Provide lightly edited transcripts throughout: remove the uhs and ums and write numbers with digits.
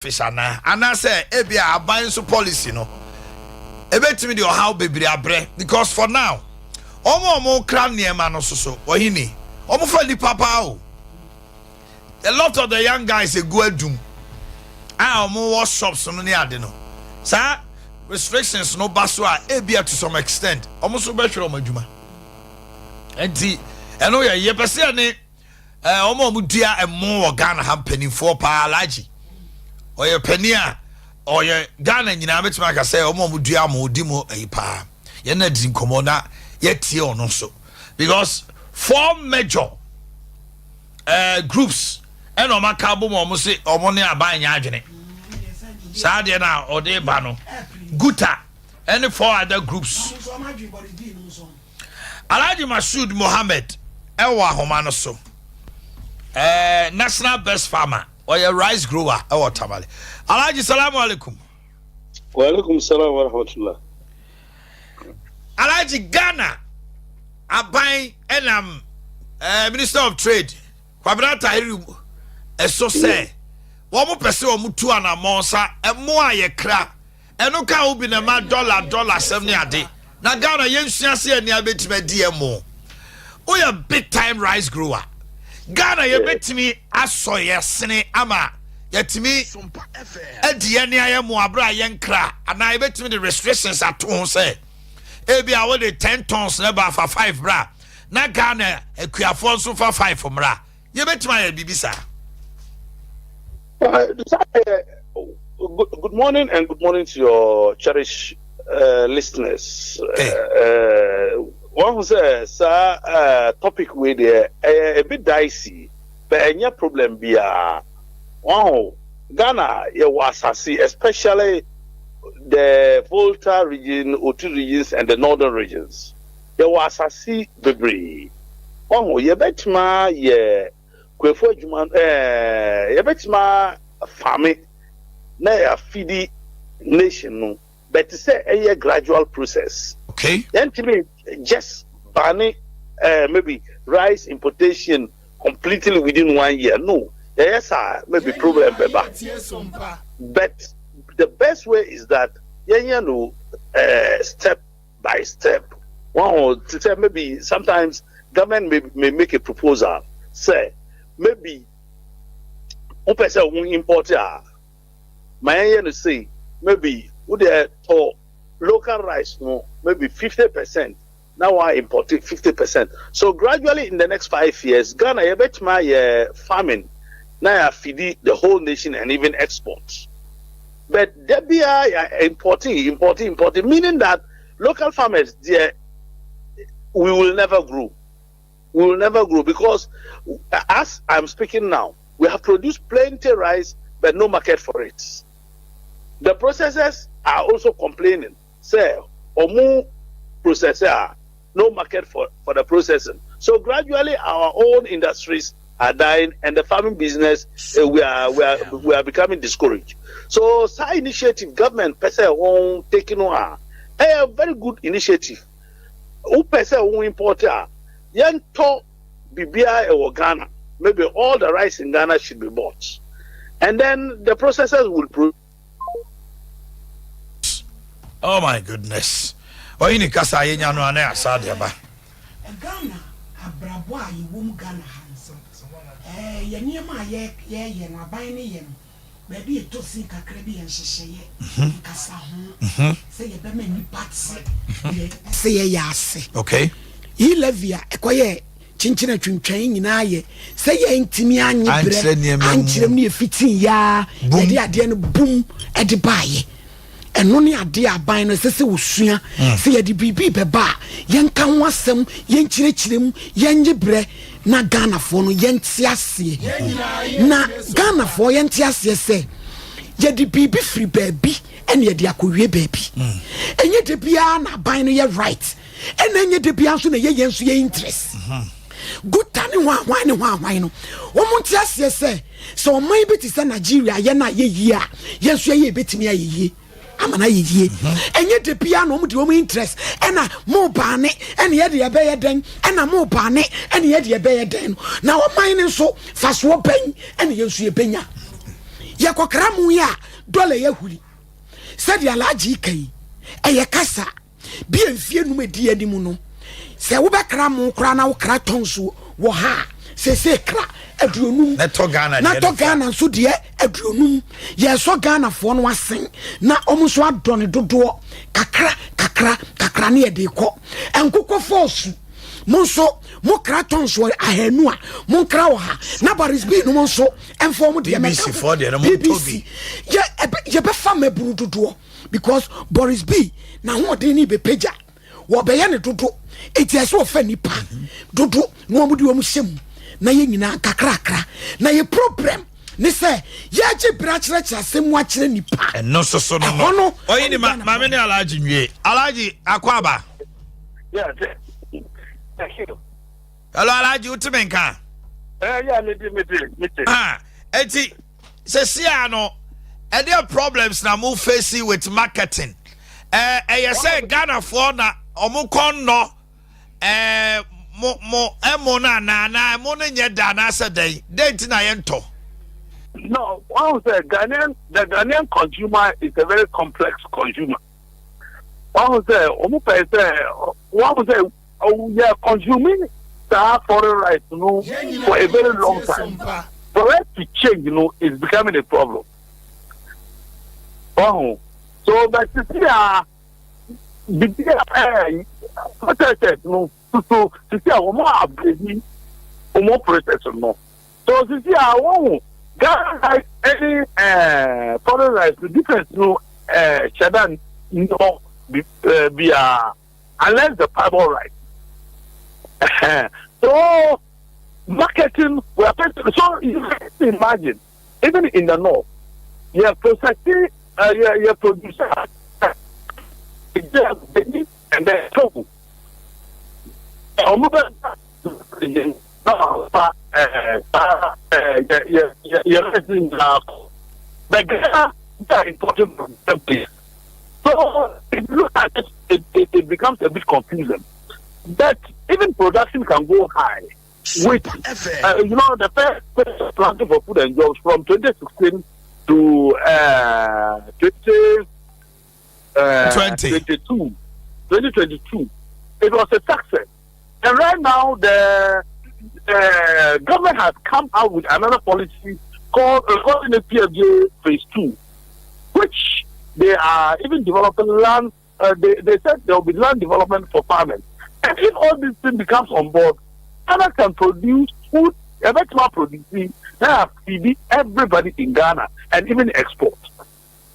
Fish anaa? Anaasɛ ebia aban nso policy no ebetumi de ɔhaw bebree abrɛ, because for now wɔn a wɔn kra nneɛma no soso ɔhene wɔn fa nipa paa o. A lot of the young guys egu adum a wɔn wɔ shops no ne ade no, saa restrictions no ba so a, ebia to some extent wɔn nso bɛhwere wɔn adwuma. Nti ɛno yɛ yɛpɛ sɛ ɛne wɔn a wɔn dua ɛmo wɔ Ghana ha mpanimfoɔ paa. Alhaji ɔyɛ panin a ɔyɛ Ghana nyinaa bɛtumi aka sɛ wɔn a wɔn dua mo di mo ɛyi paa. Yɛn na di nkɔmɔ na yɛtie ɔno nso, because four major groups ɛna wɔn aka abom a wɔn se wɔn ne aban nyɛ adwene saa adeɛ na ɔde ba no, GUTA ɛne four other groups. Alhaji Mashood Mohammed ɛwɔ ahoma no so, national best farmer, ɔyɛ rice grower ɛwɔ Tamale. Alhaji, salamu alaikum. Waalaikum salam wa rahmatullah. Alhaji, Ghana aban ɛnam Minister of Trade Kwabena Tahiru ɛso sɛ wɔn pɛ sɛ wɔn tu anammɔn sa ɛmo a yɛkra ɛno ka wo bi na ma dollar dollar sɛm ne ade na Ghana yɛnsua se ɛni abɛtumi adi ɛmo. Woyɛ big time rice grower. Ghana yɛbɛtumi asɔ yɛ sene ama yɛtumi adi yɛn ne ayɛ mo abere a yɛnkra, anaa yɛbɛtumi de restrictions ato ho sɛ ebi a wɔde 10 tons na ba fa 5 bra na Ghana akuafoɔ nso fa 5 mmra? Yɛbɛtumi ayɛ biribi saa? Good morning and good morning to your cherished listeners. Hey. One who says, sir, topic wei deɛ a bit dicey, but any problem biara. Wow, Ghana, yɛwɔ asase, especially the Volta Region, Oti regions, and the northern regions. Yɛwɔ asase bebree. Ɔho yɛbɛtuma yɛ kuafo adwuma, yɛbɛtuma farm na yɛafidi nation no, but sɛ ɛyɛ gradual process. Yɛntumi just ban maybe rice importation completely within one year. No, yɛyɛ saa, maybe problem bɛba. But the best way is that yɛnyɛ no step by step. One or to say maybe sometimes government may make a proposal, say maybe wopɛ sɛ wo import a, ma yɛnyɛ no say maybe wode tɔ local rice no maybe 50% na wa import 50%. So gradually in the next 5 years, Ghana yɛbɛtumi ayɛ farming na yɛafidi the whole nation and even export. But da biara yɛ importing, importing, importing, meaning that local farmers there, we will never grow. We will never grow, because as I'm speaking now, we have produced plenty rice but no market for it. The processors are also complaining say ɔmo processor, no market for the processing. So gradually our own industries are dying and the farming business, we are becoming discouraged. So saa initiative government pɛ sɛ wɔn taking on a, ɛyɛ very good initiative. Wopɛ sɛ wɔn import a, yɛntɔ biribiara ɛwɔ Ghana. Maybe all the rice in Ghana should be bought and then the processors will produce. Oh my goodness, ɔyi ne kasa a yɛnya no ana asa de aba. Ghana abrabɔ a yɛwɔ mu, Ghana ha nso yɛ nneɛma a yɛyɛ no, aban ne yɛ no, baabi yɛtɔ sin kakra bi yɛ nhyehyɛeɛ nkasa ho sɛ yɛbɛma nnipa te sɛ yɛyɛ ase. E-levy a ɛkɔyɛ kyenkyene atwintwan nyinaa yɛ sɛ yɛntumi anye Ankyerɛ berɛ nneɛma mu. Ankyerɛ mu ne yɛfitii yaa. Bum. Yɛde adeɛ no bum ɛde baayɛ. Ɛno ne adeɛ aban no ɛsɛ sɛ wɔsua sɛ yɛde biribi bɛba a, yɛnka ho asɛm, yɛnkyerɛkyerɛ mu, yɛnye berɛ na Ghanafoɔ no yɛnte aseɛ, na Ghanafoɔ yɛnte aseɛ sɛ yɛde biribi firi baabi ɛne yɛde akɔwie baabi. Ɛnyɛ de biara na aban no yɛ right, ɛna ɛnyɛ de biara nso na ɛyɛ yɛn nso yɛ interest. GUTA ne ho ahwan ne ho ahwan no, wɔn nte aseɛ sɛ ɔman bi te sɛ Nigeria yɛ no a yɛ yie a, yɛn nso yɛ yɛbɛtumi ayɛ yie ama no ayɛ yie. Ɛnyɛ de biara na wɔn de wɔn interest ɛna mo baane ɛna yɛde yɛbɛyɛ dɛn, ɛna mo baane ɛna yɛde yɛbɛyɛ dɛn no, na ɔman no nso fasoɔ bɛn ɛna yɛn nso yɛbɛnya. Yɛkɔkra mo yi a, dɔla yi ahuri. Sɛdeɛ Alhaji ka yi, ɛyɛ kasa. Bi a mfie num edi anim no, sɛ wobɛkra mo koraa na wokra tɔn so wɔ ha a, seesei kra 50. Na tɔ Ghana Na deɛ tɔ no fa. Ghana nso deɛ 50. Yɛsɔ Ghanafoɔ no asen na wɔn nso adɔ ne dodoɔ kakra kakra kakra ne yɛde kɔ. Nkokɔ fɔɔsu. Mo nso mo kra tɔn so 200 a, monkra wɔ ha. Na Baris B nom nso ɛmfa wɔn deɛ BBC mɛka ho. foɔ deɛ no, montɔ BBC. bi. Yɛ yɛbɛfa mmabunu dodoɔ because Boris B n'ahoɔden ne bɛpagya wɔbɛyɛ ne dodo, eti ɛsɛ wɔfa nipa dodo na wɔn de wɔn hyɛ mu na yɛ nyinaa kakrakra na yɛ problem ne sɛ yɛgye bere akyerɛkyerɛ asɛm mu akyerɛ nipa. Ɛno nso so no. Ɛhɔ no. Ɔyi ni ma ɛne Ghana maame ne Alhaji nwie. Alhaji Akwaba. Yeah, thank you. Hello Alhaji, wotumi nka? Yeah, me di, me di, me di. Ah, eti sɛsia no, ɛdeɛ problems na mo face with marketing? Ɛyɛ sɛ Ghanafoɔ na ɔmo kɔn nɔ mo ɛmo no anaa anaa ɛmo no nyɛ da anaasɛ dɛn dɛn nti na yɛntɔ? No, one say the Ghanaian consumer is a very complex consumer. One say, omo pɛ sɛ, one say, oh, we are consuming that foreign rice no, for a very long time. For us to change, is becoming a problem. Oh, so but you see, bibi a processors no, so you see, omo upgrade, omo process no. So you see, ah, Ghana rice, any foreign rice, the difference no, shadan no be unless the fiber rice. So marketing, we are so you can imagine, even in the north, you are processing, you are producing, and then Togo. But Ghana, they are importing from them place. So if you look at it, it becomes a bit confusing. But even production can go high. With the first planting for food and jobs from 2016 to 20, 20. 2022, it was a success. And right now, the government has come out with another policy called the PFJ Phase 2, which they are even developing land. They said there will be land development for farmers. And if all this thing becomes on board, Ghana can produce food, eventually producing, feed everybody in Ghana and even export.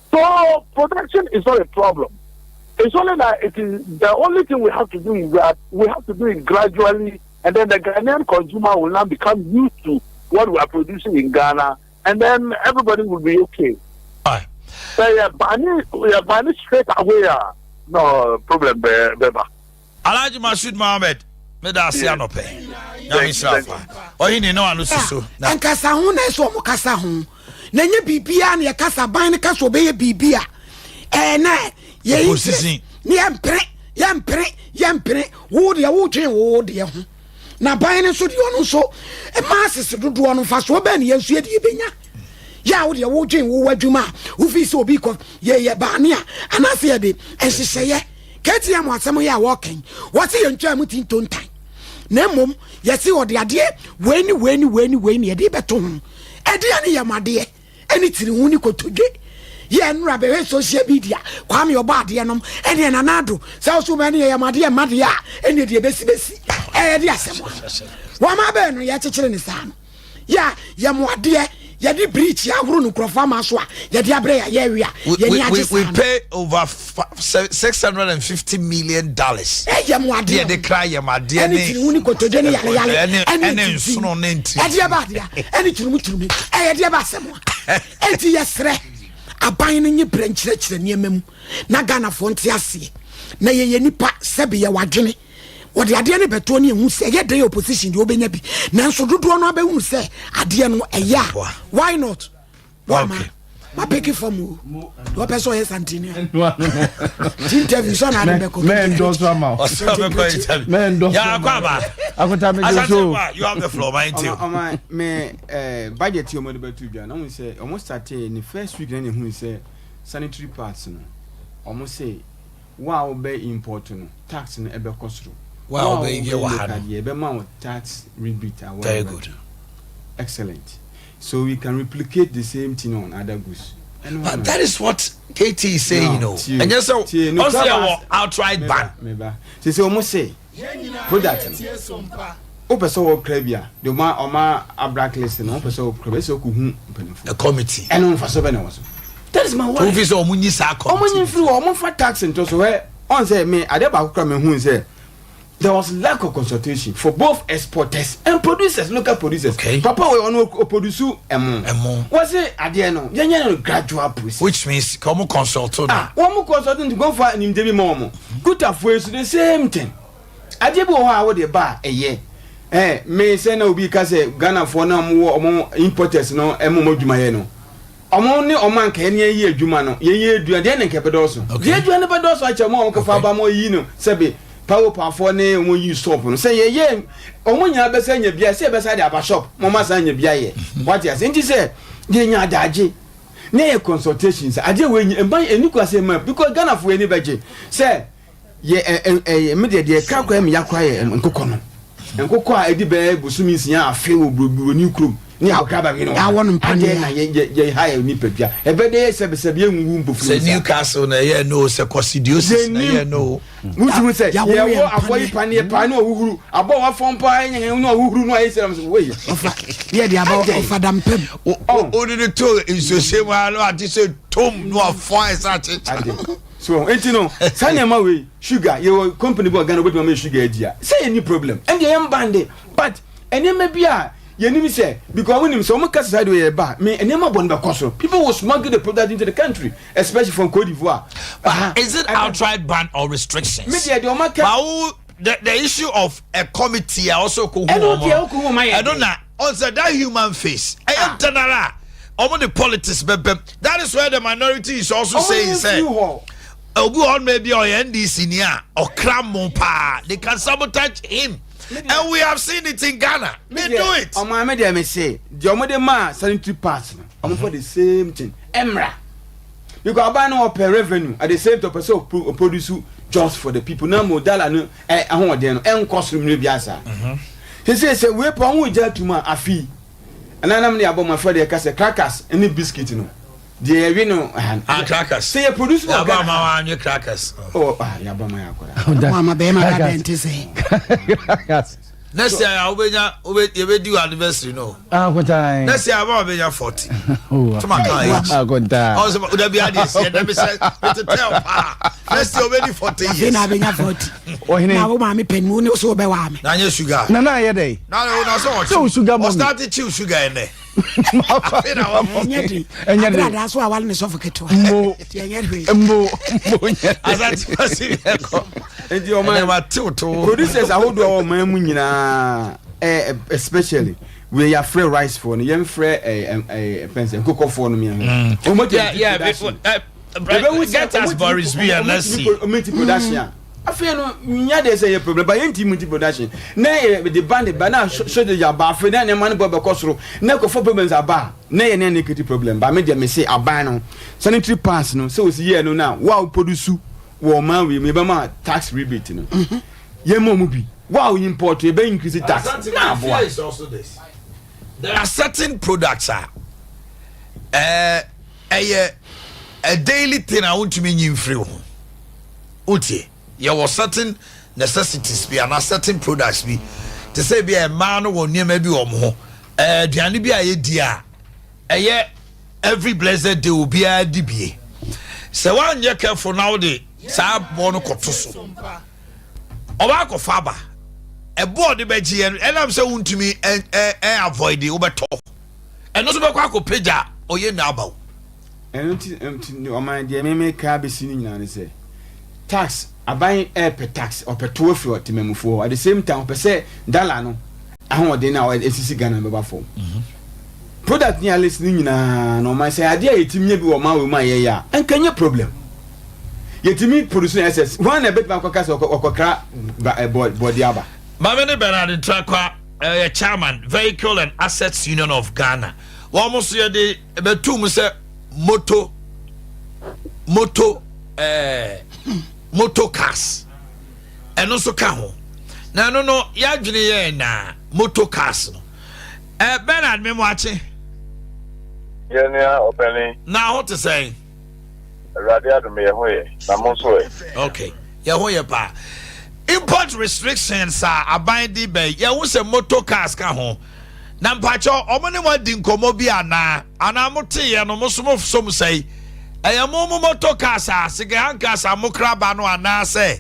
So production is not a problem. It's only that it is the only thing we have to do is that we have to do it gradually, and then the Ghanaian consumer will now become used to what we are producing in Ghana, and then everybody will be okay. Aye. So yeah, ban it straight away. No problem, beba. Alhaji Masud Mohammed, meda ase anɔpɛ. Nyame nhyira fa. Ɔhene no ano susu. Na Nkasa ho na ɛsɛ ɔmo kasa ho na nye biribiara na yɛkasa ban no kasa ɔbɛyɛ biribi a ɛɛ na yɛ Opposition. Ne yɛmpere, yɛmpere, yɛmpere. Wo deɛ, wotwe wo deɛ ho na ban no nso deɛ, ɔno nso mmaa asese dodoɔ no mfasoɔ bɛɛ ne yɛn nso yɛde yɛbɛnya yɛ a wo deɛ wodwen wo adwuma a wofii sɛ obi kɔ yɛyɛ baane a anaasɛ yɛde nhyehyɛeɛ KTM asɛm yɛ a wɔkɛn wɔse yɛntwaa mu ti ntontan na mmom yɛse ɔde adeɛ wei ne wei ne wei ne wei ne yɛde bɛto ho ɛdeɛ ne yɛ madeɛ ɛne tiri ho ne kotodwe yɛ nnura bɛhwɛ social media. Kwame ɔbɔ adeɛ nom ɛne nanado sɛ woso bɛ ne yɛyɛ madeɛ mmadeɛ a ɛne deɛ bɛsi bɛsi ɛyɛ de asɛm a wɔma bɛɛ no yɛkyekyere ne saa no yɛ a yɛmo adeɛ yɛde bridge ahoro no nkurɔfoɔ ama so a yɛde abrɛ yɛ yɛ awie a yɛni agye We saa no. pay over $650 million. Ɛyɛ mo adeɛ. Yɛde kra yɛ madeɛ. Ɛne tiri ho ne kotodwe ne yaleyale. Ɛne ɛne nsono ne ntiri. Ɛdeɛ ba adeɛ ɛne turumu turumu ɛyɛ deɛ ba asɛm a ɛnti yɛsrɛ aban no nye brɛ nkyerɛkyerɛ nneɛma mu na Ghanafoɔ nte aseɛ na yɛyɛ nipa sɛbi yɛ wadwene wɔde adeɛ no bɛtoɔ ne ɛhu sɛ ɛyɛ dɛn opposition deɛ wobɛnya bi nanso dodoɔ no abɛhunu sɛ adeɛ no ɛyɛ a Ɛboa. Why not? Wama. Okay. Ma pick fam o. Wɔpɛ sɛ ɔyɛ santini a. Ti interview sɔ na ade bɛkɔ. Mɛ ndɔsɔ ama o. Ɔsɛ ɔbɛkɔ interview. Mɛ ndɔsɔ ama o. Yakɔ aba. Akota mi Asante so. Kwa, you have the floor, my interview. Ɔma me budget yi ɔmo de bɛto dwa na ɔmo sɛ ɔmo start ne first week na ne hu sɛ sanitary pads no, ɔmo sɛ wo a wobɛ import no, tax no ɛbɛkɔ soro. Wo a wobɛ yɛ wɔ ha no. Deɛ ɛbɛma wo tax rebate a Very good. Excellent. So we can replicate the same thing on other goods. But that is what KT is saying, you know. And yes, so also outright ban. Meba. Sɛ ɔmo sɛ product no, wopɛ sɛ wɔkra bi a, de ɔma a blacklist no, wopɛ sɛ wɔkra bi, ɛsɛ wokɔhu mpanimfoɔ. A committee. Ɛno mfa so bɛ na wɔ so. That is my worry. Wofi sɛ ɔmo nyi saa committee. Ɔmo nyi firi hɔ, ɔmo fa tax nto so hɛ. Ɔn sɛ me adeɛ baako kora me hu sɛ there was lack of consultation for both exporters and producers, local producers. Papa wo ɔno o produce ɛmo. Ɛmo. Wɔsi adeɛ no yɛn nyɛ no gradual process. Which means ka ɔmo consult no. Ah, wɔn mo consult nti kɔn fa nimde bi ma wɔn. Kutafoɔ yi so, the same thing. Adeɛ bi wɔ hɔ a wɔde ba a ɛyɛ. Me sɛ na obi ka sɛ Ghanafoɔ na ɔmo wɔ ɔmo importers no, ɛmo ɔmo adwumayɛ no. Ɔmo ne ɔmo anka yɛn yɛ adwuma no, yɛn yɛ adua deɛ ne nka bɛdɔɔso. Deɛ adua no bɛdɔɔso akyɛ ɔmo a ɔmo kɔfa aba mo yi no, sɛbi pawopafoɔ ne ɔmo yi shop no sɛ yɛyɛ ɔmo nyinaa bɛsɛ nya bia sɛ yɛbɛsa de aba shop mo ma san nya bia yɛ wate ase. Nti sɛ yɛnya adagye ne yɛ consultations, adeɛ wɔ enyi mba eni kura sɛ ma because Ghanafoɔ ani bɛgye sɛ yɛ ɛ ɛ ɛ me deɛ kra kora mi ya kora yɛ nkokɔ no, nkokɔ a ɛdi bɛyɛ bosomi 6 afe wɔ buroni kurom ne akokɔ aba bi no. Awɔ no mpaneɛ. Adeɛ na yɛ ha yɛ nipadua ɛbɛ de yɛ sɛbisɛbi yɛ nwuwu mpofiri. Sɛ Newcastle na ɛyɛ no, sɛ coccidiosis na ɛyɛ no. Wotumi sɛ Yɛawɔ yɛwɔ yɛn abɔ yi paneɛ paa ne ɔhuhuru abɔ wafɔn paa nyɛ ne ɔhuhuru no ayɛ sɛ nam sɛ wei. Ɔfa yɛ de aba ɔfa dampem. Wode ne to nsuohyɛ mu a na wate sɛ tom na wafɔn ayɛ sɛ akyekye. Ade so enti no saa nneɛma wei, sugar, yɛwɔ company bi wɔ Ghana wobɛtumi ama yɛ sugar adi a sɛ yɛni problem, ɛndeɛ yɛn bande, but nneɛma bi a yɛnim sɛ because wonim sɛ wɔn kasa saa de yɛ ba me nneɛma bɔ no bɛkɔ so, people will smuggle the product into the country, especially from Cote d'Ivoire. But is it outright ban or restrictions? Me deɛ ɔma ka. But wo the issue of a committee a also ko hu Ɛno wɔn. Deɛ ɔkɔ hu wɔn ayɛ. Ɛno na ɔn sɛ that human face ɛyɛ general a ɔmo de politics bɛbɛm. That is where the minority is also Ɔmo saying nyi sɛ firi hɔ. Obi wɔ hɔ nom bi a ɔyɛ NDC ni a ɔkra mo paa, they can sabotage him and we have seen it in Ghana, they do it. Ɔmo ame deɛ me se deɛ ɔmo de maa sanitary pads no, ɔmo for the same thing ɛmra because aban no ɔpɛ revenue, at the same time ɔpɛ sɛ ɔproduce jobs for the people na mo dollar no ahoɔden no ɛnkɔ soro mmiri bi asa sese sɛ wei pa ɔmo gya tum a afi ɛnanam ne abɔ mo afɛ deɛ kasa crackers ne biscuit no deɛ yɛwe no ɛha. Ah, crackers. Sɛ yɛ produce wɔ Yaba Ghana. ma wa anwe crackers. Oh, ah, yaba ma yɛ akɔda. Mo ama bɛrima da dɛn te sɛ. Next year a wobɛnya wobɛ yɛbɛdi wɔ anniversary no. Akotan. Next year aba wabɛnya 40. Tuma kan age. Akotan. Ɔn sɛ dabi adi esi ɛdɛ mi sɛ metete paa. Next year wobɛdi 40 Afei years. na abɛnya 40. Ɔhene. Na wo maame panyin ne so wobɛwɔ ame. Na nye sugar. Nana ayɛ dɛ. Na na sɛ ɔkyi. Sɛ wo sugar mommy. Ɔstart chew sugar ɛnɛ. Afei na wɔn. Ɛnyɛ den. Ɛnyɛ den. Agradaa so awale ne sɔfo ketewa. Mo. Nti ɛnyɛ hwee. Mbo mbo nyɛ. Asante wasi yɛ kɔ. Nti Ɛnɛ ɔman ma tew to. producers ahodoɔ a wɔ ɔman mu nyinaa, especially wei yɛafrɛ rice foɔ no, yɛmfrɛ ɛ ɛ pɛnsɛ nkokɔfoɔ no mmiɛnsa ɔmo production. Yɛbɛhu sɛ Get us Boris B and let's see. Ɔmo ti production a afei no nya deɛ sɛ yɛ problem ba yɛn ti mu ti production na yɛ de ba ne ba na shortage aba, afei na nneɛma no bɔ bɛkɔ soro na kɔfɔ problems aba a na yɛ ne negative problem ba. Me deɛ me se aban no sanitary pads no sɛ osi yɛ no na wa o produce wɔ ɔman wei mu, yɛbɛma tax rebate no, yɛn mu ɔmo bi wa o import, yɛbɛ increase tax na aboa. Is also this. There are certain products a ɛyɛ a daily thing a wontumi nyi mfiri wo ho. Wotie, yɛwɔ certain necessities bi anaa certain products bi te sɛ bi a mmaa no wɔ nneɛma bi wɔ mo ho, aduane bi a yɛdi a ɛyɛ every blessed day obiara di bie. Sɛ woanyɛ careful na wode saa boɔ no kɔto so, ɔba akɔfa aba ɛboɔ de bɛgye yɛn ɛnam sɛ wontumi ɛ ɛ ɛ avoid, wobɛtɔ ɛno nso bɛkɔ akɔpagya ɔyɛ nua aba wo. Ɛno nti ɔman deɛ meme ka bɛsi no nyinaa ne sɛ tax, aban ɛɛpɛ tax, ɔpɛ to afiri ɔtemamufoɔ hɔ, at the same time ɔpɛ sɛ dollar no ahoɔden no a ɛsisi Ghana bɛba fam. Product ne alist no nyinaa na ɔman sɛ adeɛ a yɛtumi nya bi wɔ ɔman wei mu a yɛyɛ a, ɛnka nyɛ problem. Yɛtumi produce no excess. Hwan na ɛbɛtumi akɔka sɛ ɔkɔkra bɔɔdeɛ aba? Maame ne Bernard Ntrakwa ɛyɛ chairman, Vehicle and Assets Union of Ghana. Wɔn nso yɛde bɛtu mu sɛ moto cars ɛno nso ka ho, na ɛno no yɛadwene yɛn na moto cars no. Bernard, memo akye. Yɛnua ɔpɛni. Na ho te sɛn? Awurade adom, yɛ ho yɛ, na mo nso ɛ? Okay, yɛ ho yɛ paa. Import restrictions a aban de bɛn yɛn ho sɛ motor cars ka ho, na mpakyɛw, ɔmo ne mo adi nkɔmɔ bi anaa mo te yɛ no, mo so mo som sɛyi, ɛyɛ mo motor cars a second hand cars a mo kra ba no, anaasɛ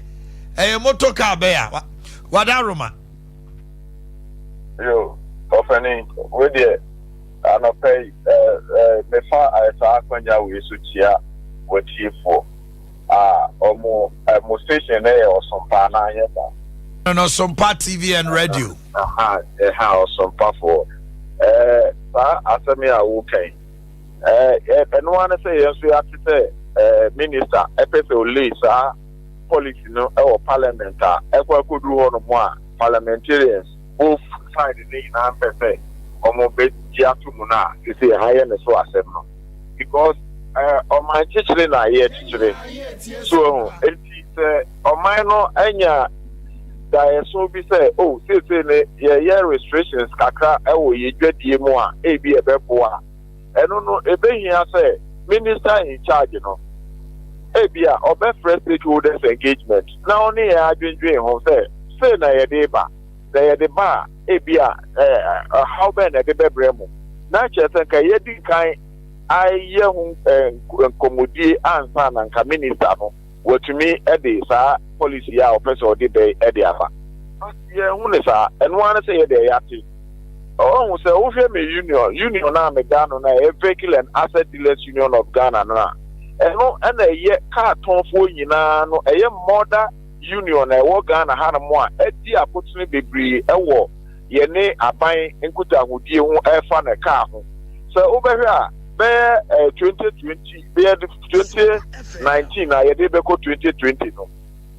ɛyɛ motor car bɛyɛ a wada roma? Yo, ɔpɛni, wei deɛ anɔpɛ yi ɛɛ ɛɛ mefa saa akonnwa wei so kyia wɔtiefoɔ a ɔmo ɛ mo station no yɛ Ɔsompa anaa anyɛ saa? No, Ɔsompa TV and Radio. Aha, ɛha Ɔsompafoɔ, saa asɛm yi a woka yi, ɛɛ ɛno ara ne sɛ yɛn nso yɛate sɛ minister ɛpɛ sɛ ɔlay saa policy no ɛwɔ parliament a ɛkɔ akɔduru hɔ nom a parliamentarians both side ne nyinaa mpɛ sɛ ɔmo bɛgye ato mu no a sisi ɛha yɛ ne so asɛm no, because ɔman kyekyere na yɛ kyekyere so ɛho. Eti sɛ ɔman no anya daeɛso bi sɛ o seesei ne yɛyɛ restrictions kakra ɛwɔ yɛ dwadie mu a, ebi ɛbɛboa ɛno no, ebehia sɛ minister in charge no ebi a ɔbɛfrɛ stakeholders engagement na ɔne yɛn adwendwen ho sɛ sei na yɛde ba, na yɛde ba a, ebi a ɔhaw bɛn na yɛde bɛbrɛ mu, na kyerɛ sɛ nka yɛdi kan ayɛ ho nkɔmmɔdie ansa na nka minister no watumi de saa policy a ɔpɛ sɛ ɔde bɛn de aba. Yɛn ho ne saa, ɛno ara sɛ yɛde ɛyɛ ɔhu sɛ wohwɛ me union a meda no na ɛyɛ Vehicle and Asset Dealers Union of Ghana no a, ɛno ɛna ɛyɛ kaa tɔnfoɔ nyinaa no, ɛyɛ mother union a ɛwɔ Ghana hanom a ɛdi akotene bebree ɛwɔ yɛne aban nkutahodie ho ɛfa ne kaa ho. Sɛ wobɛhwɛ a, bɛyɛ 2020, bɛyɛ 2019 a yɛde bɛkɔ 2020 no,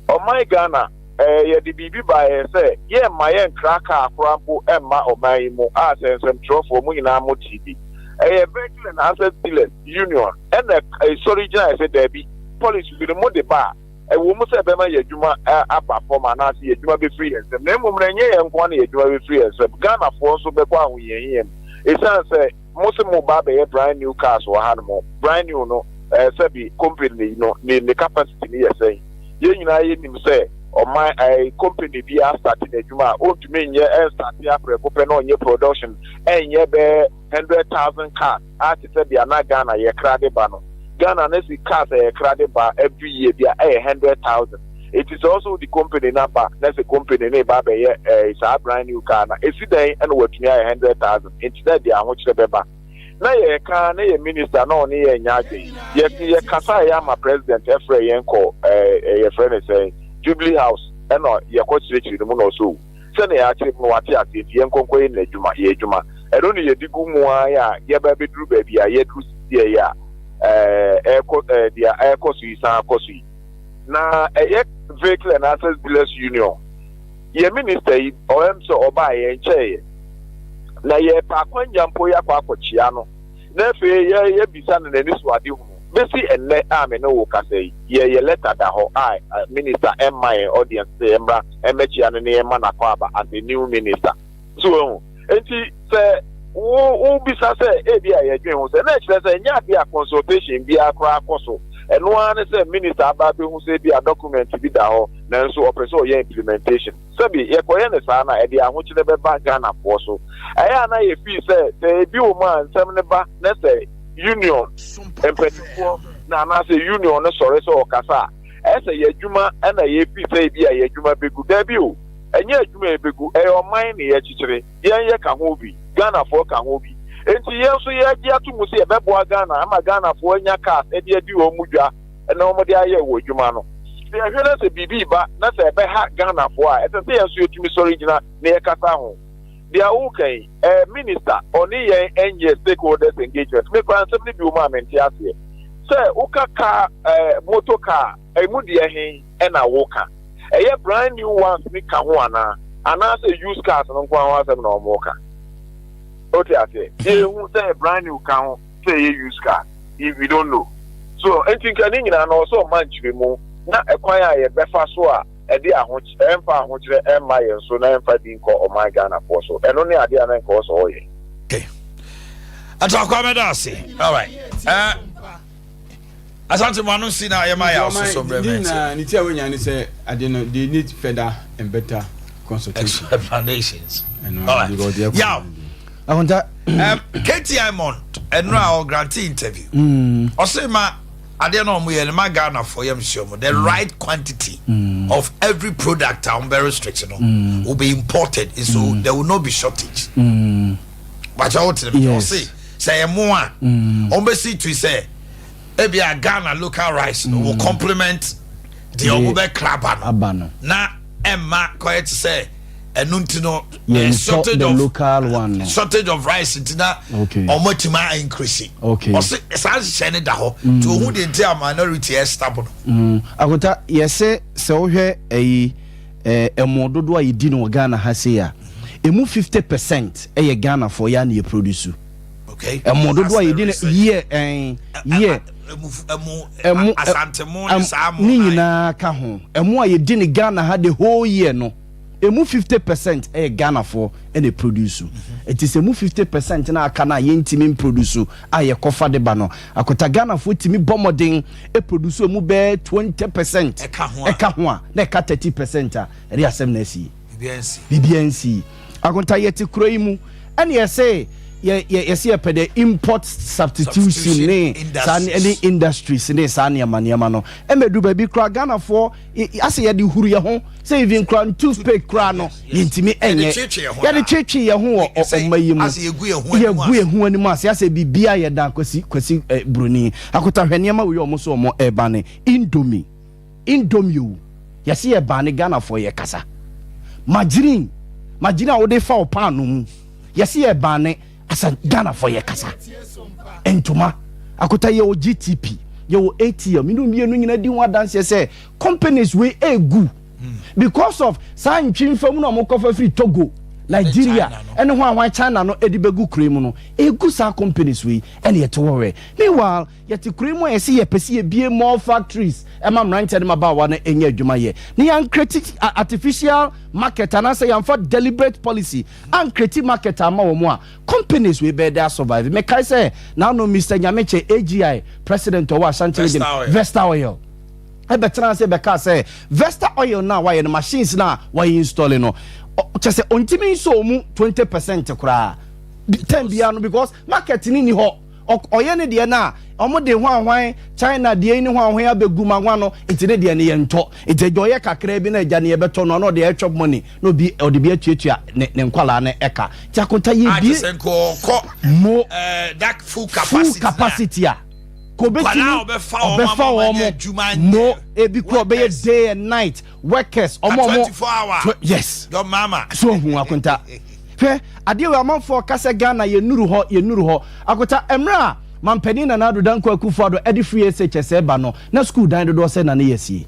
ɔman Ghana yɛde biribi baeɛ sɛ yɛmma yɛnkra kaa koraa mpo ɛmma ɔman yi mu a, sɛ nsɛmtwerɛfoɔ mo nyinaa mo te bi, ɛyɛ Vehicle and Asset Dealers Union ɛna ɛsɔre gyina yɛ sɛ daabi, policy bi no mo de ba a, ɛwɔ mu sɛ ɛbɛma yɛ adwuma aba fam anaasɛ yɛ adwuma bɛfiri yɛn nsam, na mmom na ɛnyɛ yɛn nko na yɛ adwuma bɛfiri yɛn nsam, Ghanafoɔ nso bɛkɔ ahohiahia mu, ɛsiane sɛ mo sɛ mo ba bɛyɛ brand new cars wɔ ha no mo brand new no, sɛbi, company no ne capacity no yɛ sɛn? Yɛn nyinaa yɛnim sɛ ɔman company bi astart n'adwuma a, ɔntumi nyɛ ɛnstart aprɛko pɛ na ɔnyɛ production ɛnyɛ bɛɛ 100,000 cars a te sɛ deɛ na Ghana yɛkra de ba no. Ghana ne si cars a yɛkra de ba every year bi a ɛyɛ 100,000. Eti sɛ ɔso de company n'aba na sɛ company ne ba bɛyɛ saa brand new car na esi dan ɛna watumi ayɛ 100,000, nti na de ahokyerɛ bɛba. Na yɛka na yɛ minister na ɔne yɛ nya adwene, yɛ yɛkasa yɛ ama president ɛfrɛ yɛn kɔ yɛfrɛ ne sɛn, Jubilee House, ɛna yɛkɔ kyerɛkyerɛ no mu na ɔso sɛnea yɛakyerɛ mu no wate ase, nti yɛn nkɔnkɔ yɛ n'adwuma yɛ adwuma. Ɛno ne yɛde gu mu ara yɛ a yɛba bɛduru baabi a yɛduru sisi yɛ a ɛɛkɔ deɛ ɛɛkɔ so yi san akɔ so yi. Na ɛyɛ Vehicle and Access Dealers Union, yɛ minister yi ɔyɛm sɛ ɔbaa yɛn nkyɛn yɛ na yɛpɛ akwanya mpo yɛakɔ akɔkyea no, na afei yɛ yɛbisa no n'ani so ade hunu. Bɛsi ɛnnɛ a me ne wo kasa yi, yɛyɛ letter da hɔ a minister ɛmma yɛn audience sɛ yɛmmra ɛmmɛkyea no ne yɛmma n'akɔ aba as a new minister so ehu. Nti sɛ wo wobisa sɛ ebi a yɛdwen ho sɛ, na ɛkyerɛ sɛ ɛnyɛ adeɛ a consultation biara koraa kɔ so. Ɛno ara ne sɛ minister aba abɛhu sɛ ebi a document bi da hɔ, nanso ɔpɛ sɛ ɔyɛ implementation. Sɛbi, yɛkɔyɛ ne saa na ɛde ahokyerɛ bɛba Ghanafoɔ so. Ɛyɛ a na yɛfii sɛ ebi wɔ mu a nsɛm ne ba na sɛ union mpanimfoɔ na anaasɛ union no sɔre sɛ ɔkasa a, ɛyɛ sɛ yɛ adwuma ɛna yɛfii sɛ ebi a yɛ adwuma bɛgu. Daabi o, ɛnyɛ adwuma yɛ bɛgu, ɛyɛ ɔman ne yɛkyekyere. Yɛn yɛ ka ho bi, Ghanafoɔ ka ho bi, nti yɛn nso yɛagye ato mu sɛ yɛbɛboa Ghana ama Ghanafoɔ anya cars ɛde adi wɔn mu dwa na wɔn de ayɛ wɔ adwuma no. Sɛ yɛhwɛ na sɛ biribi ba na sɛ ɛbɛha Ghanafoɔ a, ɛsɛ sɛ yɛn nso yɛtumi sɔre gyina na yɛkasa ho. Deɛ woka yi, minister ɔne yɛn ɛnyɛ stakeholders engagement. Me kora nsɛm no bi wɔ mu a mente aseɛ. Sɛ woka car, motor car, ɛmu deɛ he ɛna woka? Ɛyɛ brand new ones ni ka ho anaa? Anaasɛ used cars no nko ara ho asɛm na wɔn ka? Wote aseɛ? Yɛhu sɛ brand new ka ho, sɛ ɛyɛ used car. We don't know. So nti nka ne nyinaa no ɔsɛ ɔma nkyerɛmu na ɛkwan a yɛbɛfa so a ɛde ahoky ɛmfa ahokyerɛ ɛmma yɛn so na ɛmfa di nkɔ ɔman Ghanafoɔ so. Ɛno ne adeɛ a na nka ɔsɛ ɔyɛ. Okay. Atakwa mɛda ase. All right. Asante mo ano si na yɛma yɛ asoso mbrɛ mɛ nti. Ne ti a wonya ne sɛ ade no, they need further and better consultation. Explanations. All right. Yaw. Akonta. KTI Mont ɛnura a ɔgrante interview. Ɔsè ma adeɛ na ɔmo yɛ no ma Ghana fo yam si ɔmo the right quantity of every product a ɔmo bɛ restrict no will be imported, so there will not be shortage. Bàtà ɔwɔ tẹnɛ mi ɔsè sɛ ɛmo a ɔmo bɛ si tu sɛ ebi a Ghana local rice no will complement deɛ ɔmo bɛ kra ba no na ɛmma kɔyɛ te sɛ ɛnu nti no shortage of local one no. Shortage of rice nti na ɔmo atumi a increase. Ɔsè saa nhyehyɛ ne da hɔ nti ohun deɛ nti a minority ɛ stop no. Akota, yɛsɛ sɛ wohwɛ ɛyi ɛmo dodoɔ a yɛdi no wɔ Ghana ha sei a, ɛmu 50% ɛyɛ Ghanafoɔ yɛ a na yɛ produce. Ɛmo dodoɔ a yɛdi no year ɛn year. Ɛmu ɛmo Asantemo ne saa mo ne nyinaa ka ho, ɛmo a yɛdi ne Ghana ha the whole year no, emu 50% ɛyɛ Ghanafoɔ ɛna produce. Eti sɛ emu 50% na aka na yɛntumi mproduce a yɛkɔfa de ba no, Akota, Ghanafoɔ tumi bɔ mmɔden eproduce emu bɛɛ 20% ɛka ho a. Ɛka ho a na ɛka 30% a ɛde asɛm na asi. Biribiara nsi. Biribiara nsi. Akonta, yɛte kuro yi mu ɛne yɛsɛ yɛsɛ yɛpɛ dɛ import substitution ne saa ne industries ne saa nneɛma nneɛma no ɛmɛdu baabi koraa, Ghanafoɔ asɛ yɛde huru yɛ ho sɛ even koraa toothpick koraa no yɛntumi ɛnyɛ. Yɛde twetwe yɛn ho wɔ ɔma yi mu, yɛgu yɛn ho anim ase asɛ biribiara yɛda Kwasi Kwasi Buroni. Akota, hwɛ nneɛma wei ɔmo so ɔmo ɛba ne Indomie, Indomie o, yɛsɛ yɛ ban ne, Ghanafoɔ yɛ kasa. Margarine, margarine a wode fa wo paano mu, yɛsɛ yɛ ban ne asa, Ghanafoɔ yɛ kasa. Ntoma, Akota, yɛwɔ GTP, yɛwɔ ATM mene mmienu nyina di ho adanseɛ sɛ companies wei egu because of saa ntwi nfam na ɔmo kɔfa firi Togo, Nigeria ɛne ho ahwan China no ɛde bɛgu kuro mu no, egu saa companies wei ɛne yɛte wɔ wɛ. Meanwhile, yɛte kuro mu a yɛsɛ yɛpɛ sɛ yɛbie more factories ɛma mmeranteɛ no mabaawa no ɛnyɛ adwuma yɛ ne yɛncreate artificial market anaasɛ yɛmfa deliberate policy ancreate market ama wɔ mu a, companies wei bɛyɛ de survive? Mekae sɛ naano Mr Nyamekyɛ, AGI president ɔwɔ Ashanti Region, Vesta Oil, ɛbɛtena sɛ bɛka sɛ Vesta Oil no a wayɛ no, machines no a wayɛ install no, kyɛ sɛ ɔntumi nso mu 20% koraa ten bia no because market ni ni hɔ. Ɔyɛ ne deɛ no a, ɔmo de ho ahwan China deɛ ne ho ahwan abɛgu ma nwa no, nti ne deɛ no yɛ ntɔ. Nti agya ɔyɛ kakra bi na agya ne yɛbɛtɔ no, ɔno ɔde ɛtwɛ money na obi ɔde bi atuatua ne nkwalaa no ɛka. Nti Akonta, yɛ bie mo full capacity, full capacity a kò bɛtumi ɔbɛfa wɔn mo ebi kura ɔbɛyɛ day and night workers, ɔmo ɔmo yes. So ohun, Akonta, hwɛ adeɛ wɔ amanfoɔ kasa Ghana, yɛ nuru hɔ, yɛ nuru hɔ. Akota, mmerɛ a mampanin Nana Addo Dankwa Akufo Addo ɛde free SHS ɛba no, na school dan dodoɔ sɛ na ne yɛ sie?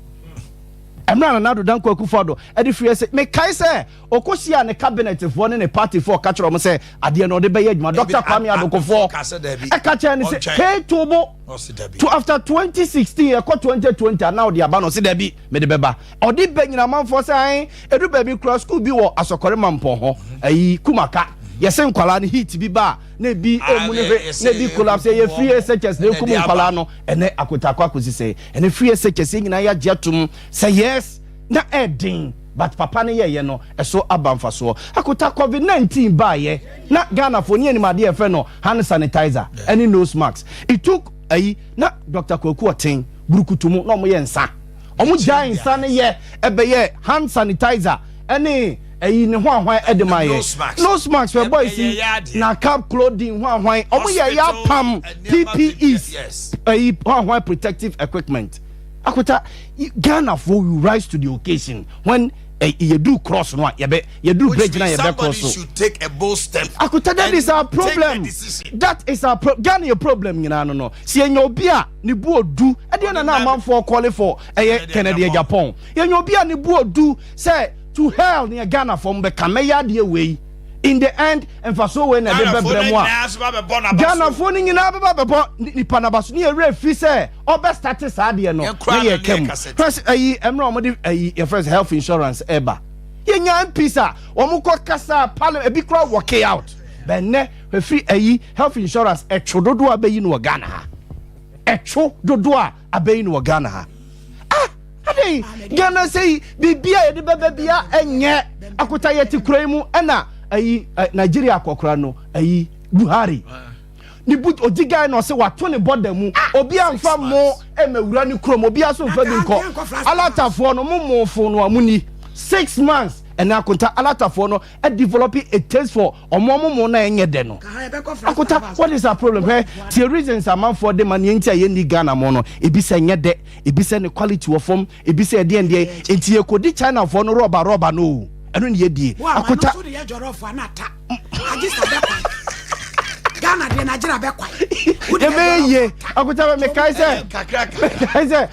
Mmerɛ a Nana Addo Dankwa Akufo Addo ɛde free SHS, mekae sɛ ɔkɔhyia ne cabinetfoɔ ne ne partyfoɔ, ka kyerɛ ɔmo sɛ adeɛ no ɔde bɛyɛ adwuma. Dr Kwame Adokofoɔ ɛka kyerɛ ne sɛ keetobo to after 2016 ɛkɔ 2020 ana ɔde aba no, ɔsɛ dabi, mede bɛba. Ɔde bɛ nyina amanfoɔ sɛ ɛn ɛdu baabi kura school bi wɔ Asɔkɔre Mampɔn hɔ, ayi Kumaka, yɛsɛ nkwalaa no heat bi ba a na ebi emu ne hwɛ na ebi collapse. Ɛyɛ free SHS na ekum nkwalaa no. Ɛnɛ Akotakɔ akɔsi sɛ ɛnɛ free SHS yɛn nyinaa yɛagye atum sɛ yes, na ɛɛden, but papa no yɛyɛ no ɛso aba mfasoɔ. Akota, COVID-19 baayɛ na Ghanafoɔ ne anim adeɛ yɛfrɛ no hand sanitizer ɛne nose mask. It took ayi na Dr Kwaku Ɔten burukutu mu na ɔmo yɛ nsa, ɔmo gyae nsa no yɛ ɛbɛyɛ hand sanitizer ɛne ɛyi ne ho ahwan ɛde ma yɛ nose mask fɛ boys yi na cap clothing ho ahwan, ɔmo yɛ yɛ apam PPEs, ɛyi ho ahwan, protective equipment. Akota, Ghana for you rise to the occasion when Yɛduru cross no a, yɛbɛ yɛduru bridge na yɛbɛ cross so. Should take a bold step. Akuta, that is our problem. That is our pro Ghana yɛ problem nyinaa no. Si yɛnya obi a ne bu odu ɛdeɛ na amanfoɔ call for ɛyɛ Kennedy Agyapong. Yɛnya obi a ne bu odu sɛ to hell ne yɛ Ghana fam bɛka mɛyɛ adeɛ wei, in the end mfasoɔ wei na ɛde bɛbrɛ mu a, Ghanafoɔ no nyinaa bɛba bɛbɔ nipa naba so ne yɛwerɛ fi sɛ ɔbɛ start saa adeɛ no ne yɛ kɛm. First, ɛyi mmerɛ wɔde ɛyi yɛfrɛ sɛ health insurance ɛba, yɛnya MPs a wɔn kɔ kasa parliament, ebi kora walk out. Bɛnɛ efiri ɛyi health insurance ɛtwo dodoɔ a bɛyi no wɔ Ghana ha, ɛtwo dodoɔ a abɛyi no wɔ Ghana ha. Ah, adɛn Ghana sɛ yi biribi a yɛde bɛbɛ bia ɛnyɛ akota. Yɛte kuro yi mu ɛna ɛyi Nigeria akɔkora no, ɛyi Buhari ne bu odi guy na ɔsɛ wato ne bɔda mu, obi anfa mo ɛmɛwura ne kurom, obi aso nfa bi nkɔ. Alatafoɔ no mo mɔfo no a mo ni 6 months ɛna akonta alatafoɔ no ɛdevelop a taste for ɔmo mo na ɛnyɛ dɛ no. Akota, what is our problem? Hwɛ, tie reasons amanfoɔ de ma ne nti a yɛnni Ghana mo no. Ebi sɛ nyɛ dɛ, ebi sɛ ne quality wɔ fam, ebi sɛ ɛdeɛ ndeɛ nti yɛkɔdi Chinafoɔ no rɔba rɔba no o, ɛno ne yɛdie, akota. Ghana deɛ Nigeria bɛ kwae. Yɛbɛyɛ yie, akota. Bɛ mekae sɛ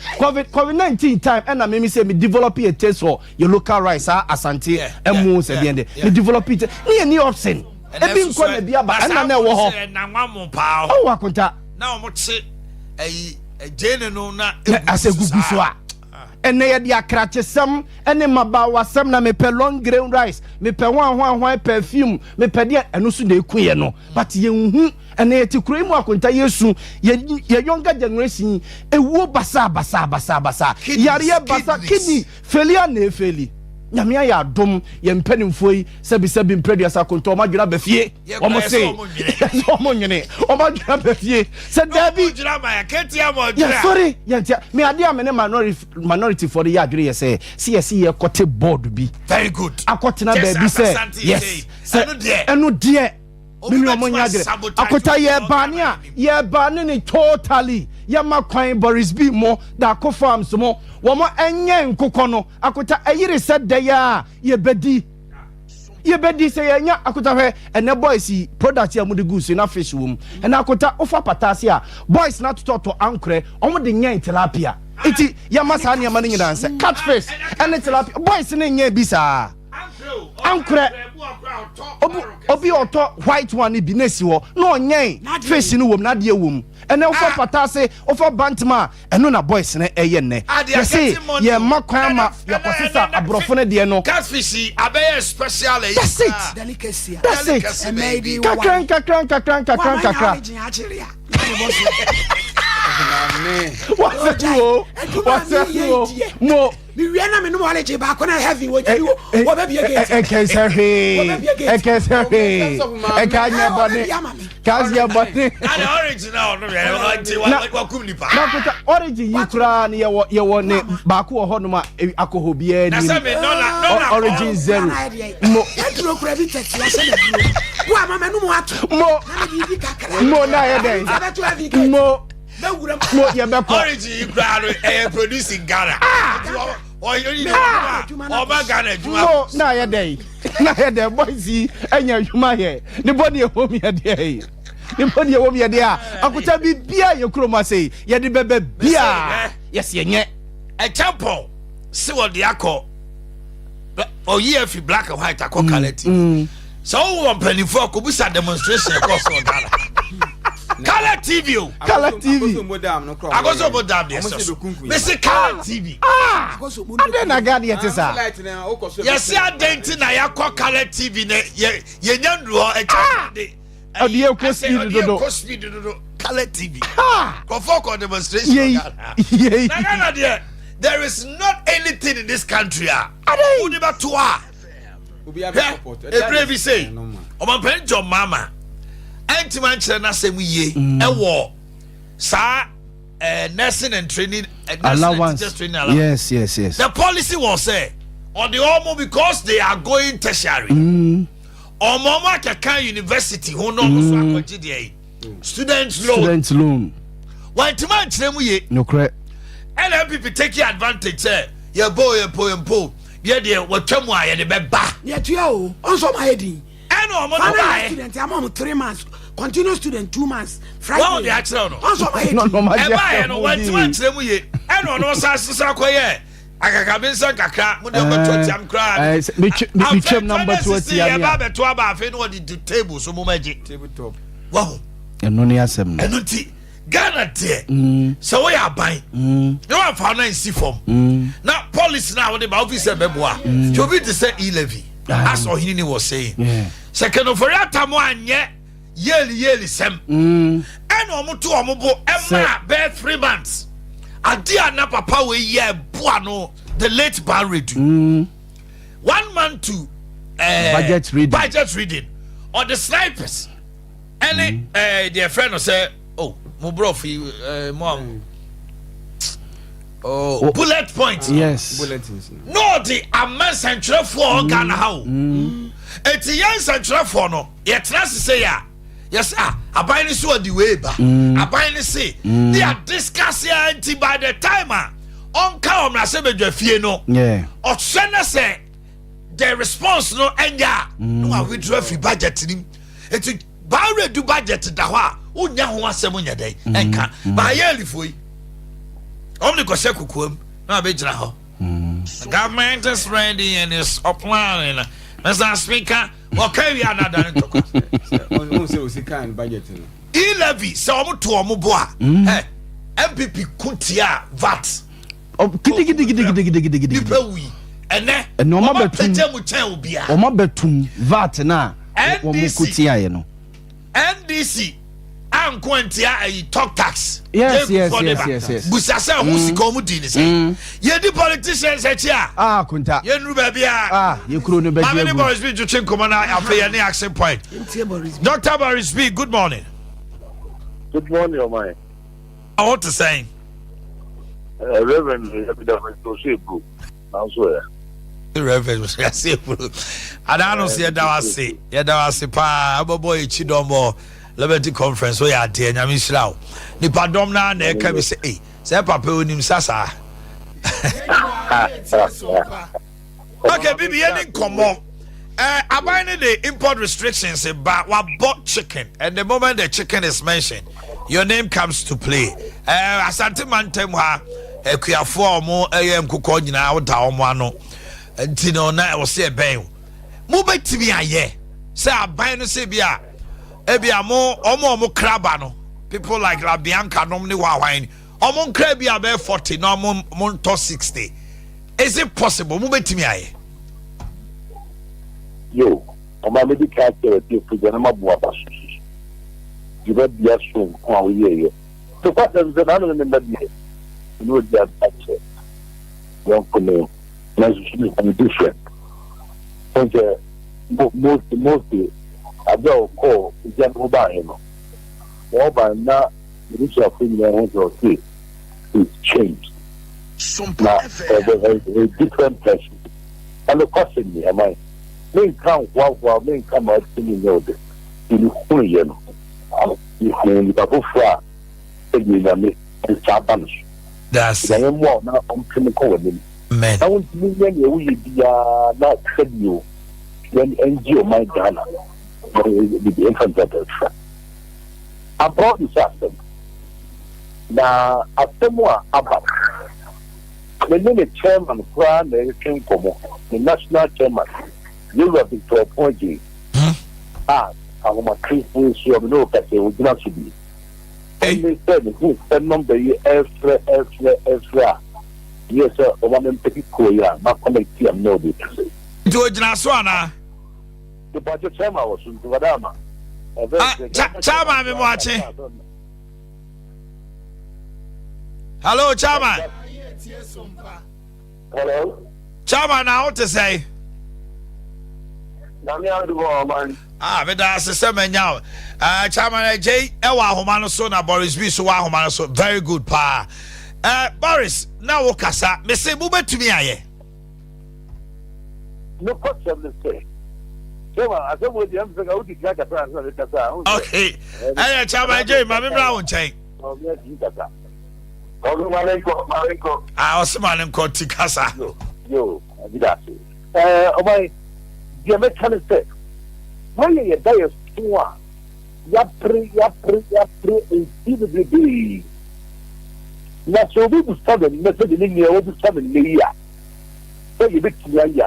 COVID-19 time ɛna memi sɛ me develop a taste for your local rice, ah, Asante ɛmu sɛ deɛ deɛ me develop it ne yɛ ni option ebi nkɔ na ebi aba ɛna na ɛwɔ hɔ. Ɔwɔ akonta. Na wɔn kye ɛyi gyeene no na asɛ gugu so a, ɛnɛ yɛde akrakyesɛm ɛne mmabawasɛm na mepɛ long grain rice, mepɛ hwan hwan hwan perfume, mepɛ deɛ ɛno so na eku yɛ no. But yɛnhu ɛnɛ yɛte kuro yi mu, akonta, yɛsu yɛ younger generation ewuo basa basa basa basa, yareɛ basa, kidney failure na efail. Nyame ayɛ adom, yɛn mpanimfoɔ yi, sɛbisɛbi mpɛduasa, akonta, ɔmo adwene aba fie. Ɔmo se yɛsɛ ɔmo nwene, ɔmo adwene aba fie sɛ daabi, yɛsɔre yɛntia me adeɛ a me ne minority foɔ de yɛ adwene yɛ sɛ yɛsi yɛ kɔte board bi. Very good. Akɔtena baabi sɛ yes, sɛ ɛno deɛ me ne ɔmo nyɛ adwene. Akota, yɛ baane a yɛ baane ne totally yɛma kwan Boris B mo Daako Farms mo wɔn ɛnyɛ nkokɔ no. Akota, ɛyere sɛ dɛyɛ a yɛbɛdi sɛ yɛnya. Akota, hwɛ, ɛnɛ boys yi product a mode gu so na fish wɔ mu. Ɛnɛ akota, wofa pataase a boys na totɔtɔ ankorɛ, ɔmo de nyɛn tilapia nti yɛma saa nneɛma no nyinaa nsɛ catfish ɛne tilapia. Boys ne nyɛn bi saa ankorɛ, obi ɔtɔ white one bi na esi hɔ na ɔnyɛn fish no wɔ mu na adeɛ wɔ mu. Ɛnɛ wofa pataase, wofa bantama a, ɛno na boys no ɛyɛ nnɛ. Yɛse yɛma kwan ma yɛkɔsesa aborɔfo no deɛ no. Catfish yi abɛyɛ special. That's it. That's it. Kakra nkakra nkakra nkakra nkakra. Wasɛ wo, wasɛ wo mo. Miwie na menom ɔregye baako na heavy wɔ gyiri wɔ bɛbie gate. Ɛkɛsɛ hwee, ɛkɛsɛ hwee, ɛka nyɛ bɔne, kaseɛ bɔne. Na kuta origin yi koraa no, yɛwɔ ne baako wɔ hɔnom a alcohol biara nim, Origin Zero mo. Ɛduro kura bi tɛsi ahyɛ na duro wo ama mɛ numu ato. Mo mo na yɛ dɛ mo mo yɛbɛkɔ. Origin yi koraa no ɛyɛ produce in Ghana. Ɔba Ghana adwuma. Mo na yɛ dɛ, na yɛ dɛ boys yi ɛnya adwuma yɛ ne bɔ ne ɛwɔ mu yɛ deɛ yi ne bɔ ne ɛwɔ mu yɛ deɛ a, akota bi bia yɛ kurom ase yi yɛde bɛbɛ bia yɛsi ɛnyɛ. Ɛkyɛnpɔn si wɔ de akɔ ɔyi afi black and white akɔ colour TV sɛ wowɔ mpanimfoɔ akɔbusa demonstration ɛkɔ so wɔ Ghana colour TV o. Colour TV. Akosombo Dam deɛ sɛ so mesi colour TV. Adɛn na Ghana yɛ te saa? Yɛsi adɛn nti na yɛakɔ colour TV na yɛnya nnuru hɔ ɛkyɛ de ɔde yɛ kɔ speed dodo. Kɔ speed dodo. Colour TV kɔfɔ kɔ demonstration wɔ Ghana. Na Ghana deɛ, there is not anything in this country a wode bɛto a. Hwɛ, ebire bi sei ɔmampanin John Mahama ɛntumi ankyerɛ n'asɛm yie ɛwɔ saa nursing and training nursing and teachers training allowance. The policy was say ɔde ɔmo because they are going tertiary, ɔmo akeka university ho na ɔmo so akɔgye deɛ yi student loan. Student loan. Wɔntumi ankyerɛ mu yie. Nokorɛ. Ɛna NPP take advantage sɛ yɛbɔ yɛpo yɛmpo. Yɛ deɛ wɔtwa mu a yɛde bɛba. Yɛtua o, ɔnso ɔmo ayɛ din. Ɛna ɔmo de Final year baeɛ. student ama ɔmo 3 months, continuous student 2 months. Friday. Wɔn de akyerɛw no. Ɔnso ɔmo ayɛ din. Ɛbaeɛ no wɔntumi ankyerɛ mu yie, ɛna ɔno sa sesa kɔyɛ akakabe nsa nkakra mo de ɔbɛto atiam koraa. Metwam na mbɛto atia me yɛba a abɛto aba afei na wɔde di table so mo ma gye. Table top. Wahu. Ɛno ne asɛm no. Ɛno nti Ghana deɛ, sɛ woyɛ aban na wamfa no ansi fam na policy no a wode ba wofi sɛ bɛboa nti obi te sɛ e-levy, as ɔhene ni wɔ saying, sɛ Ken Ofori-Atta mo anyɛ yɛli yɛli sɛm ɛna ɔmo to ɔmo bo ɛma bɛɛ 3 months ade a na papa wei yɛ ɛboa no, the late Baah-Wiredu, one month to Budget reading. Budget reading, ɔde snipers ɛne deɛ fɛ no sɛ, oh, mo borɔfo yi mo a, oh, bullet point. Bulletins no. Na ɔde ama nsɛntwerɛfoɔ a ɔga ha o. Eti yɛn nsɛntwerɛfoɔ no yɛtena ase sɛ yɛ a yɛsɛ a aban no so ɔde wei ba, aban no se ne yɛ discuss yɛ. Nti by the time a ɔnka ɔmrasɛ badwa fie no, ɔhwɛ no sɛ the response no ɛnyɛ a, na wa withdraw fi budget nim. Eti Baah-Wiredu budget da hɔ a wonya ho asɛm nyɛ dɛn ɛnka baayɛ alifoɔ yi ɔmo de kɔhyɛ kokoam na wabɛgyina hɔ. "The government is ready and is applying, Mr. Speaker." Wɔka wi anada ne ntɔkwa. Ɔn sɛ osi kan budget no. E-levy, sɛ ɔmo to ɔmo bo a, ɛ NPP ko tia VAT. Gidigidigidigidigidi. Nipa wui ɛnɛ. Ɛnɛ ɔmo ɔmo abɛtum. apagya mu kyɛn obiara. Ɔmo abɛtum VAT na wɔn NDC. ko tiaeɛ no. NDC anko ntia ayi talk tax. Yes. Busa sɛ ɔho sika ɔmo di ne sɛ yɛdi politicians akyi a, ah, kunta yɛnuru baabi a ah, yɛ kuro no bɛgye Maame ne agu. Boris B twetwe nkɔmmɔ na afei yɛne Action Point. Ntie Boris B. Dr. Boris B, good morning. Good morning, ɔman. Ɔho te sɛn? Reverend Yabida Osu Ebu, nanso ɛ. Reverend ase eburo adaa no so, yɛda wo ase, yɛda wo ase paa. Wobɛbɔ yɛkyi dɔm bɔ Liberty Conference, woyɛ adeɛ. Nyame nhyira wo. Nipa dɔm naa na ɛka bi sɛ, ei, sɛ papa onim sa saa. Okay, bibi yɛne nkɔmmɔ. Aban ne de import restrictions ba, wabɔ chicken, and the moment the chicken is mentioned, your name comes to play. Asante mantam ha akuafoɔ a ɔmo ɛyɛ nkokɔ nyinaa woda ɔmo ano, nti no na ɛwɔ sɛ ɛbɛn o mobɛtumi ayɛ sɛ aban no sɛ bi a ebi a mo ɔmo a ɔmo kraba no, people like Labianca nom ne wahwan, ɔmo nkra bi a bɛyɛ 40 na ɔmo mo ntɔ 60. Is it possible? Mobɛtumi ayɛ? Yo, ɔma mi di ka kyerɛ ti fo na ma bu aba so so. Dwuma bia so nko a woyɛɛyɛ. So kwasɛm sɛ n'ano ne mma deɛ, ɛne odi akyɛ. Yɔnko no, na nso so mi different. Fɛn sɛ Mose abɛ a ɔkɔɔ ogya no ho baeɛ no, wɔba na n'abusuafo nyinaa ho sɛ ɔse is changed. Na ɛbɛ a different person. Ɛno kwasɛm ni ɛman. Menka nhoahoa, menka ma atumi nyɛ wo de. Ɛni hunuyɛ no, ihu nipa foforɔ a sɛdeɛ Nyame nsa aba no so. That's Nyame mmoa wo na ɔmpem nkɔ w'anim. Amen. Na wontumi nyɛ nea woyɛ biara na sɛdeɛ yɛn ngye ɔman Ghana na bibi ɛmfa ntatasra. Ampa wode sɛ asɛm. Na asɛm a aba no, me ne ne chairman koraa na ɛretwe nkɔmmɔ, ne national chairman, Yewura Victor Ɔpɔn a ahomatorofoɔ so a me ne wo kasa yi, ogyina so bi. Ɛne sɛ mehu sɛ number yi ɛfrɛ ɛfrɛ ɛfrɛ a, yɛ sɛ ɔma me mpɛki kuro yi a ma connect a me ne wo de kasa yi. Nti ogyina so anaa? Mepakyɛ, chairman wɔ so nti wada ama. Ah, chairman, me mo akye. Hello, chairman. Hello. Chairman, na wote sɛn? Nyame adom a, ɔman. Ah, meda ase sɛ manya wo. Chairman Agyei ɛwɔ ahoma no so na Boris B so wɔ ahoma no so. Very good paa. Boris, na wo kasa mese mobɛtumi ayɛ. Nokwasɛm ne sɛ, chairman, asɛm wɔ deɛ mfɛ ka wodi kan kasa ansa na mekasa a, wohu sɛ- Okay, ɛyɛ Chairman Agyei, ma memmra wo nkyɛn. Ɔme atumi kasa. Ɔno ma ne nkɔ, ma ne nkɔ. Ah, ɔse ma ne nkɔ ti kasa. Yo, yo. Meda ase. Ɛɛ, ɔman, deɛ mɛka ne sɛ, woayɛ yɛ da yɛ so a, yɛapere, yɛapere, yɛapere mfie bebrebee. Na sɛ obi bisa me nnɛ sɛdeɛ me nua wabisa me nnɛ yi a, sɛ yɛbɛtumi ayɛ a,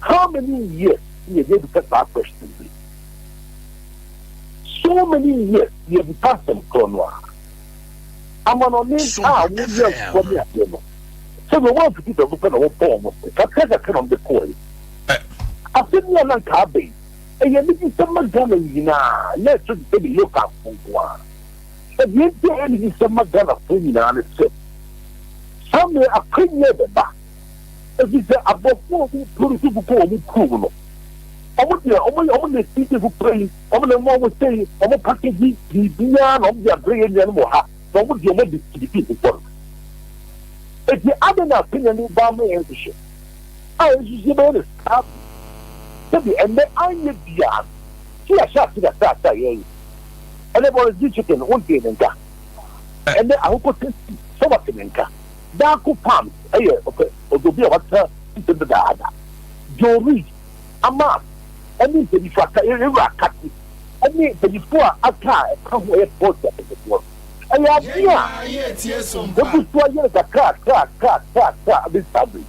how many years na yɛde abisa saa question yi? So many years yɛbisa asɛm korɔ no a. Amanɔne a wɔyɛ nkokɔ ne adeɛ no, sɛdeɛ wɔn amfiti prɛko pɛ na wɔbɔɔ wɔn se, kakra kakra na wɔde kɔɔe. Asɛm yi a na anka aba yi, ɛyɛ anigyesɛm ma Ghana nyinaa, nyɛ ɛto te sɛ ne localfoɔ nko ara. Na deɛ nti a ɛyɛ anigyesɛm ma Ghanafoɔ nyinaa ne sɛ, saa mmerɛ akwannya rebɛba, ɛfiri sɛ aborɔfo a wɔproduce nkokɔ wɔ wɔn kurom no, wɔn deɛ wɔn wɔn na ɛfidi nkokɔ yi, wɔn na ɛma wɔn sei, wɔn package biribiara na wɔn de abrɛ yɛn nuanom wɔ ha, na wɔn deɛ wɔn distribute nkokɔ no. Enti adɛn na akwannya no reba ama yɛn nhwehwɛ a yɛn nso yɛbɛyɛ no saa bi? Sɛbi ɛnnɛ anyɛ biara no, sɛ yɛahyɛ ase kakrakra a yɛreyɛ. Ɛnnɛ Boris G. Chicken, wontee ne nka. Ɛnnɛ Ahokɔ Tasty, sɛ woate ne nka. Darko Farms yɛ ɔpɛ obi a watena system dedaada. Joe Reed, Amas, ɛne mpanyinfoɔ aka, Yɛwura Akate, ɛne mpanyinfoɔ a aka a ɛka ho ɛyɛ poultry akɛsefoɔ no. Ɛyɛ adeɛ a yɛgu so ayɛ no kakrakrakrakrakra abɛsi saa berɛ yi.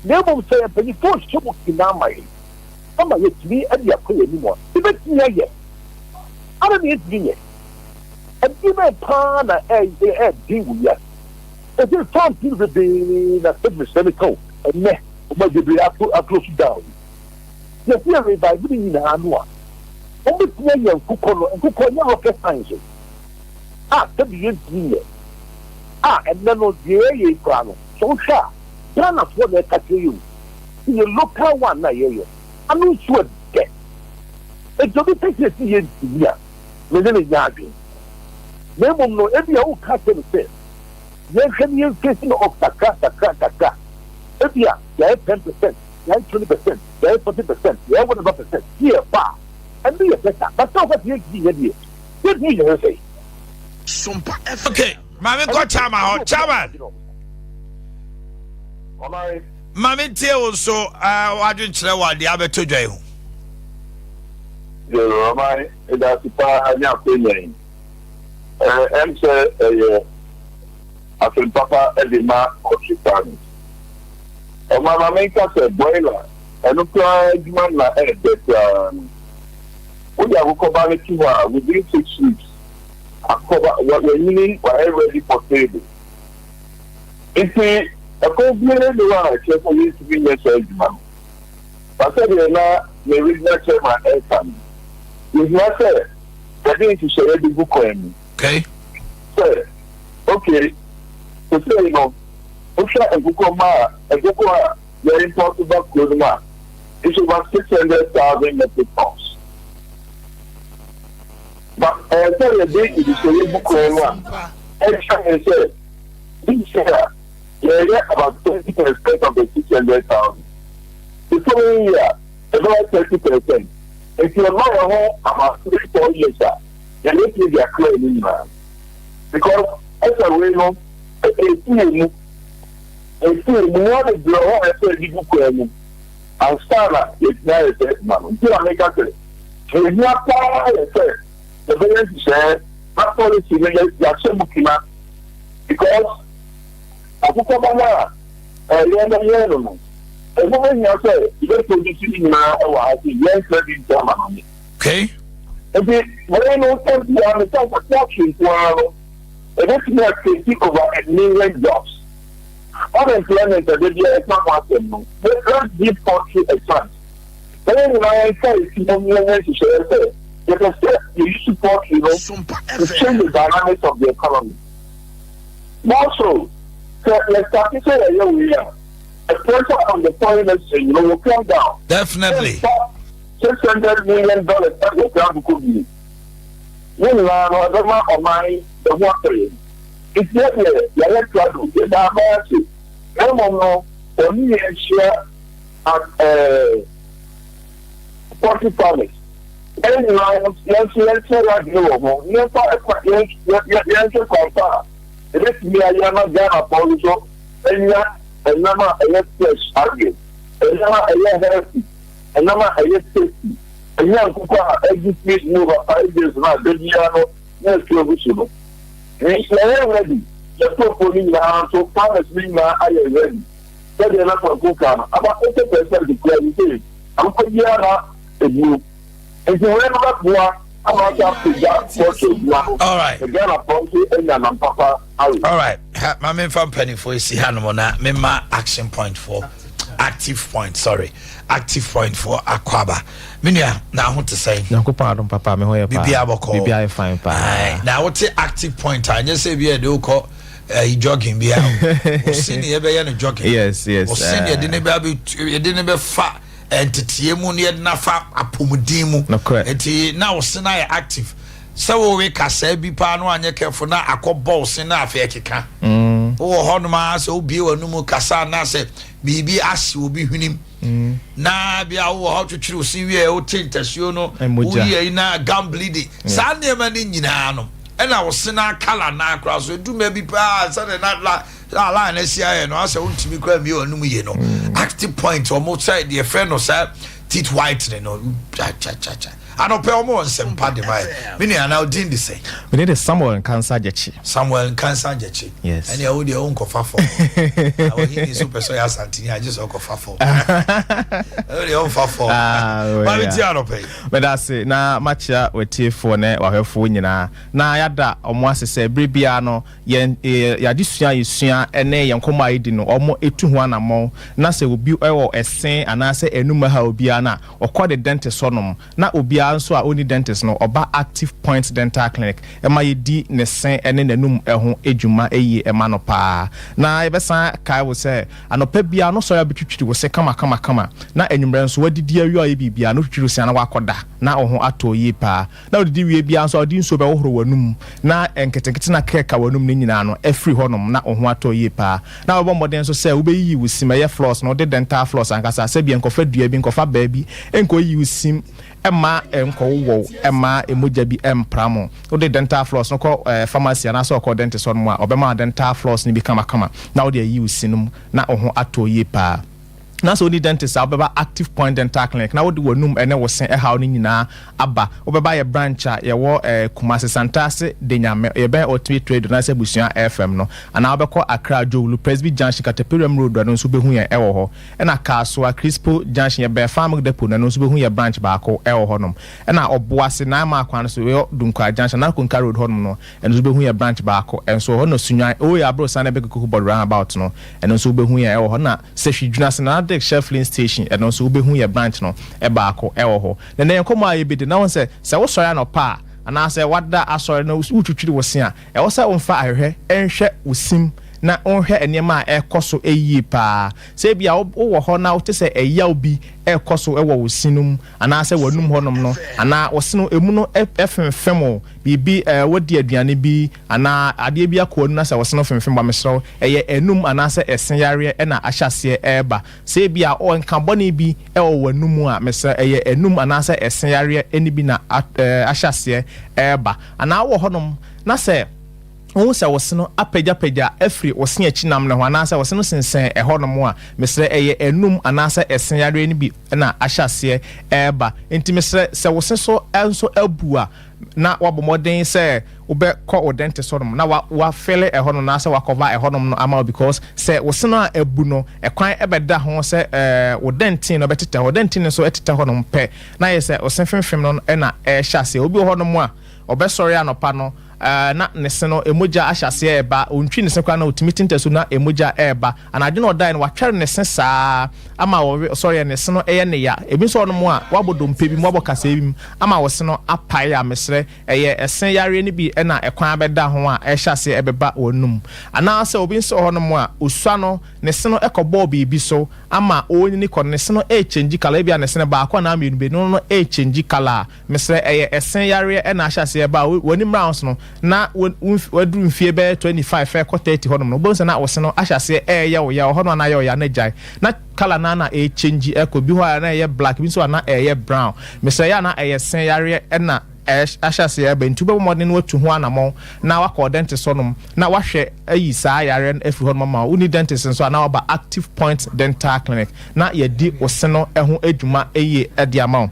Na mmom sɛ yɛn mpanyinfoɔ rehyɛ mu kena ama yɛn ama yɛatumi de akɔ yɛn anim a, yɛbɛtumi ayɛ. Adɛn na yɛntumi nyɛ? Ɛdeɛ bɛn paa na ɛyɛ den wɔ wiase? Ɛsɛ farms no bebree na sɛ mesrɛ meka o, ɛnnɛ wɔn bebree ato aclose down yi. Yɛsɛ yɛ revive ne nyinaa no a, wɔbɛtumi ayɛ nkokɔ no, nkokɔ nyɛ rocket science o. A sɛbi yɛntumi nyɛ. A ɛnnɛ no deɛ yɛyɛ yi koraa no, sɛ wohwɛ a, Ghanafoɔ na ɛka kyerɛ yɛ o, sɛ yɛ local one na yɛyɛ, ano nso ɛdɛ. Enti obi ka sɛ yɛsi yɛntumi a, me ne no nyɛ adwene. Na mmom no, ebia woka kyerɛ no sɛ yɛnhwɛ na yɛmfeesi no off kakra kakra kakra. Ebia yɛayɛ 10%, yɛayɛ 20%, yɛayɛ 40%, yɛayɛ whatever percent, ne yɛkɔ a, ɛno yɛ better. But sɛ woka sɛ yɛntumi nyɛ deɛ, yɛntumi nyɛ ho sɛn? Okay, maame nkɔ chairman hɔ. Chairman. Maame ntie wo nso wadwenkyerɛ wɔ adeɛ abɛtɔ dwa yi ho. Ɔman ɛda ase paa ne akwanya yi. Ɛm sɛ ɛyɛ asɛm papa de ma poultry farmers. Ɔman ma menka sɛ broiler ɛno koraa adwuma na ɛɛdɛ koraa no. Wode akokɔba no to hɔ a within 6 weeks akokɔba wanyini, wayɛ ready for table. Nti ɛkwan biara nni hɔ a ɛkyerɛ sɛ yɛntumi nyɛ saa adwuma no. Na sɛdeɛ na me regional chairman ɛreka no, yɛhia sɛ yɛde nhyehyɛeɛ de gu kwan mu. Sɛ okay, sesei no wohwɛ nkokɔ ma a, nkokɔ a yɛ import ba kuro no mu a, it's over 600,000 metric tons. But ɛyɛ sɛ yɛde nhyehyɛeɛ gu kwan mu a ɛkyerɛ yɛn sɛ this year yɛyɛ about 20% of the 600,000. The following year ɛbɛyɛ 30%. Nti ɛma yɛn ho about 3, 4 years a yɛbɛtumi de akra ne nyinaa. Because ɛsɛ wei no ɛsi yɛn mu ɛsi yɛn mu nneɛma bebree wɔ hɔ a ɛsɛ yɛde gu kwan mu ansa na yɛtumi ayɛ sɛ adwuma no. Nti na meka sɛ yɛhia paa yɛ sɛ yɛbɛyɛ nhyehyɛeɛ na policy no yɛahyɛ mu kina, because akokɔba no a ɛyɛ no yɛn no, ɛho bɛhia sɛ yɛbɛproduce ne nyinaa ɛwɔ ha sɛ yɛnfrɛ bi nti ama no. Nti wei no sɛ bia me sɛ nka poultry nko ara no ɛbɛtumi acreate over a million jobs. Unemployment a baabi a yɛka ho asɛm no, let's give poultry a chance na yɛn nyinaa yɛnka esi mu ne yɛnyɛ nhyehyɛeɛ sɛ yɛpɛ sɛ yɛuse poultry no to change the dynamics of the economy. More so, sɛ yɛstart sɛ yɛyɛ wei a, the pressure on the foreign exchange no will come down. $600 million ɛwɔ kura akokɔ bie ne nyinaa no, ɛbɛma ɔman ɛho atɔ yɛn. Nti yɛdeɛ yɛayɛ krado, yɛda aban ase, na mmom no ɔne yɛn hyia at poultry farmers. Yɛn nyinaa yɛn nso yɛnkyerɛ yɛn adwene wɔ ho, yɛmfa ɛkwa yɛn yɛnhwɛ kwan pa a ɛbɛtumi ayɛ ama Ghanafoɔ nso anya. Ɛnam a ɛyɛ fresh awe, ɛnam a ɛyɛ healthy, ɛnam a ɛyɛ tasty, ɛnyɛ nkokɔ a ɛgu fridge mu over 5 days no a da biara no na atu agu so no. Yɛyɛ ready, yɛtɔfoɔ no nyinaa nso, farmers no nyinaa ayɛ ready. Sɛdeɛ na Kwaku ka no, about 80% kura yi sɛ akokɔ biara na ebuo. Nti wei no bɛboa ama asa apagya poultry adwuma no. Alright. Ghanafoɔ nso anya nam papa awe. Alright, ha, ma memfa mpanimfoɔ esi hanom na mema Action Point for Active Point, sorry, Active Point for Akwaba. Me nua, na ho te sɛn? Nyankopɔn adom papa, me ho yɛ paa. Biribiara bɔkɔɔ? Biribiara yɛ fine paa. Aye, na wote Active Point a, nyɛ sɛ bi a yɛde wokɔ jogging bia o. Ɔse ne yɛbɛyɛ no jogging. Ɔse ne yɛde ne bɛ yɛde ne bɛfa nteteɛ mu ne yɛde nafa apɔmuden mu. Nokorɛ. Nti na ɔse no ayɛ active. Sɛ wowe kasaa bi paa no anyɛ kɛfo na akɔbɔ wo se na afei ɛkeka. Wowɔ hɔnom a sɛ wobie w'anum kasa anaasɛ biribi ahye obi hwenem na bia wowɔ hɔ twetwere wo se wie a, wote ntasuo no. Mogya. Woyi ayi na gum bleeding, saa nneɛma no nyinaa no, ɛna wo se no akala naa koraa so ɛduma bi paa sɛde na la la line asi ayɛ no asɛ wontumi koraa mmie w'anum yie no. Active Point, ɔmo sɛ deɛ frɛ no sɛ teeth whitening no kyakyakya. Anɔpɛ ɔmo wɔ nsɛmpa de ma yɛ. Me nua, na odin de sɛ? Mene de Samuel Nkansa Gyakye. Samuel Nkansa Gyakye. Yes. Ɛnea wo deɛ wonkɔfa fam na wɔhini so pɛ sɛ ɔyɛ Asanteni agye sɛ ɔkɔfa fam, ɛwo deɛ womfa fam. Ah, well, ma metie yeah. anɔpɛ yi. Meda ase na makyea w'atiefoɔ ne w'ahwɛfoɔ nyinaa na yɛada ɔmo ase sɛ berɛ biara no yɛn yɛade sua a yɛsua ne yɛn nkɔmmɔ a yɛdi no, ɔmo ɛtu ho anammɔn. Na sɛ obi wɔ ɛse anaasɛ ɛnum ha obiara no a, ɔkɔ de dentist hɔnom, na obiara nso a ɔnni dentist no, ɔba Active Point Dental Clinic ɛma yɛdi ne se ne n'anum ho dwuma yie ɛma no paa. Na yɛbɛsan kae wo sɛ anɔpa biara no, sɔre a, bɛtwitwiri wo se kamakamakama, na anwummerɛ nso, wadidi awie a, ɔyɛ biribiara na wotwitwiri wo se a, na wakɔda na wo ho atɔ yie paa. Na wodidi wie biara nso a, wode nsuo bɛhohoro w'anum na nketenkete na kɛkɛ w'anum no nyinaa no afiri hɔnom na wo ho atɔ yie paa. Na wobɛbɔ mmɔden nso sɛ wobɛyiyi wo sim, ɛyɛ floss no, wode dental floss ankasa, sɛdeɛ nkɔfa dua bi, nkɔfa baa bi nkɔyiyi wo sim ɛma nkɔwowɔw, ɛma mogya bi mpra mo. Wode dental floss no kɔ pharmacy anaasɛ ɔkɔ dentist hɔ nom a, ɔbɛma wo dental floss no bi kamakama na wode ayi wo si no mu na wo ho atɔ yie paa. Na sɛ woni dentist a, wobɛba Active Point Dental Clinic na wode w'anum ne wo se ɛhaw no nyinaa aba. Wobɛba yɛ branch a yɛwɔ Kumase Santase Denyame, yɛbɛn Ultimate Radio anaasɛ Abusua FM no, anaa wobɛkɔ Accra Dzorwulu Presby Junction Kataperiam Road, ɛno nso wobɛhu yɛn ɛwɔ hɔ. Ɛna Kasoa Crispo Junction, yɛbɛn Farm Depot no, ɛno nso wobɛhu yɛ branch baako ɛwɔ hɔnom. Ɛna Ɔboase Nine Mile kwan no so, ɛwɔ Dunkwa Junction anaa Konka Road hɔnom no, ɛno nso wobɛhu yɛ branch baako ɛnso wɔ hɔ. Na Sunyani Oye Aborosan na ɛbɛn Koko Board roundabout no, ɛno nso wobɛhu yɛn ɛwɔ hɔ. Na Sefwi Dwunase Nana Shell Filling Station, ɛno nso wobɛhu yɛ branch no ɛbaako ɛwɔ hɔ. Na nɛ yɛn nkɔmmɔ a yɛbɛdi na wɔn sɛ wosɔre anɔpa a anaasɛ wada asɔre no, wotwitwiri wo se a, ɛwɔ sɛ womfa ahwehwɛ nhwɛ wo sim na wonhwɛ nneɛma a ɛkɔ so yie paa. Sɛ ebia wowɔ hɔ na wote sɛ ɛyaw bi ɛkɔ so wɔ wo se no mu anaasɛ w'anum hɔnom no anaa wo se no emu no ɛfemfem wo biribi, wadi aduane bi anaa adeɛ bi akɔ w'anum na sɛ wo se no femfem ba, mesrɛ wo, ɛyɛ anum anaasɛ ɛse yareɛ ɛna ahyɛ aseɛ ɛreba. Sɛ ebia nka bɔne bi ɛwɔ w'anum a, mesrɛ, ɛyɛ anum anaasɛ ɛse yareɛ ɛne bi na ahyɛ aseɛ ɛreba. Anaa wowɔ hɔnom na sɛ wohu sɛ wo se no apagyapagya afiri wo se akyi nam no ho anaasɛ wo se no sensɛn ɛhɔnom a, mesrɛ, ɛyɛ anum anaasɛ ɛse yareɛ no bi na ahyɛ aseɛ ɛreba. Nti mesrɛ, sɛ wo se so nso abu a, na wabɔ mmɔden sɛ wobɛkɔ wo dentist hɔnom na wafele ɛhɔnom anaasɛ wakɔva ɛhɔnom no ama wo, because sɛ wo se no a abu no, ɛkwan ɛbɛda ho sɛ wo dentin no bɛtetɛ hɔ. Dentin no nso ɛtetɛ hɔnom pɛ na yɛ sɛ wo se femfem no ɛna ɛhyɛ aseɛ. Obi wɔ hɔnom a ɔbɛsɔre anɔpa no na ne se no emogya ahyɛ aseɛ ɛba. Ontwi ne se koraa na otumi te ntasu na emogya ɛɛba. Anadwo na ɔdae no, watwɛre ne se saa ama ɔsɔre ne se no ɛyɛ ne ya. Ebi nso ɔnom a, wabɔ dompe bi mu, wabɔ kasɛɛ bi mu ama wɔ se no apae a, mesrɛ, ɛyɛ ɛse yareɛ no bi ɛna ɛkwan abɛda ho a ɛhyɛ aseɛ ɛbɛba wɔn num. Anaasɛ obi nso wɔ hɔnom a osua no, ne se no ɛkɔbɔɔ biribi so ama ɔnyini kɔ no, ne se no ɛɛkyɛngyi colour. Ebi a ne se no baako anaa mmienu bi no ɛɛkyɛngyi colour a, mesrɛ, ɛyɛ ɛse yareɛ ɛna ahyɛ aseɛ ɛba a. W'ani mmra ho so no na waduru mfie bɛyɛ 25 ɛkɔ 30 hɔnom no, wobɛhu sɛ na wo se no ahyɛ aseɛ ɛɛyɛ wo ya wɔ hɔnom anaa ɛyɛ wo ya na gyae na colour na ɛɛkyɛngyi ɛkɔ bi hɔ a na ɛyɛ black, bi nso a na ɛyɛ brown. Mesrɛ, yɛ a na ɛyɛ se yareɛ ɛna. ahyɛ aseɛ ɛba nti wobɛbɔ mmɔden na watu ho anammɔn na wakɔ dentist hɔnom na wahwɛ ayi saa yareɛ no afiri hɔnom ama wo. Wonni dentist nso a na waba Active Point Dental Clinic na yɛadi wo se no ho adwuma yie de ama wo.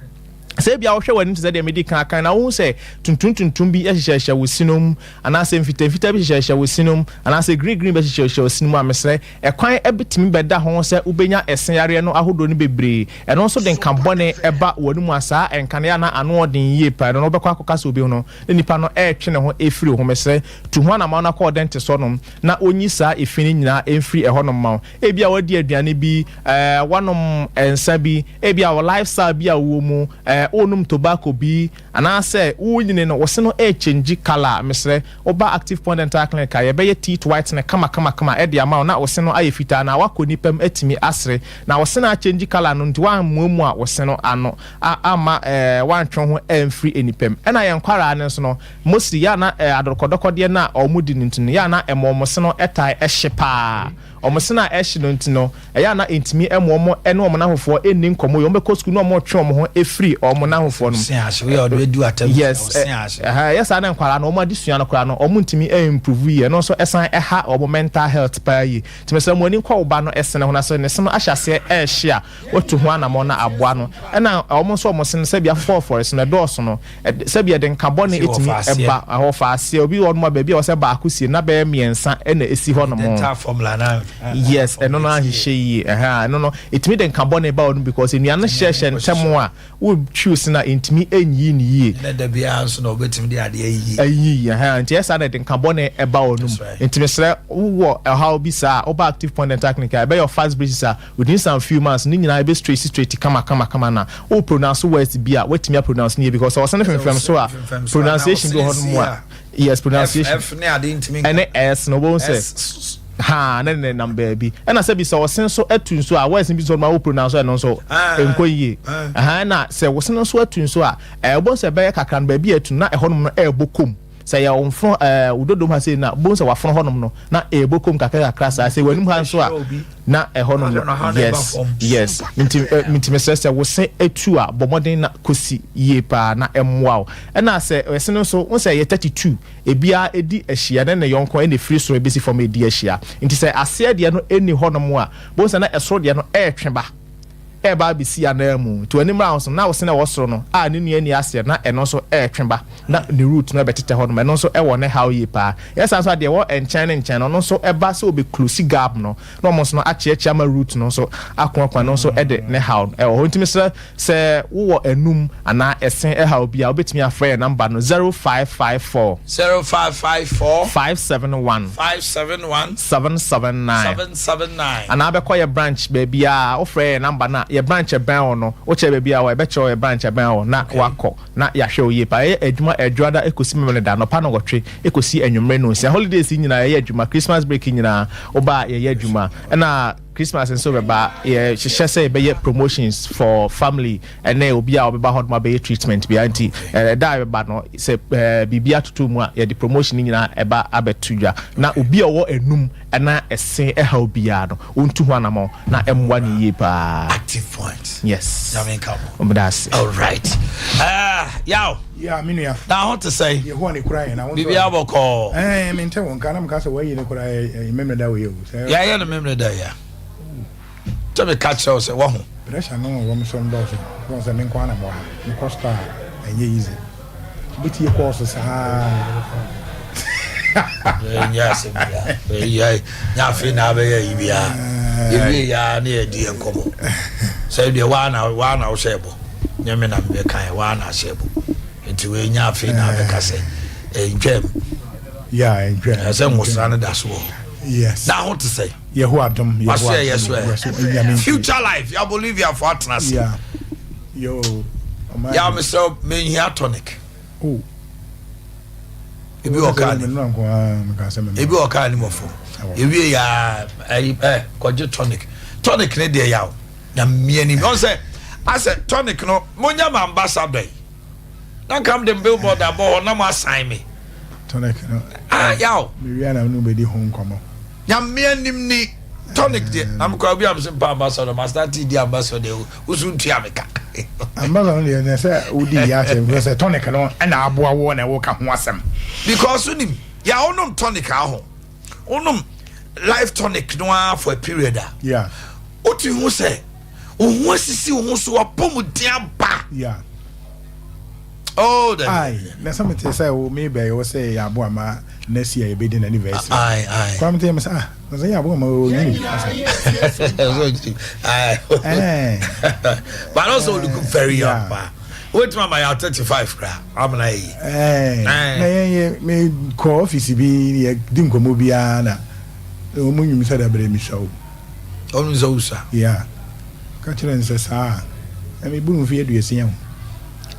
Sɛ ebia wohwɛ w'anim te sɛ deɛ medi kan aka na wohu sɛ tuntum tuntum bi hyehyɛhyehyɛ wo sino mu anaasɛ mfitamfitaa bi hyehyɛhyehyɛ wo sino mu anaasɛ green green bɛhyehyɛhyehyɛ wo sino mu a, mesrɛ ɛkwan bɛtumi bɛda ho sɛ wobɛnya ɛse yareɛ no ahodoɔ no bebree. Ɛno nso de nka bɔne ba w'anom a saa nka no yɛ a na ano ɔden yie paa. Ɛno no wobɛkɔ akɔka sɛ obi ho no na nipa no retwe ne ho afiri wo ho. Mesrɛ tu ho anamɔn na kɔ dentist hɔnom na ɔnyi saa efi no nyinaa mfiri ɛhɔnom ma wo. Ebia woadi aduane bi, woanom nsa bi, ebia wo lifestyle bi a wowɔ mu, worenom tobacco bi, anaasɛ worenyini no, wo se no rekyɛngyi colour a, mesrɛ, woba Active Point Dental Clinic a, yɛbɛyɛ teeth whitening kamakamakama de ama wo na wo se no ayɛ fitaa na woakɔ nnipa mu atumi asere. Na wo se no akyɛngyi colour no nti, woammuamua wo se no ano amma woantwe wo ho amfiri nnipa mu. Ɛna yɛn nkwadaa no nso no, mostly yɛ a na adɔkɔdɔkɔdeɛ no a wɔdi no nti no, yɛ a na ɛma wɔn se no taa hye paa. Wɔn se no a ɛhye no nti no, ɛyɛ a na ɛntumi mma wɔn ne wɔn nnamfofoɔ nni nkɔmmɔ yie. Wɔbɛkɔ sukuu na wɔretwe wɔn ho afiri wɔn nnamfofoɔ no mu. Yes, ɛyɛ saa na nkwadaa no, wɔn adesua no koraa no, wɔntumi improve yie. Ɛno nso ɛsan ɛha wɔn mental health paa yie. Nti mesrɛ mo ani nkɔ wo ba no sene ho, na sɛ ne se no ahyɛ aseɛ ɛrehye a, woatu ho anammɔn na aboa no. Ɛna wɔn nso wɔn se no, sɛbi afofɔɔfɔre se no, ɛdɔɔso no, Sɛbi ɛde nka bɔne etumi ɛba ɛhɔ fa aseɛ obi wɔ nom a baabi a wɔsɛ baako sie na bɛyɛ mmiɛnsa ɛna esi hɔ nom. Yes, ɛno no anhyehyɛ yie ɛhɛn ɛno no etumi de nka bɔne ba hɔ nom because nnua no hyɛhyɛ ntɛm a wotwiw se na ntumi nyi ne yie. Ɛna da biara nso na wɔbɛtumi de adeɛ ayiyi. Ayiyi ɛhɛn nti ɛyɛ saa na ɛde nka bɔne ɛba hɔ nom nti mesrɛ wowɔ ɛhaw bi saa a woba Active Point Dental Clinic a ɛbɛyɛ fast braces a Within some few months ne nyinaa ɛbɛ straight straight kama kama kama na wo pronounce words bi a woatumi a pronounce no yie because sɛ ɔsene femfam so a pronunciation bi wɔ hɔ nom a yes pronunciation ɛne S no wobɛhu sɛ ha ne ne nam baabi ɛna sɛ bi sɛ ɔsen so atu nso a words bi nso ma wo pronounce ɛno nso nkɔ yie ɛha ɛna sɛ wɔsen nso atu nso a ɛwobɛhu sɛ ɛbɛyɛ kakra no baabi a atu na ɛhɔ nom no ɛɛbɔ kom. Sɛ yɛ wo mfono ɛɛ wo dodom ha sei na bohu sɛ wafono hɔnom no na ɛɛbɔ kom kakra kakra saa sɛ w'anim ha nso a na ɛhɔnom no yes yes nti nti mesrɛ sɛ wo se atu a bɔ mmɔden na kɔsi yie paa na ɛmmoa wo ɛna sɛ ɛse no nso wo sɛ ɛyɛ 32 ebiara ɛdi ahyia ne ne yɔnko ɛna ɛfiri soro ɛbɛsi fam ɛdi ahyia nti sɛ aseɛ deɛ no ɛnni hɔnom a bohu sɛ na ɛsoro deɛ no ɛɛtwe ba. reba abɛsi ananmu. Nti w'ani mmra ho so, na wo sene a ɛwɔ soro no a ne nua nni aseɛ na ɛno nso retwe ba, na ne root no bɛtetɛ hɔ nom, ɛno nso wɔ ne haw yie paa. Yɛ saa nso a, deɛ ɛwɔ nkyɛn ne nkyɛn no, ɔno nso ba sɛ ɔbɛ close gap no, na wɔn nso no akyeakyea ama root no nso akoakua, ɛno nso de ne haw no wɔ hɔ. Nti mesrɛ sɛ wowɔ anum anaa ɛse haw bi a, wobɛtumi afrɛ yɛn number no 0554. 0554. 571. 571. 779. 779. Anaa bɛkɔ yɛ branch baabiaa wofrɛ yɛ number no a yɛ branch ɛbɛn wo no wokyerɛ baabi a wɔ yɛbɛkyerɛ wo yɛ branch ɛbɛn wo na wakɔ na yɛahwɛ wo yie paa yɛyɛ adwuma ɛdwoada ɛkɔsi memeneda anɔpa nnɔnwɔtwe ɛkɔsi anwummere nnɔnsia holidays yi nyinaa yɛyɛ adwuma Christmas break yi nyinaa woba a yɛyɛ adwuma ɛna Christmas nso bɛba yɛ hyehyɛ sɛ yɛbɛyɛ promotions for family ɛne obi a ɔbɛba hɔ nom abɛyɛ treatment bia nti ɛda a ɛbɛba no sɛ biribi atoto mu a yɛde promotion no nyinaa ɛba abɛto dwa na obi a ɔwɔ enum ɛna ɛse ɛhaw biara no ɔntu ho anamɔn na ɛmmoa no yie paa. Active point. Yes. Nyame nka mo. Ɔmda ase. All right. Yaw. Yeah, me nua. Na ho te sɛn? Yehowa ne kura yɛn na wo nso. Biribi abɔkɔɔ. Ɛɛ, mente wo nka na meka sɛ wɔayi ne kora ɛyɛ memmerɛ wei o. Sɛ yɛayɛ no memmerɛ da ya. Sɛ meka kyerɛ wo sɛ wahu. Pressure no wɔ me so no dɔɔso. Wɔn sɛ me nko ara na mewɔ ha. Mekɔ store a ɛnyɛ easy. Wobɛtie kɔɔso saa. Ɛnyɛ asɛm bia. Ɛyɛ nyɛ afei na abɛyɛ yi bia. Yɛwie ya ne yɛdi yɛn nkɔmmɔ. Sɛ deɛ waa na waa na wohyɛ bɔ. Nyɛ me na mebɛka yɛ waa na ahyɛ bɔ. Nti wei nyɛ afei na abɛka sɛ ɛntwam. Yeah, ɛntwam. Ɛsɛ nwosra no da so wɔ hɔ. Yes. Na ho te sɛ. Yehowa adom. Waso yɛ so ɛ. Future life ya Bolivia fo atena ase. Yeah. Yo. Ya mesrɛ menhia tonic. Oh. Ebi wɔ kaa ni. Ebi wɔ kaa ni wɔ fam. Ewie ya ɛyi ɛ kɔgye tonic. Tonic ne deɛ yaw. Na mmea ni. Ɔn sɛ asɛ tonic no mo nya ma ambassador yi. Na nka m de billboard abɔ hɔ na mo asan me. Tonic no. Ah yaw. Mewia na no bɛdi ho nkɔmmɔ. Nyame anim ni tonic deɛ na mekora obi a mese mpa ambassador ma start di ambassador wo so ntua me ka. Ambassador no deɛ na sɛ wodi yɛ akyɛ because sɛ tonic no ɛna aboa woɔ na ɛwɔ ka ho asɛm. Because wonim yà wonom tonic aho wonom life tonic no ara for a period a. Yeah. Wotu ho sɛ wo ho asisi wo ho so wapɔmuden aba. Yeah. Oh, the. Aye, na sɛ mete sɛ wo me bɛyɛ wo sɛ yɛ aboa ma next year yɛbɛdi na anniversary. Aye, aye. Kwa mete yɛ me sɛ ah, na sɛ yɛ aboa ma o nyini asa. Aye. Eh. But also look very young pa. Wait ma ma 35 kra. Amena yi. Eh. Na yɛn yɛ me kɔ office bi yɛ di nkɔmmɔ biara na wɔn nwum sɛ dabrɛ mi sua o. Ɔno sɛ wosua. Yeah. Ka kyerɛ no sɛ saa a, na mebu mfe 60 o.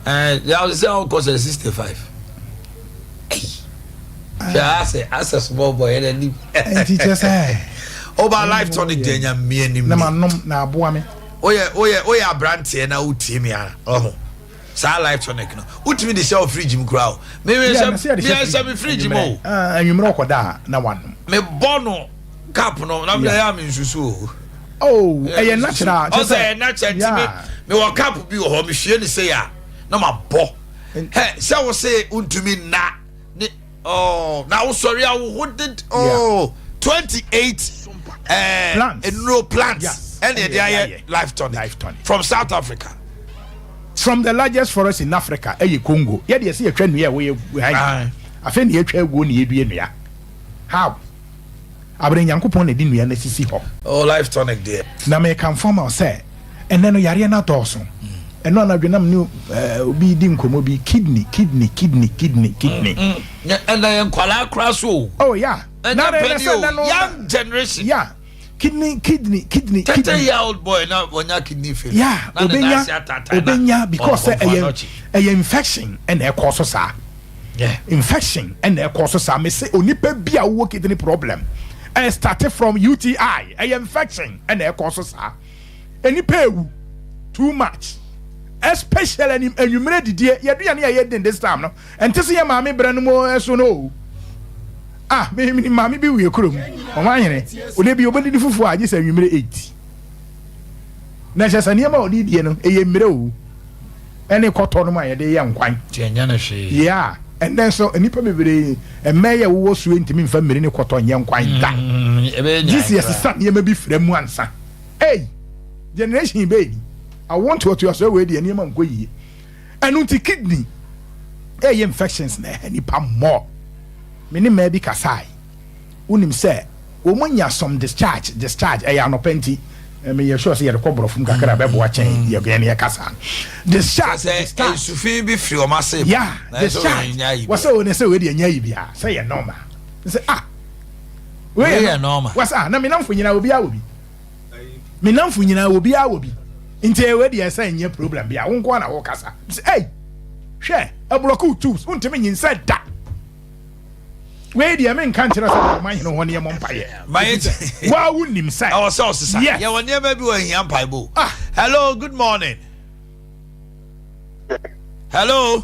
Ɛɛ, yà sɛ ɔkɔ sɛ 65. Hwɛ asɛ asɛ small boy ɛna nim. Nti kyerɛ sɛ. Ɔba life tonic deɛ nya mmea nim. Na ma nom na aboa me. Oyɛ oyɛ oyɛ aberanteɛ na wotie mi ara ɔho. Saa life tonic no wotumi de hyɛ wɔ fridge mu koraa o. Mi mi hyɛ mi hyɛ mi fridge mu o. Anwummerɛ ɔkɔda a na wanom. Me bɔ no cup no na mi yɛ a mi nsusu o. Oh, ɛyɛ natural. Ɔsɛ ɛyɛ natural nti mi mi wɔ cup bi wɔ hɔ mi hwie ne se ya na ma bɔ. Hɛ sɛ wo se ntumi nna ne oh na wosɔre a wo ho did oh 28 ɛɛ nnuro plants ɛna ɛde ayɛ life tonic from South Africa. From the largest forest in Africa ɛyɛ Congo yɛ deɛ sɛ yɛtwa nnua ɛwɔ yɛ ha afei na yɛtwa aguo na yɛdua nnua how abere Nyankopɔn na ɛde nnua no asisi hɔ. Oh life tonic deɛ. Na mekamfo ama wo sɛ ɛnɛ no yareɛ no adɔɔso. Ɛno anadwo na mene obi di nkɔmmɔ bi kidney kidney kidney kidney kidney. Ɛnna yɛ nkwadaa koraa so o. Oh yeah. Ɛnyɛ mpɛni o young generation. Yeah kidney kidney kidney. 30-year-old boy na wɔnya kidney failure. Yeah obenya obenya because sɛ ɛyɛ ɛyɛ infection ɛna ɛkɔ so saa. Yeah. Infection ɛna ɛkɔ so saa mese onipa bi a wowɔ kidney problem ɛyɛ start from UTI ɛyɛ infection ɛna ɛkɔ so saa. Nnipa ewu too much especially anim anwummerɛ didie yɛaduane a yɛdi this time no ɛnte sɛ yɛ maame berɛ no mu ɛso no o ah me me maame bi wie kurom ɔmo ahene ɔde bi ɔbɛdidi fufuo a gye sɛ anwummerɛ 8 na ɛhyɛ sɛ nneɛma a ɔde die no ɛyɛ mmerɛ o ɛne kɔtɔ no mu a yɛde yɛ nkwan yeah ɛnɛ nso nnipa bebree mmɛ yɛ wowɔ suo ntumi mfa mmiri ne kɔtɔ nyɛ nkwan da gye sɛ yɛsesa nneɛma bi frɛ mu ansa. Ei! Generation bɛɛ ni. Awoɔ ntoatoasoɔ wei deɛ nneɛma nkɔ yie. Ɛno nti kidney ɛyɛ infections na ɛha nipa more. Me ne mmaa bi kasae. Wonim sɛ wɔn anya some discharge discharge ɛyɛ anɔpa nti meyɛ sure sɛ yɛde kɔ borɔfo mu kakra bɛboa kyɛn yɛ yɛn yɛ kasa. Discharge discharge. Nsufi bi firi wɔn ase. Yeah discharge. Wɔsɛ wɔn sɛ wei deɛ nyɛ yi bia sɛ yɛ normal. Sɛ ah wei yɛ normal. Wɔsɛ ah na me namfo nyinaa obiara wɔ bi. Me namfo nyinaa obiara wɔ bi nti ɛwɛ deɛ ɛsɛ nyɛ problem bi a wo nko na wokasa sɛ ei hwɛ ɛblɔko tubes wontumi nyinsɛ da wei deɛ menka nkyerɛ sɛ ɔma hene hɔ ne yɛmmɔ mpayɛ waa wonim sɛ ɛwɔ sɛ ɔsesa yes. Yɛwɔ nneɛma bi wɔ ahia mpaebɔ. Ah. Hello, good morning. Hello.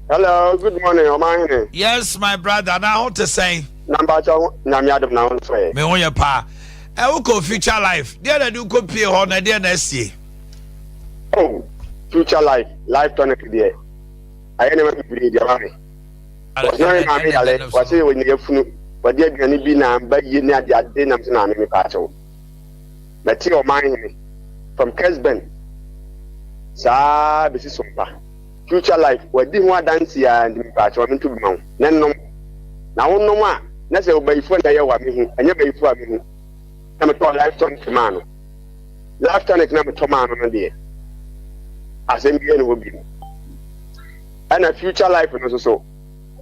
Hello, good morning, Ɔmanhene. Yes, my brother. Na ho te sɛn? Na mpakyɛ nyame adom na ho nso ɛ. Me ho yɛ paa. Ɛ wokɔ future life. Deɛ na de wokɔ pie hɔ na deɛ na asie. Oh, future life, life tonic deɛ. Ayɛ nneɛma bebree deɛ ma me. Ɔsena me maame yale, wɔse wɔnyɛ yafunu, wɔde aduane bi na amba yie ne ade ade nam sɛ maame me paakyɛw. Mɛte ɔmanhene from Kesben saa bɛsi Sompa. Future life wadi ho adanse aa nti mepaakyɛw ma mento bi ma wo na nom. Na wo nom a na sɛ obayifoɔ na ɛyɛ wo a mehu, ɛnyɛ bayifoɔ a mehu. Na metɔɔ life tonic maa no. Life tonic na metɔ maa no no deɛ asɛm biara ni hɔ bio. Ɛna future life no nso so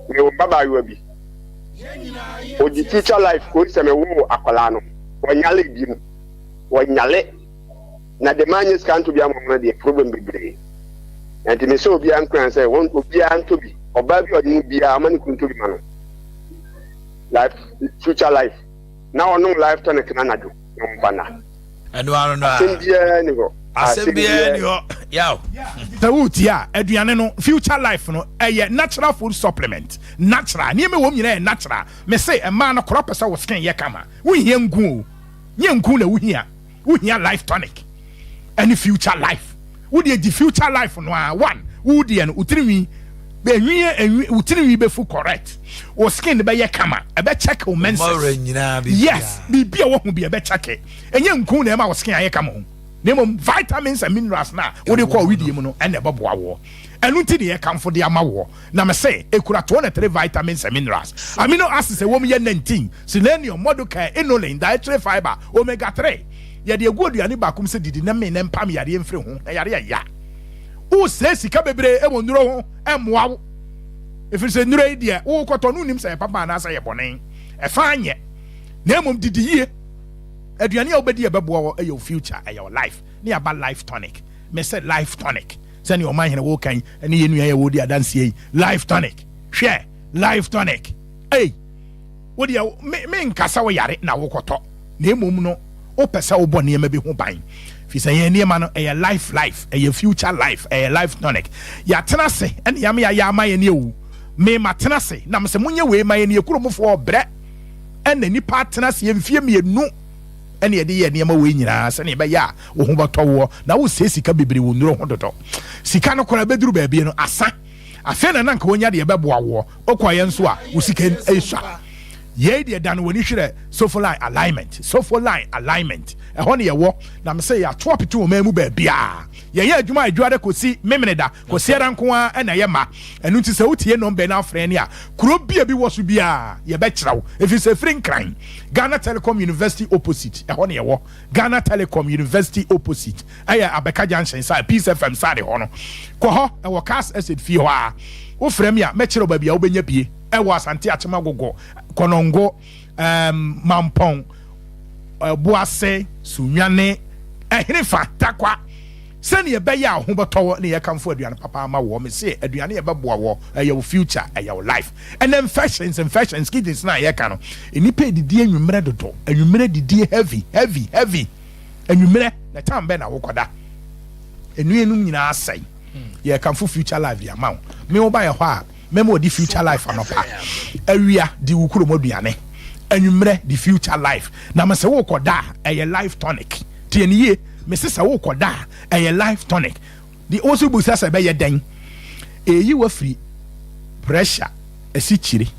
mewɔ babaayewa bi. Odi future life kosi sɛ mewoo akwadaa no wɔnyale bio. Wɔnyale. Na de manyɛ sika nto bi ama wɔn no deɛ problem bebree. Na nti mesɛ obiara nkuran sɛ wɔn obiara ntɔ bi. Ɔbaa bi a ɔnye mu biara ɔma ne kunu ntɔ bi ma no. Life future life. Na ɔnom life tonic no anadwo na ɔmfa nna. Ɛno ano no a. Asɛm biara ni hɔ. Asɛm biara ni hɔ. Yaw. Sɛ woretie a, aduane no, future life no, ɛyɛ natural food supplement. Natural. Nneɛma ɛwɔ mu nyinaa yɛ natural. Mese, mmaa no korɔ pɛ sɛ wo skin yɛ kama. Wonhia nku o. Nyɛ nku na wohia. Wohia life tonic ɛne future life. Wo deɛ gye future life no ara one wo deɛ no wo tirinwi enwi enwi wo tirinwi bɛfu correct wo skin bɛyɛ kama ɛbɛ check wo menses yes biribi a wɔho bi ɛbɛ check ɛnyɛ nku na ɛma wo skin ayɛ kama o na mmom vitamins and minerals na wode kɔ widie mu no ɛna ɛbɛboa woɔ ɛno nti ne yɛkamfo de ama woɔ na me se ekura 23 vitamins and minerals amino acids ɛwɔ mu yɛ 19 selenium modoka inulin dietary fiber omega 3 Yɛde agu aduane baako mu sɛ didi na mee na mpam yareɛ mfiri ho na yareɛ ya. Wosɛe sika bebree wɔ nnuro ho, ɛmmoa wo. Ɛfiri sɛ nnuro yi deɛ wokɔtɔ no wonnim sɛ ɛyɛ papa anaasɛ ɛyɛ bɔne. Ɛfa nyɛ. Na mmom didi yie. Aduane a wobɛdi a ɛbɛboa wo ɛyɛ wo future, ɛyɛ wo life. Ne yɛaba life tonic. Mese life tonic. Sɛdeɛ ɔmanhene woka yi ne yɛn nua yi a wɔredi adanseɛ yi, life tonic. Hwɛ, life tonic. Ei! Wo deɛ, me, menka sɛ woyare na wokɔtɔ, na mmom no, wopɛ sɛ wobɔ nneɛma bi ho ban. Firi sɛ yɛn nneɛma no, ɛyɛ life life, ɛyɛ future life, ɛyɛ life tonic. Yɛatena ase na yɛama yɛayɛ ama yɛn awu. Me, matena ase, na mesɛ monyɛ wei ma yɛn, yɛn kuromfoɔ ɔbrɛ ɛna nnipa atena ase mfeɛ mmienu ɛna yɛde yɛ nneɛma wei nyinaa sɛnea ɛbɛyɛ a wo ho bɛtɔ woɔ na wosɛe sika bebree wɔ nnuro ho dodo. Sika no koraa bɛduru baabi no asa. Afei na na anka wonya deɛ ɛbɛboa woɔ. Wokɔeɛ nso a, wo sika sua. Yei deɛ dane w'ani hwerɛ Sofoline alignment, Sofoline alignment, ɛhɔ ne yɛwɔ. Na mese yɛato apete ɔman mu baabiara. Yɛyɛ adwuma Adwuada kɔsi Memeneda, Kwasiada nko ara na ɛyɛ ma. Ɛno nti sɛ wotie nɔmba yi na wofrɛ yɛn a, kuro bi a bi wɔ so biara yɛbɛkyerɛ wo. Ɛfiri sɛ ɛfiri Nkran, Ghana Telecom University opposite, ɛhɔ ne yɛwɔ. Ghana Telecom University opposite ɛyɛ Abɛka junction side, Peace FM side hɔ no. Kɔ hɔ, ɛwɔ Cars Estate fie hɔ ara. Wofrɛ me a, mɛkyerɛ wo baabi a wobɛnya bie. Ɛwɔ Asante Akyem Agogo, Kɔnɔngo, um, Mampɔn, Ɛboase, Sunyane, Ɛhenefa, Tarkwa. Sɛnea ɛbɛyɛ a wo ho bɛtɔ wo ne yɛkamfo aduane papa ama woɔ. Mese aduane a ɛbɛboa woɔ, ɛyɛ wo future, ɛyɛ wo life. Ɛnɛ infections, infections, kidneys no a yɛka no, nnipa edidi anwummerɛ dodo, anwummerɛ didie heavy, heavy, heavy. Anwummerɛ, na time bɛn na wokɔda? Enuanom nyinaa asɛe. Yɛkamfo future life de ama wo. Me wo ba yɛ hɔ a, mɛma wɔdi future life anɔpa. Awia, di wo kurom aduane. Anwummerɛ, di future life. Na mese wokɔda a, ɛyɛ life tonic. Tie no yie, mese sɛ wokɔda a, ɛyɛ life tonic. Deɛ wo nso bisa sɛ ɛbɛyɛ dɛn? Ɛyi wo afiri pressure, asikyire,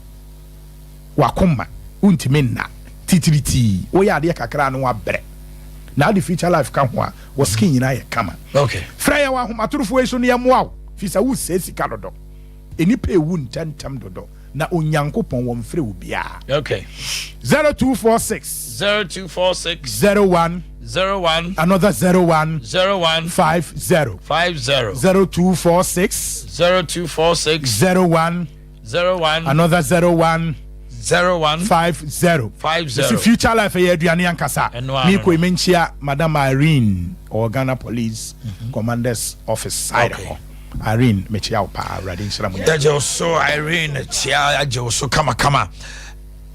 w'akoma, wontumi nna, titiritii, woyɛ adeɛ kakra a na wabrɛ. Na wode future life ka ho a, wo skin nyinaa yɛ kama. Okay. Frɛ yɛn wɔ ahomatorofoɔ yi so na yɛmmoa wo, firi sɛ wosɛe sika dodo. Nnipa ɛwu ntɛmntɛm dodo. Na Onyankopɔn wɔmfrɛ obiara. Okay. 0246. 0246. 01. 01. Another 01. 01. 50. 50. 0246. 0246. 01. 01. Another 01. 01. 50. 50. Ɛsi future life ɛyɛ aduane ankasa. Ɛno ano Mi kɔ no. emenkyia Madam Irene ɔwɔ Ghana Police Commanders Office side Okay. hɔ. Irene mekyia wo paa Awurade nhyira mo nyinaa. Yɛgye wo so Irene kyia agye wo so kamakama.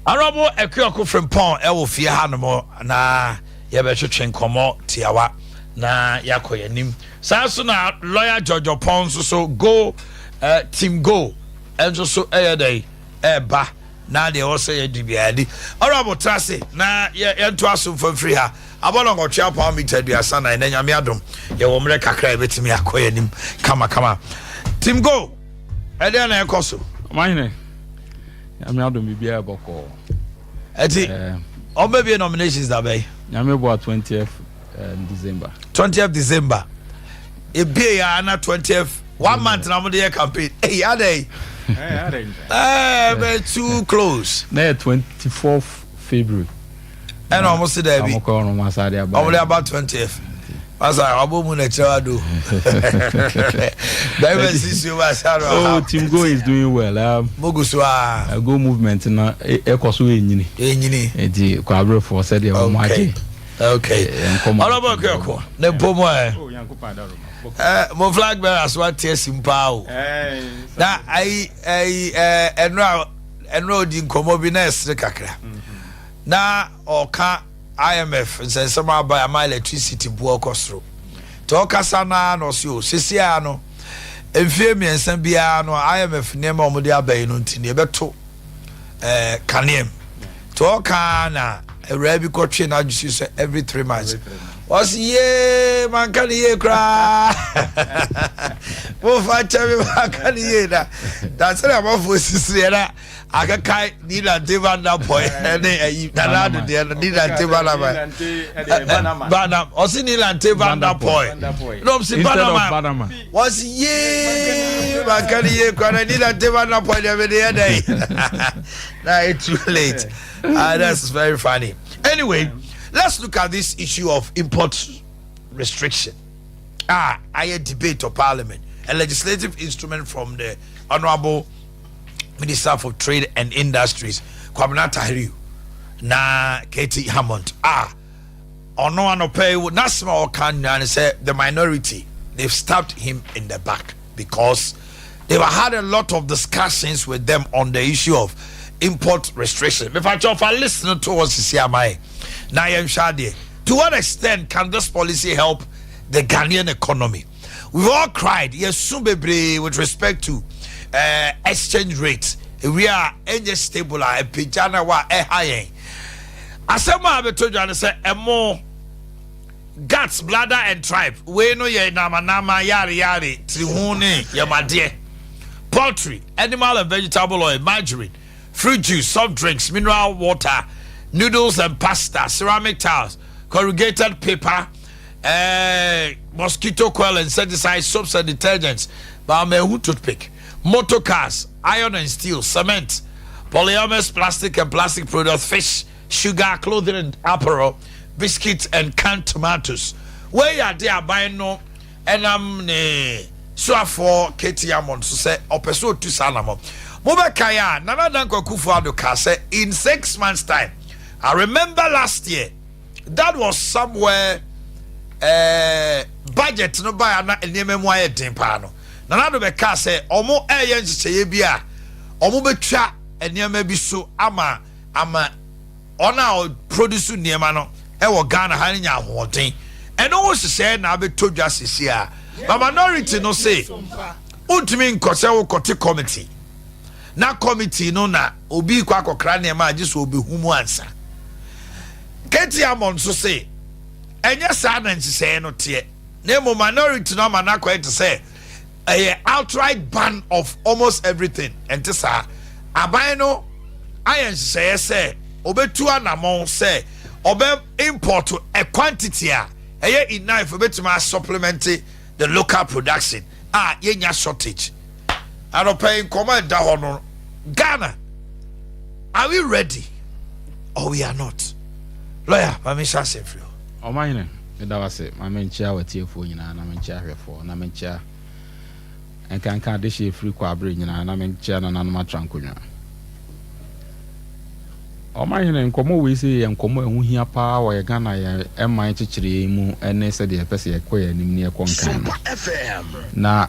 Honorable Akuako Frimpong ɛwɔ fie ha nom na yɛbɛtwetwe nkɔmmɔ tiawa na yɛakɔ yɛn anim. Saa so na lawyer George Opon nso so go uh, team go nso so ɛyɛ dɛn ɛɛba na deɛ ɛwɔ sɛ yɛdi biara di. Honorable tra ase na yɛnto aso mfa mfiri ha. Abɔ no nwɔtwe apam mita 34 na Nyame adom yɛwɔ mmerɛ kakra a yɛbɛtumi akɔ yɛn anim kamakama. Team go ɛdeɛ na ɛkɔ so. Ɔmahene, Nyame adom biribiara bɔkɔɔ. Ɛti ɔmbɛbie nominations da bɛyi? Nyame boa 20th December. 20th December. Ebie ya na 20th one month na mo de yɛ campaign. Eyi adɛ yi. Ɛɛ bɛ too close. Na yɛ 24th February. Ɛna ɔmo si dɛbi. Ɔmo kɔ ɔmo asa de aba. Ɔmo de aba 20th. Masa ɔbɔ mu na kyerɛ wa do. Bɛrima sisi o asa no. Oh, Team Go is doing well. Mogu so a. Go movement na ɛkɔ so enyini. Enyini. Eti kwabrefo sɛdeɛ ɔmo agye. Okay. Ɔlɔbɔ kɛkɔ ne mpo mu ɛ. Ɛ mo flag bearer so ate asi mu paa o. Na ayi ayi ɛ ɛnura ɛnura odi nkɔmɔ bi na ɛsere kakra. Na ɔka IMF nsɛnsɛm aba ama electricity boɔ kɔ soro. Nti ɔkasa no ara na ɔse o sisi ara no mfie 3 biara no IMF nneɛma a wɔde aba yi no nti no yɛbɛto ɛɛ kanea mu. Nti ɔka na awuraa bi kɔtwe n'adwene si sɛ every 3 months. Ɔsi yee manka ne yie koraa. Mofa kyɛ me manka ne yie na. Na sɛdeɛ abɔfoɔ sisi yɛ na akeka Nii Lante Vanderpoy ne ayi Nana Addo deɛ no Nii Lante Banama. Banam ɔsi Nii Lante Vanderpoy. Na ɔsi Banama. Wɔsi yee manka ne yie koraa na Nii Lante Vanderpoy deɛ mede yɛ dɛ. Na it's too late. That's very funny. Anyway, let's look at this issue of import restriction. I a debate of parliament, a legislative instrument from the Honorable Minister for Trade and Industries, Kwabena Tahiru, na KT Hammond. Ɔno anɔpɛ yi n'asɛm a ɔka nyinaa ne sɛ the minority, they've stabbed him in the back because they've had a lot of discussions with them on the issue of import restriction. Mepa kyɛw, fa listen to us sisi amaye na yɛnhwɛ adeɛ. To what extent can this policy help the Ghanaian economy? We've all cried, yɛsu bebree with respect to exchange rate. We are ɛnyɛ stable a ɛpagya na wa ɛha yɛn. Asɛm a bɛtɔ dwa no sɛ ɛmo, guts, bladder and tripe wei no yɛ namanama, yare yare, tirihu ne yɛmadeɛ, poultry, animal and vegetable oil, margarine, fruit juice, soft drinks, mineral water, noodles and pasta, ceramic tiles, corrugated paper, mosquito coil, insecticide, soaps and detergents, baamehu toothpick, motor cars, iron and steel, cement, polymers, plastic and plastic products, fish, sugar, clothing and apparel, biscuits and canned tomatoes. Wei yɛ ade aban no ɛnam ne soafoɔ KT Hammond so sɛ ɔpɛ sɛ ɔtu saa namɔ. Mobɛkae a, Nana Dankwa Akufo-Addo kaa sɛ in 6 months' time. I remember last year, that was somewhere budget no baa na nneɛma mu ayɛ den paa no, Nana Addo bɛka sɛ ɔmo ɛyɛ nhyehyɛeɛ bi a ɔmo bɛtwa nneɛma bi so ama ɔno a ɔproduce nneɛma no ɛwɔ Ghana ha no nya ahoɔden. Ɛno ho hyehyɛeɛ na abɛtɔ dwa sisi a, but minority no se wontumi nkɔ sɛ wokɔte committee na committee no na obi kɔ akɔkra nneɛma a gye sɛ obɛhu mu ansa. KT Hammond nso se ɛnyɛ saa na nhyehyɛeɛ no teɛ, na mmom minority no ama no akɔyɛ te sɛ ɛyɛ outright ban of almost everything. Ɛnte saa. Aban no ayɛ nhyehyɛeɛ sɛ ɔbɛtu anammɔn sɛ ɔbɛ import a quantity a ɛyɛ enough obɛtumi supplement the local production a yɛnya shortage. Anɔpɛ yi nkɔmɔ ɛda hɔ no, Ghana, are we ready or we are not? Lawyer, maame hyɛ asɛm firi hɔ. Ɔmahene, meda wo ase. Ma menkyia watiefoɔ nyinaa na menkyia ahwɛfoɔ na menkyia nkanka adehye ɛfiri kɔ abere nyinaa na menkyia nananom atra nkonnwa. Ɔmahene, nkɔmmɔ wei sɛ yɛ nkɔmmɔ a ɛho hia paa wɔ yɛ Ghana yɛ ɛman kyekyere yi mu ne sɛdeɛ yɛpɛ sɛ yɛkɔ yɛ anim ne yɛkɔ nkan no, na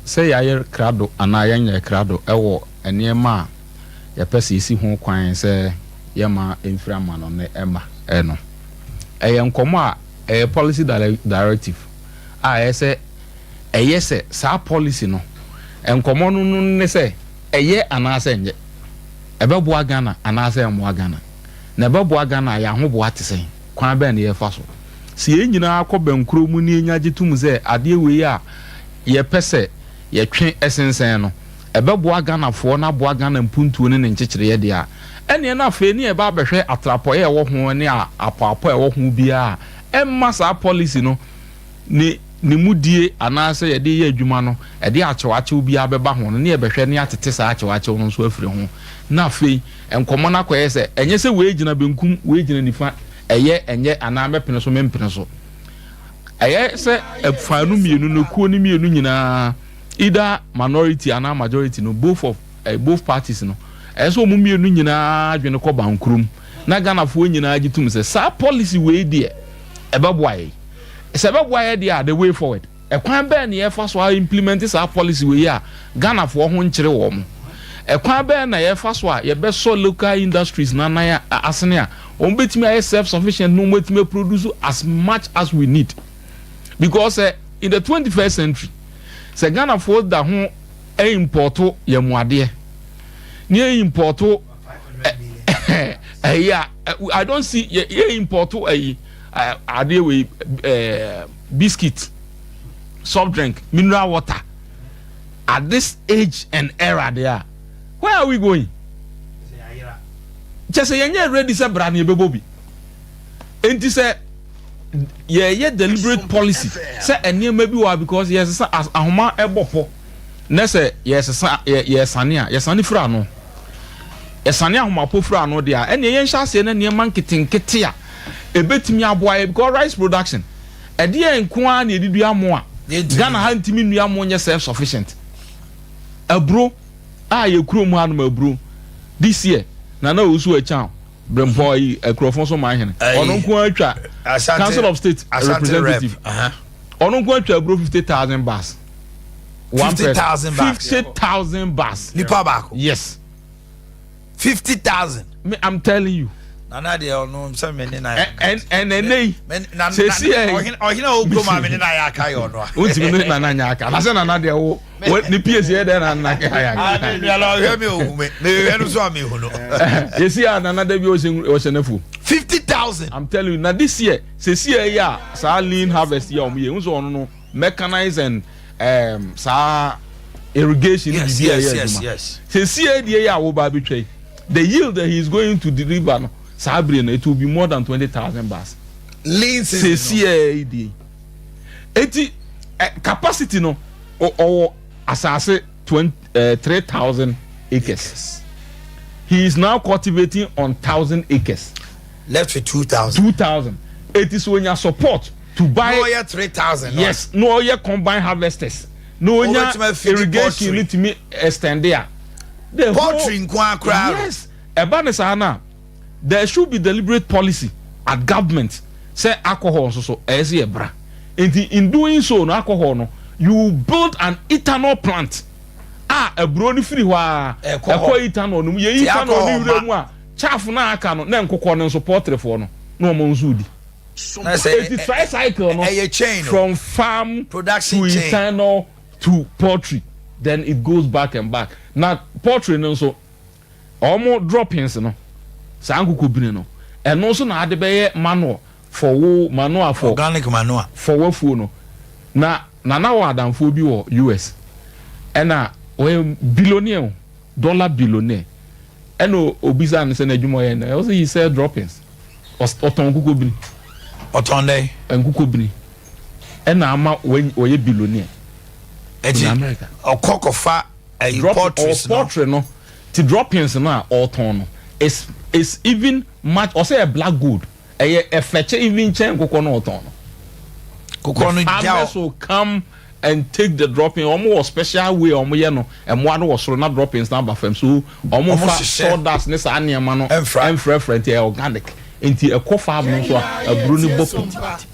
sɛ yɛayɛ krado anaa yɛnyɛ krado ɛwɔ nneɛma a yɛpɛ sɛ yɛsi ho kwan sɛ yɛma mfiri ama no ne ɛma ɛno. Ɛyɛ nkɔmmɔ a ɛyɛ policy directive a ɛyɛ sɛ ɛyɛ sɛ saa policy no nkɔmmɔ no ne sɛ ɛyɛ anaasɛ nyɛ, ɛbɛboa Ghana anaasɛ ɛmmoa Ghana, na ɛbɛboa Ghana a, yɛn ahoboa te sɛn? Kwan bɛn na yɛfa so si yɛn nyinaa kɔ bɛnkuro mu ne yɛnya gye tom sɛ adeɛ wei a yɛpɛ sɛ yɛtwe ɛsensɛn no ɛbɛboa Ghanafoɔ na aboa Ghana mpuntuo ne ne nkyekyereɛ deɛ a, ɛneɛ no afei ne yɛba abɛhwɛ atrapɔeɛ a ɛwɔ ho ne apɔapɔ a ɛwɔ ho biara a ɛmma saa policy no ne mu die anaasɛ yɛde yɛ adwuma no ɛde akyewakyew biara bɛba ho no, ne yɛbɛhwɛ ne atete saa akyewakyew no nso afiri ho. Na afei nkɔmmɔ no akɔyɛ sɛ ɛnyɛ sɛ wei gyina benkum, wei gyina nifa, ɛyɛ ɛnyɛ anaa mɛpene so mempene so. Ɛyɛ sɛ ɛfa no mmienu no, kuo no mmienu nyinaa, either minority anaa majority no, both parties no, ɛyɛ sɛ wɔn mmienu nyinaa adwene kɔ bankurom na Ghanafoɔ nyinaa gye tom sɛ saa policy wei deɛ ɛbɛboa yɛ. Sɛ ɛbɛboa yɛ deɛ a, the way forward, ɛkwan bɛɛ na yɛfa so a implement saa policy wei a Ghanafoɔ ho nkyerɛ wɔn mo? Ɛkwan bɛɛ na yɛfa so a yɛbɛsɔ local industries nanan asene a wɔn bɛtumi ayɛ self sufficient na wɔn bɛtumi produce as much as we need? Because in the 21st century, sɛ Ghanafoɔ da ho import yɛn mu adeɛ ne yɛ import ɛyi a, I don't see yɛ import ɛyi. Adeɛ wei, biscuit, soft drink, mineral water at this age and era deɛ a, where are we going? Kyɛ sɛ yɛnyɛ ready sɛ bra ne yɛbɛbɔ bi. Enti sɛ yɛyɛ deliberate policy sɛ nneɛma bi wɔ a, because yɛsesa ahoma ɛbɔ pɔ na sɛ yɛsesa yɛsane a, yɛsane firi ano, yɛsane ahomapɔ firi ano deɛ a, ɛnneɛ yɛnhyɛ aseɛ na nneɛma nketenkete a ɛbɛtumi aboa yɛ, because rice production ɛdeɛ nko ara na yɛde dua mo a Ghana ha ntumi nnua mo nyɛ self sufficient. Aburo a yɛ kurom hanom, aburo this year Nana Owusu Akyan Brempɔ yi, Akurɔfo nso man hene, ɔno nko atwa, Council of State representative, ɔno nko atwa aburo 50,000 bags. One 50,000 bags. 50,000 bags. Nipa baako. Yes. 50,000. Me, I'm telling you. Nana deɛ, ɔno sɛ me ne na yɛ. Ɛn ɛnɛ yi. Sɛsi ɛ. Ɔhene a ɔkuro maa me ne na yɛ aka yɛ ɔno a. Wontumi ne nana nyɛ aka na sɛ nana deɛ wo ne pie si yɛ dɛ na nana kɛ ayɛ aka. Nana ɔhwɛ mi ohu mi, mi hwɛ no so a mi hu no. Yɛsi a nana da bi ɔhyɛ n'afuo. 50,000. I'm telling you, na this year sɛsi ɛ yɛ a saa lean harvest yɛ a wɔn yɛ n sɛ ɔno no mechanized and saa irrigation bibi a ɛyɛ adwuma. Sɛsi ɛ deɛ yɛ a wɔba abɛtwa yi, the yield that he is going to deliver no saa abiri no, it will be more than 20,000 bags. Lean season. Sɛsi ɛ deɛ eti capacity no, ɔwɔ asase 20 3,000 acres. He is now cultivating on 1,000 acres. Left with 2,000. 2,000. Eti so onya support to buy. No, ɔyɛ 3,000. Yes, no, ɔyɛ combine harvesters no, onya irrigation ni tumi extend a. The poultry nko akora. Yes, ɛba ne saa na there should be deliberate policy at government sɛ alcohol nso so ɛyɛ sɛ yɛ bra. Nti in doing so no, alcohol no, you build an ethanol plant a aburo no firi hɔ a ɛkɔ ethanol no mu. Yɛ ethanol no wura mu a, chaff na aka no na nkokɔ no nso, poultryfoɔ no na wɔn nso di. Eti tricycle no ɛyɛ chain from farm production to chain. Ethanol to poultry, then it goes back and back. Na poultry no nso, wɔn droppings no, saa nkokɔbini no, ɛno nso na ade bɛyɛ manure for wo, manure for organic manure. For wafuo no. Na nana wɔ adamfoɔ bi wɔ US, ɛna ɔyɛ billionaire o, dollar billionaire, ɛna obisa no sɛ n'adwuma ɔyɛ no, ɛwɔ sɛ he sell droppings, ɔtɔn nkokɔbini. Ɔtɔn dɛ. Nkokɔbini ɛna ama wɔyɛ billionaire. Ɛti In America. Ɔkɔ kɔfa ɛyi drop poultry or poultry no ti droppings no a ɔtɔn no is even much, ɔsɛ yɛ black gold, ɛyɛ ɛfɛkyɛ even kyɛn nkokɔ no ɔtɔn no. Kokɔ no The farmers will come and take the dropping. Wɔn wɔ special way a wɔn yɛ no, ɛmoa no wɔ soro na droppings na aba fam, so wɔn Wɔn fa hyehyɛ. sawdust ne saa nneɛma no Ɛmfra. ɛmfrɛfrɛ, nti ɛyɛ organic, nti ɛkɔ farm no nso a, aburo no bɔ pitipiti.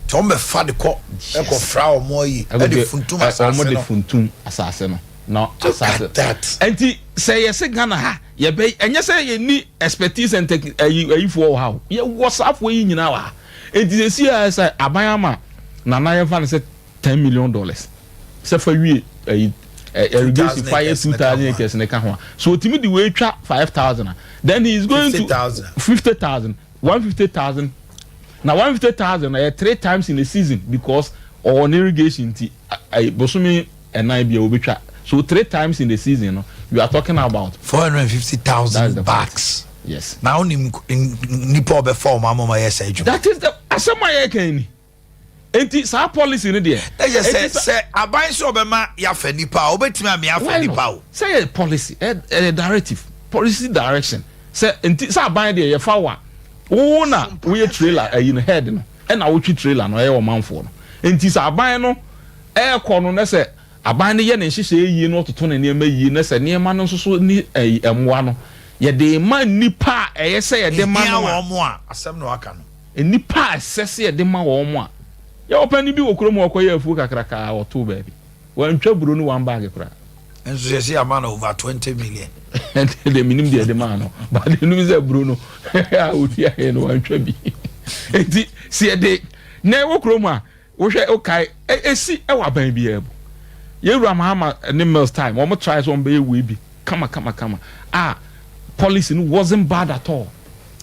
Tí wɔn bɛ fa de kɔ ɛkɔ fra wɔn ayi ɛde funtum asase wɔn de no. Funtum asase no na Look asase at that. Nti sɛ yɛsɛ Ghana ha yɛbɛ, ɛnyɛ sɛ yɛni expertise and tech ɛyi ɛyifoɔ wɔ ha o, yɛwɔ saafoɔ yi nyinaa wɔ ha. Nti sɛ si yɛ sɛ aban ama nana, yɛfa no sɛ $10 million sɛ fa wie ɛyi ɛ irrigation 2,000 fa yɛ acres two ne ka thousand ho a. acres ne ka ho a, so otimi de wei twa 5,000 a, then he is going to 50,000. 50,000, 150,000, na 150,000 ɛyɛ three times in a season, because ɔwɔ ne irrigation, nti ɛyi bosomi ɛnan bi a obetwa, so three times in the season no, you are talking about 450 That's thousand the bags. Yes. Na wonim nipa a ɔbɛfa wɔn ama wɔn ayɛ sɛ adwuma. That is the asɛm a yɛka ni. Nti saa policy no deɛ, ɛyɛ sɛ enti sɛ aban sɛ ɔbɛma yɛafa nipa a, wobɛtumi ame afa Why nipa not? o. Sɛ yɛ policy, ɛyɛ directive, policy direction, sɛ nti sɛ aban deɛ yɛfa wa wo na woyɛ trailer ɛyi no head no, ɛna wotwi trailer no, ɛyɛ ɔmanfoɔ no. Nti sɛ aban no ɛɛkɔ no, na sɛ aban no yɛ ne nhyehyɛ yie na ɔtoto ne nneɛma yie, na sɛ nneɛma no nso so ne ɛyi ɛmoa no yɛde ma nipa a ɛyɛ sɛ yɛde ma ehia no a, wɔn mo a, asɛm na waka no. Nipa a ɛsɛ sɛ yɛde ma wɔn a, yɛwɔ panin bi wɔ kurom a ɔkɔyɛ afuo kakraka a ɔtoo baabi, wantwa buro no one bag koraa. Nso yɛ sɛ ama no over 20 million. Ɛnde deɛ menim deɛ ɛde maa no, but ɛnum sɛ buro no a ɔtua yɛ no, wantwa bi. Nti sɛ yɛde na ɛwɔ kurom a wohwɛ, wokae ɛsi ɛwɔ aban biara mu, yɛwura Mahama ne Mills time, wɔn try sɛ wɔn bɛyɛ wei bi kama kama kama a, policy no wasn't bad at all.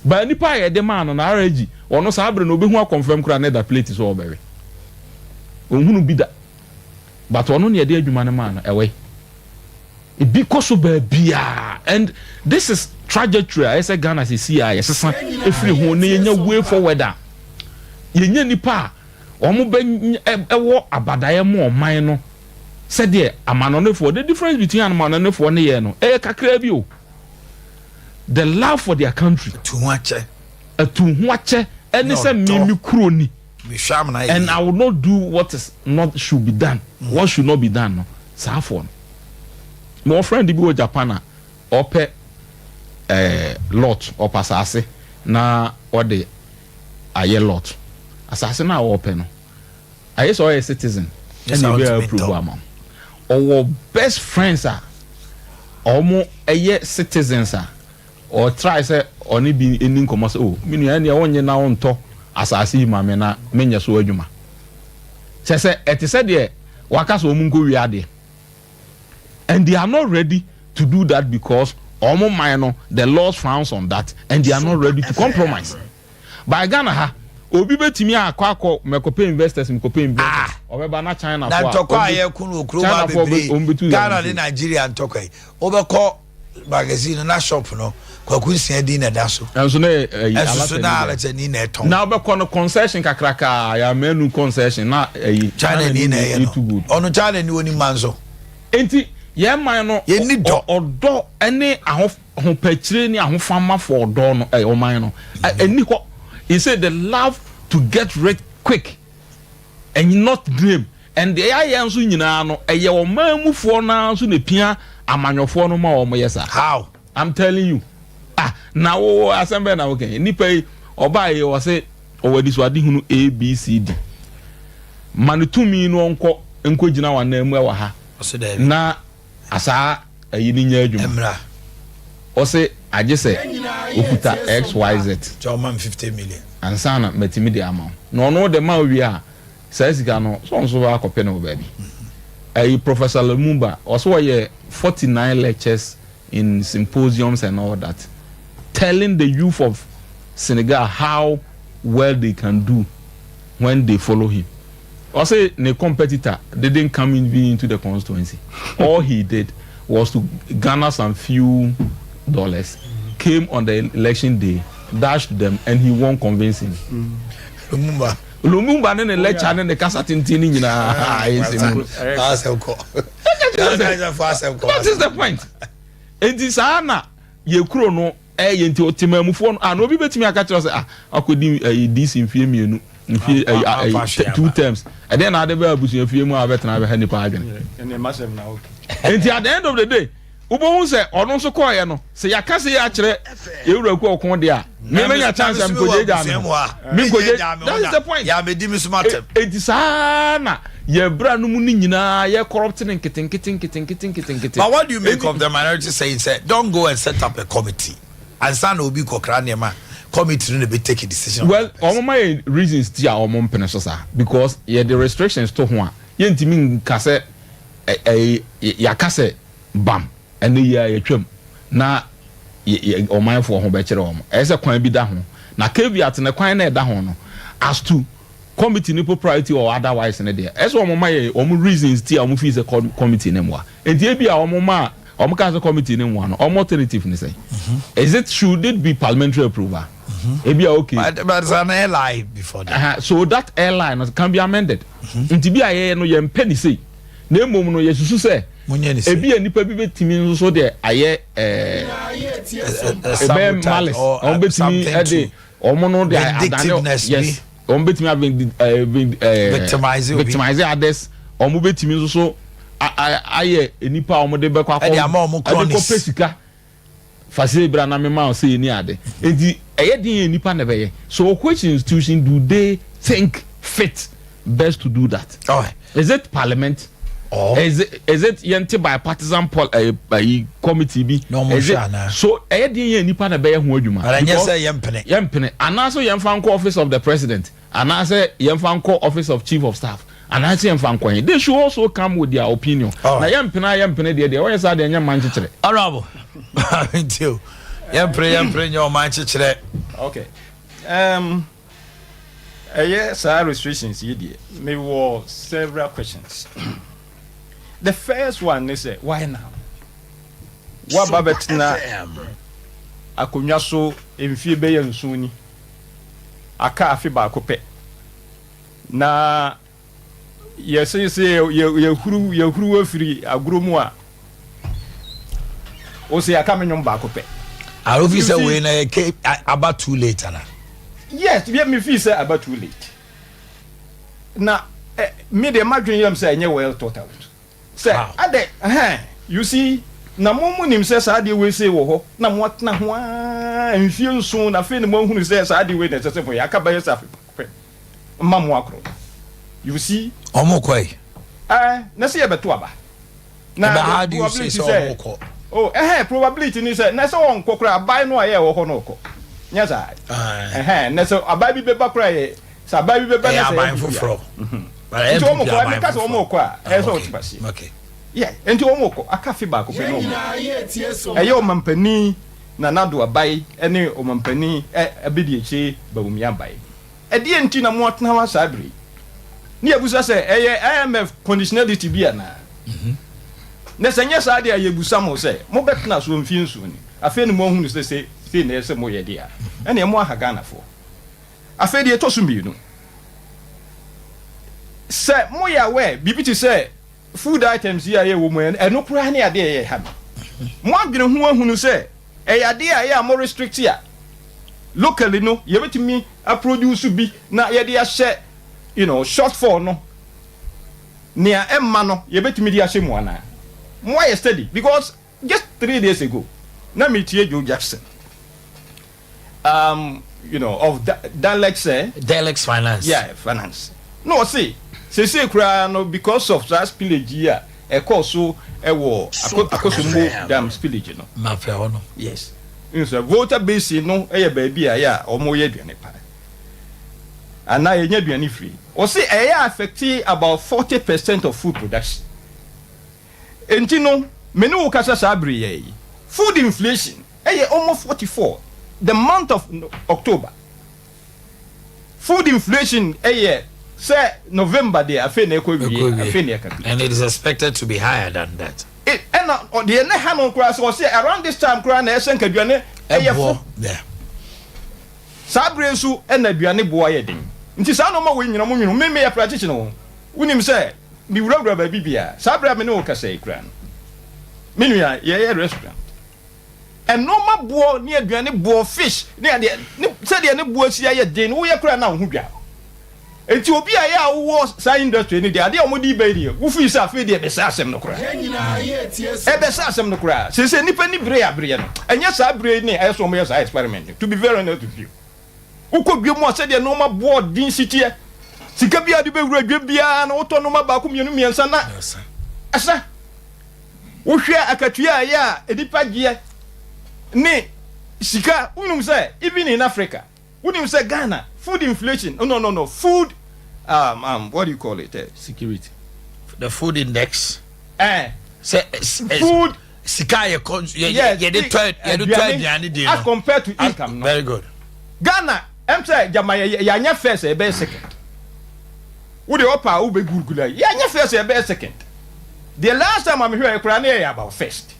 But nipa a yɛde maa no no RG ɔno saa bere no obehu akɔnfɛm koraa na ɛda plate so a ɔbɛwe. Ɔnhunu bi da. But ɔno na yɛde adwuma no maa no ɛwɔ he? Ebi kɔ so baabiara and this is trajectory a ɛsɛ Ghana sisi a yɛsesa efiri ho na yɛnya way forward a yɛnya nipa a wɔn bɛ ɛwɔ abadaeɛ mu ɔman no sɛdeɛ amanɔnefoɔ the difference between amanɔnefoɔ ne yɛn no ɛyɛ kakraa bi o the love for their country Atu ho akyɛ. Atu ho akyɛ ɛne sɛ me me kuro ni and I will not do what is not should be done mm. what should not be done no saa foɔ no mewɔ friend bi wɔ Japan a ɔpɛ ɛɛ eh, lot ɔpɛ asase na ɔde ayɛ lot asase no a ɔpɛ no ayɛ sɛ ɔyɛ citizen ɛna ebi a approve ama ɔwɔ best friends a ɔmo ɛyɛ citizens a Ɔ try sɛ ɔne bi nni nkɔmmɔ sɛ, Oh, me nua, ɛnneɛ wonnye na wontɔ asase yi ma me na menyɛ so adwuma. Kyerɛ sɛ, ɛte sɛ deɛ waka sɛ wɔn nkɔwia adeɛ. And they are not ready to do that because wɔn man no, the laws frowns on that and they are not ready to compromise. By Ghana ha, obi bɛtumi akɔ akɔ mɛkɔpɛ investors mekɔpɛ investors ah! ɔbɛba na China fo a na ntɔkwa a yɛko no wɔ kurom ha bebree Ghana ne Nigeria ntɔkwa yi wobɛkɔ magazine no na shop no kwaku nsia din na ɛda so. Ɛnso na ɛyi ɛnso so na alatani na ɛtɔn. Na ɔbɛkɔ no concession kakraka ya mɛnu concession na ɛyi. China ni na ɛyɛ no ɔno China ni oni ma nso. Nti yɛn man no yɛn dɔ ɔdɔ ɛne ahopakyire ne ahofama for ɔdɔ no ɛyɛ ɔman no ɛni hɔ he say the love to get rich quick. And not dream. And deɛ yɛayɛ nso nyinaa no, ɛyɛ ɔman mufoɔ no ara nso na epia amanyɔfoɔ no ma wɔn yɛ saa. How? I'm telling you. Ah, na wo asɛm bɛn na woka yi? Nipa yi, ɔbaa yi ɔse ɔwɔ anisoadehunu A, B, C, D. Ma no tumi no ɔnkɔ nkɔgyina w'anan mu ɛwɔ ha. Ɔse daabi. Na asaa ayi no nyɛ adwuma. Ɛmmra. Ɔse agye sɛ okuta XYZ. Kyɛ ɔma me 50 million. Ansa na matumi de ama wo. Na ɔno de ma wo wie a, saa sika no, sɛ ɔno nso akɔpɛ no wɔ baabi. Ayi Professor Lumumba, ɔse ɔyɛ 49 lectures in symposiums and all that, telling the youth of Senegal how well they can do when they follow him. Ɔse ne competitor didn't come even into the constituency. All he did was to garner some few dollars, came on the election day, dashed them and he won convincingly. Lumumba. Lumumba ne ne lecture ne ne kasa tenten ne nyinaa ayɛ nsɛm mu. Asɛm kɔ. That is the point. Enti saa na yɛ kuro no Ɛyɛ nti ɔtemamufoɔ no ah na obi bɛtumi aka kyerɛ sɛ ah akɔdi ɛyi DC mfie mmienu mfie ɛyi ɛyi two terms ɛdeɛ na ade bɛ abusua fie mu a bɛtena bɛha nipa adwene. Nti at the end of the day wobɛhu sɛ ɔno nso kɔɔyɛ no sɛ yɛaka sɛ yɛ akyerɛ yɛwura ku ɔko deɛ a memenya chance a mekɔgye gya me ho menkɔgye that is the point enti saa na yɛ bra no mu no nyinaa yɛ corrupt no nketenkete nketenkete nketenkete. But what do you make of the minority saying sɛ don't go and set up a committee ansa na obi kɔkra nneɛma committee no na ɛbɛ take decision. Well wɔn ma yɛ reasons ti a wɔn mpene so saa because yɛde restrictions to ho a yɛntumi nka sɛ ɛɛ yɛaka sɛ bam ɛnɛ yi a yɛtwam na yɛ ɔmanfoɔ ho bɛkyerɛ wɔn ɛyɛ sɛ kwan bi da ho na caveat no kwan na ɛda ho no as to Committee no propriety or otherwise no deɛ, ɛsɛ wɔn ma yɛ wɔn reasons ti a wɔn feel sɛ committee no mmoa. Nti ebi a wɔn ma wɔn kaa sɛ committee no mmoa no, wɔn alternative ne sɛn? Is it should it be parliamentary approval? Ebi a okay. But it's an airline before that. So that airline no can be amended. Nti bi a yɛyɛ no yɛn pɛ ne sei. Na mmom no yɛsusu sɛ ebi a nipa bi betumi nso so deɛ ayɛ ɛɛ ɛbɛn malice wɔn betumi ɛde. Wɔn no de adane yes wɔn betumi a victimize obi victimize others wɔn betumi nso so ayɛ nipa a wɔn de bɛkɔ akɔ ɛde ama wɔn ɛde kɔ pɛ sika fasire bra na mema ɔsɛ yɛ ni ade nti ɛyɛ den yɛ nipa na ɛbɛyɛ so which institution do they think fit best to do that oh. is it parliament oh. is it is it yɛn ti bipartisan pol ɛɛ eh, ɛyi committee bi na ɔmo is it hwɛ anaa so ɛyɛ den yɛn nipa na ɛbɛyɛ ho adwuma Ara nyɛ sɛ yɛn mpene yɛn mpene anaasɛ yɛn fa nkɔ office of the president anaasɛ yɛn fa nkɔ office of chief of staff anaasɛ yɛn fa nkɔ yɛn they should also come with their opinion oh. na yɛn mpene a yɛn mpene deɛ deɛ wɔyɛ saa deɛ nyɛ mma nkyekyere. honourable nti o. Yɛmpere yɛmpere nyɛ ɔman kyekyerɛ. Okay. Um, ɛyɛ saa restrictions yi deɛ, mewɔ several questions. The first one ne sɛ, why now? Woaba bɛtena akonnwa so mfie bɛyɛ 7 ni. Aka afe baako pɛ. Na yɛse sɛ yɛhuru yɛhuru afiri agorɔ mu a, wo sɛ yɛaka me nwom baako pɛ. Arofi sɛ wei na yɛ aba too late ana? Yes, yɛ me feel sɛ aba too late. Na me deɛ madwene yam sɛ ɛnyɛ well thought out. Sɛ adɛ ɛhɛn you see na mo mo nim sɛ saa adeɛ wei sei wɔ hɔ na mo atena ho aa mfie 7 na afei na mo ahunu sɛ saa adeɛ wei na ɛsɛ sɛ mo yɛ aka bɛyɛ sɛ afe baako pɛ mma mo akorɔ no you see. Ɔmo kɔ yi. Ɛɛ na sɛ yɛbɛto aba. Na But how do you say sɛ ɔmo kɔ? Oh ɛhɛn probability ni sɛ na sɛ ɔnkɔ koraa aban no a yɛ ɛwɔ hɔ no ɔkɔ nyɛ saa ɛhɛn na sɛ aban bi bɛba koraa yɛ sɛ aban bi bɛba na sɛ aban foforɔ nti wɔn kɔ ɛmi ka sɛ wɔn kɔ a ɛyɛ sɛ ɔte aseɛ yɛ nti wɔn kɔ aka afe baako pɛ na wɔn ɛyɛ ɔmampanin Nana Addo abae ɛne ɔmampanin ɛ Abediakyire Bawumia abae ɛdeɛ nti na mo atena hɔ saa bere yi ne yɛbusa sɛ ɛyɛ IMF conditionality bi anaa na sɛ nyɛ saa deɛ a yɛbusa mo sɛ mobɛtena so mfie 7 ni afei ne mo ahunu sɛ sɛ sei na ɛyɛ sɛ moyɛ deɛ a ɛneɛ mo aha Ghanafoɔ. Afei deɛ ɛtɔ so mmienu, sɛ moyɛ aware biribi te sɛ food items yi a yɛwɔ mu ɛno koraa ne adeɛ a ɛyɛ ha no. Moadwene ho ahunu sɛ ɛyɛ adeɛ a ɛyɛ a mo restrict a locally no yɛbɛtumi aproduce bi na yɛde ahyɛ you know, shortfall no nea ɛmma no yɛbɛtumi de ahyɛ mu anaa? Moayɛ study because just 3 days ago na metie Joe Jackson of Dalex. Eh? Dalex Finance. Yeah, finance. No, see, sese koraa no because of saa spillage yi a ɛkɔɔ so ɛwɔ Akosombo Dam spillage no. Mafɛ hɔ no. Yes. Nso Volta Basin no ɛyɛ baabi a yɛ a wɔn yɛ aduane pa. Anaa yɛnya aduane firi. Wɔsi ɛyɛ affect about 40% of food production. Nti no, me ne wo kasa saa bere yɛ yi, food inflation ɛyɛ almost 44 the month of October. Food inflation ɛyɛ sɛ November deɛ afei na ɛkɔ wie afei na ɛka. And it is expected to be higher than that. Ɛna deɛ ne ha no koraa sɛ ɔsɛ around this time koraa na ɛsɛ nkaduane ɛyɛ fo. Saa bere nso ɛna aduane boa yɛ den. Nti saa nneɛma wɔ nyina mo nwene me meyɛ practitioner o. Wonim sɛ mewurawura baabi bia saa bere a me ne wo kasa yi koraa no. Me nua yɛyɛ restaurant. Ɛnɔɔma boɔ ne aduane boɔ fish ne adeɛ ne sɛdeɛ ne boɔ si ayɛ den no woyɛ koraa na wo ho dwa. Nti obi a yɛ a wowɔ saa industry no deɛ adeɛ a wɔde ba yi deɛ wofii sɛ afei deɛ ɛbɛsɛ asɛm no koraa. Ɛbɛsɛ asɛm no koraa. Sese nipa ni bere a bereɛ no ɛnyɛ saa bere ne ɛyɛ sɛ wɔyɛ saa experiment to be very honest with you. Wokɔ dwa mu a sɛdeɛ nneɛma boɔ den si teɛ sika bi a de bɛwura dwa biara na wotɔ nneɛma baako mmienu mmiɛnsa na ɛsɛ wohwɛ akatua a ɛyɛ a nipa gyeɛ ne sika wonim sɛ even in Africa wonim sɛ Ghana food inflation, oh, no, food what do you call it? Security, the food index. Sɛ food sika yɛ kɔ yɛ yɛde tɔ yɛde tɔ aduane di no as compared to income no. Very good. Ghana ɛm sɛ jama yɛ yɛanyɛ first, ɛbɛyɛ second. Wode ɔpa a wobɛ guruguru ayi yɛanyɛ first, ɛbɛyɛ second. The last time amehwɛ yɛ koraa ne yɛ about first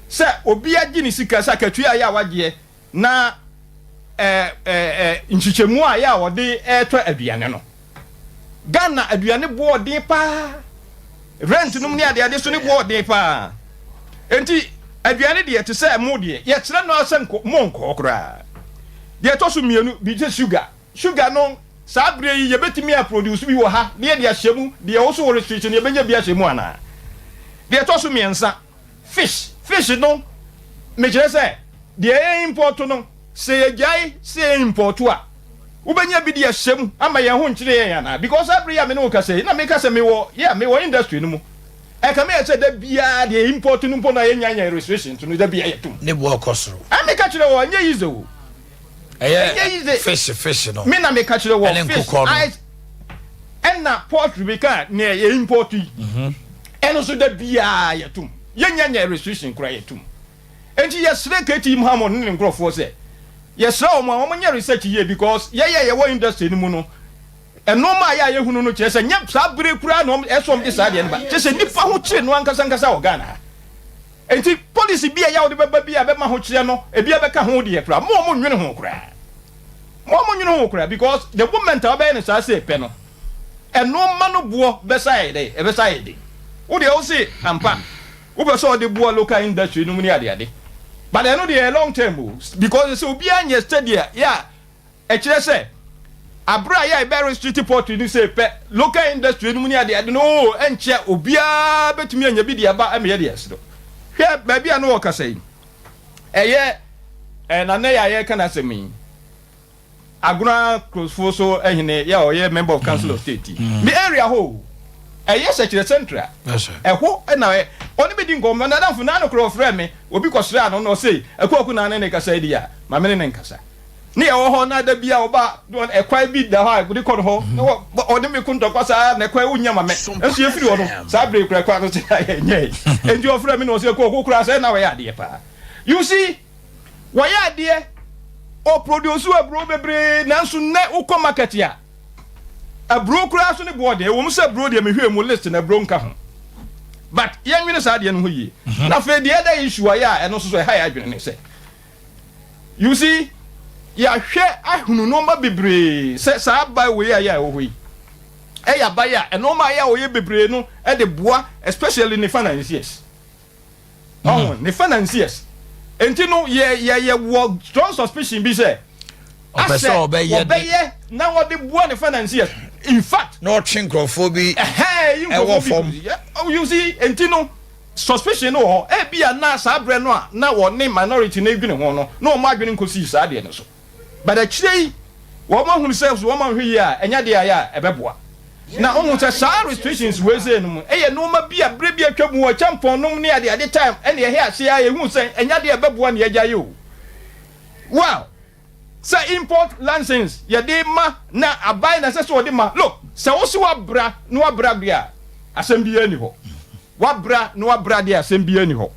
sɛ obi agye ne sika sɛ akatua a yɛ a wagyeɛ na ɛɛ ɛɛ nkyekyɛmu a yɛ a wɔde ɛɛtɔ aduane no. Ghana aduane boɔ den paa, rent nom ne adeade so ne boɔ den paa, nti aduane deɛ te sɛ mo deɛ yɛkyerɛ no sɛ nkɔ mo nkɔɔ koraa. Deɛ ɛtɔ so mmienu bi sɛ sugar no saa bere yi yɛbɛtumi a produce bi wɔ ha ne yɛde ahyɛ mu deɛ ɛwɔ so wɔ restriction yɛbɛnya bi ahyɛ mu anaa. Deɛ ɛtɔ so mmiɛnsa, fish no mekyerɛ sɛ deɛ ɛyɛ import no sɛ yɛgyae sɛ yɛ import a wobɛnya bi de ahyɛ mu ama yɛn ho nkyerɛ yɛn anaa, because abere yi a me ne wo kasa yi na meka sɛ mewɔ yɛ mewɔ industry no mu ɛka me yɛ sɛ da biara deɛ import no mpo na yɛnya nya restriction to no da biara yɛtom. Ne boɔ kɔ soro. Meka kyerɛ wɔ ɛnyɛ easy o. Ɛyɛ fish no. Me na meka kyerɛ wɔ ɛne fish nkokɔ no. Ice ɛna poultry bi ka nea yɛ import yi ɛno nso da biara yɛtom yɛnya nya restriction koraa yɛtom. Enti yɛsrɛ KT Mohammed ne ne nkorɔfoɔ sɛ, yɛsrɛ wɔn a wɔnyɛ research yie because yɛyɛ a yɛwɔ industry no mu no, nnoɔma a yɛ a yɛhunu no kyerɛ sɛ nyɛ saa bere koraa na wɔn ɛsɛ wɔn de saa adeɛ no ba. Kyerɛ sɛ nnipa ho kyere no ankasa ankasa wɔ Ghana ha. Enti policy bi a ɛyɛ a wode bɛba bi a ɛbɛma ahokyerɛ no ebi abɛka ho deɛ koraa, mo a wɔn nnwene ho koraa. Mo a wɔn nnwene ho koraa because the moment a wobɛyɛ no saa sei pɛ no, nnoɔma no boɔ bɛsa ayɛ dɛn? Ɛbɛsa ayɛ den. Wo deɛ wo se ampa wopɛ sɛ ɔde boa local industry no mu ne adeade but ɛno deɛ ɛyɛ long term o because sɛ obiara nyɛ steady a yɛ a ɛkyerɛ sɛ abere a yɛ a ɛbɛ restrict poultry no sei pɛ local industry no mu ne adeade no oo ɛnkyɛ obiara bɛtumi anya bi de aba ɛmɛ yɛ deɛ ɛsoro hwɛ baabi a no wɔ kasa yi ɛyɛ ɛna nɛ yɛ a yɛka n'asɛm yi Agona Kurofo so hene yɛ a ɔyɛ member of council of state yi. Me area hɔ o. Ɛyɛ Sɛkyerɛ Central. Ɛhɔ na ɔne me di nkɔmmɔ. N'adamfo n'ano korɔ ɔfrɛɛ me. Obi kɔsraa no na ɔse Akuaku na ne ne kasa yi deɛ a, ma me ne no nkasa. Ne yɛwɔ hɔ na da bi a ɔba ɛkwan bi da hɔ a wode kɔ no hɔ na ɔne me ko ntɔkwa saa na ɛkwan wonya ma me. Nso yɛfiri hɔ no saa bere koraa ɛkwan no sɛ ɛnyɛe. Enti ɔfrɛɛ me na ɔse Akuaku koraa sɛ na ɔyɛ adeɛ paa. You see? Wɔyɛ adeɛ, ɔproduce aburo bebree nanso nnɛ wokɔ market a, aburo koraa so ne boɔ deɛ, ɛwɔ mu sɛ aburo deɛ mehwɛɛ mu list na aburo nka ho. But yɛnwene saa adeɛ no ho yie. Na afei the other issue a yɛ a ɛno nso so ɛha yɛ adwene ne sɛ, you see, yɛahwɛ ahunu nneɛma bebree sɛ saa aban wei a yɛ a ɛwɔ hɔ yi, ɛyɛ aban a nneɛma a yɛ a wɔyɛ bebree no de boa especially ne financiers. Ɔho ne financiers. Nti no yɛ yɛ yɛ wɔ strong suspicion bi sɛ Ɔpɛ sɛ asɛ ɔbɛyɛ de wɔbɛyɛ na wɔde boa ne financiers. In fact. Na ɔtwe nkurɔfoɔ bi Ɛhɛɛ yi ɛwɔ nkurɔfoɔ bi fam. yɛ oh, you see nti no suspicion no wɔ hɔ. Ebia na saa berɛ no a na wɔne minority no redwene ho no na wɔn adwene nkɔsii saa adeɛ no so. But akyire yi wɔn ahunu sɛ so wɔn anhwɛ yie a ɛnyɛ adeɛ a ɛyɛ a ɛbɛboa. Na wohu sɛ saa restrictions wei sei no mu ɛyɛ nnoɔma bi a berɛ bi atwa mu wɔ kyɛmpɔn nom ne ade ade time ɛna yɛhɛ aseɛ a yɛhu sɛ ɛnyɛ adeɛ a ɛbɛboa ne yɛagyae o. Well, sɛ import license yɛde ma na aban na ɛsɛ sɛ ɔde ma. Look, sɛ wo se wabra na wabra deɛ a asɛm biara nni hɔ. Wabra na wabra deɛ a asɛm biara nni hɔ.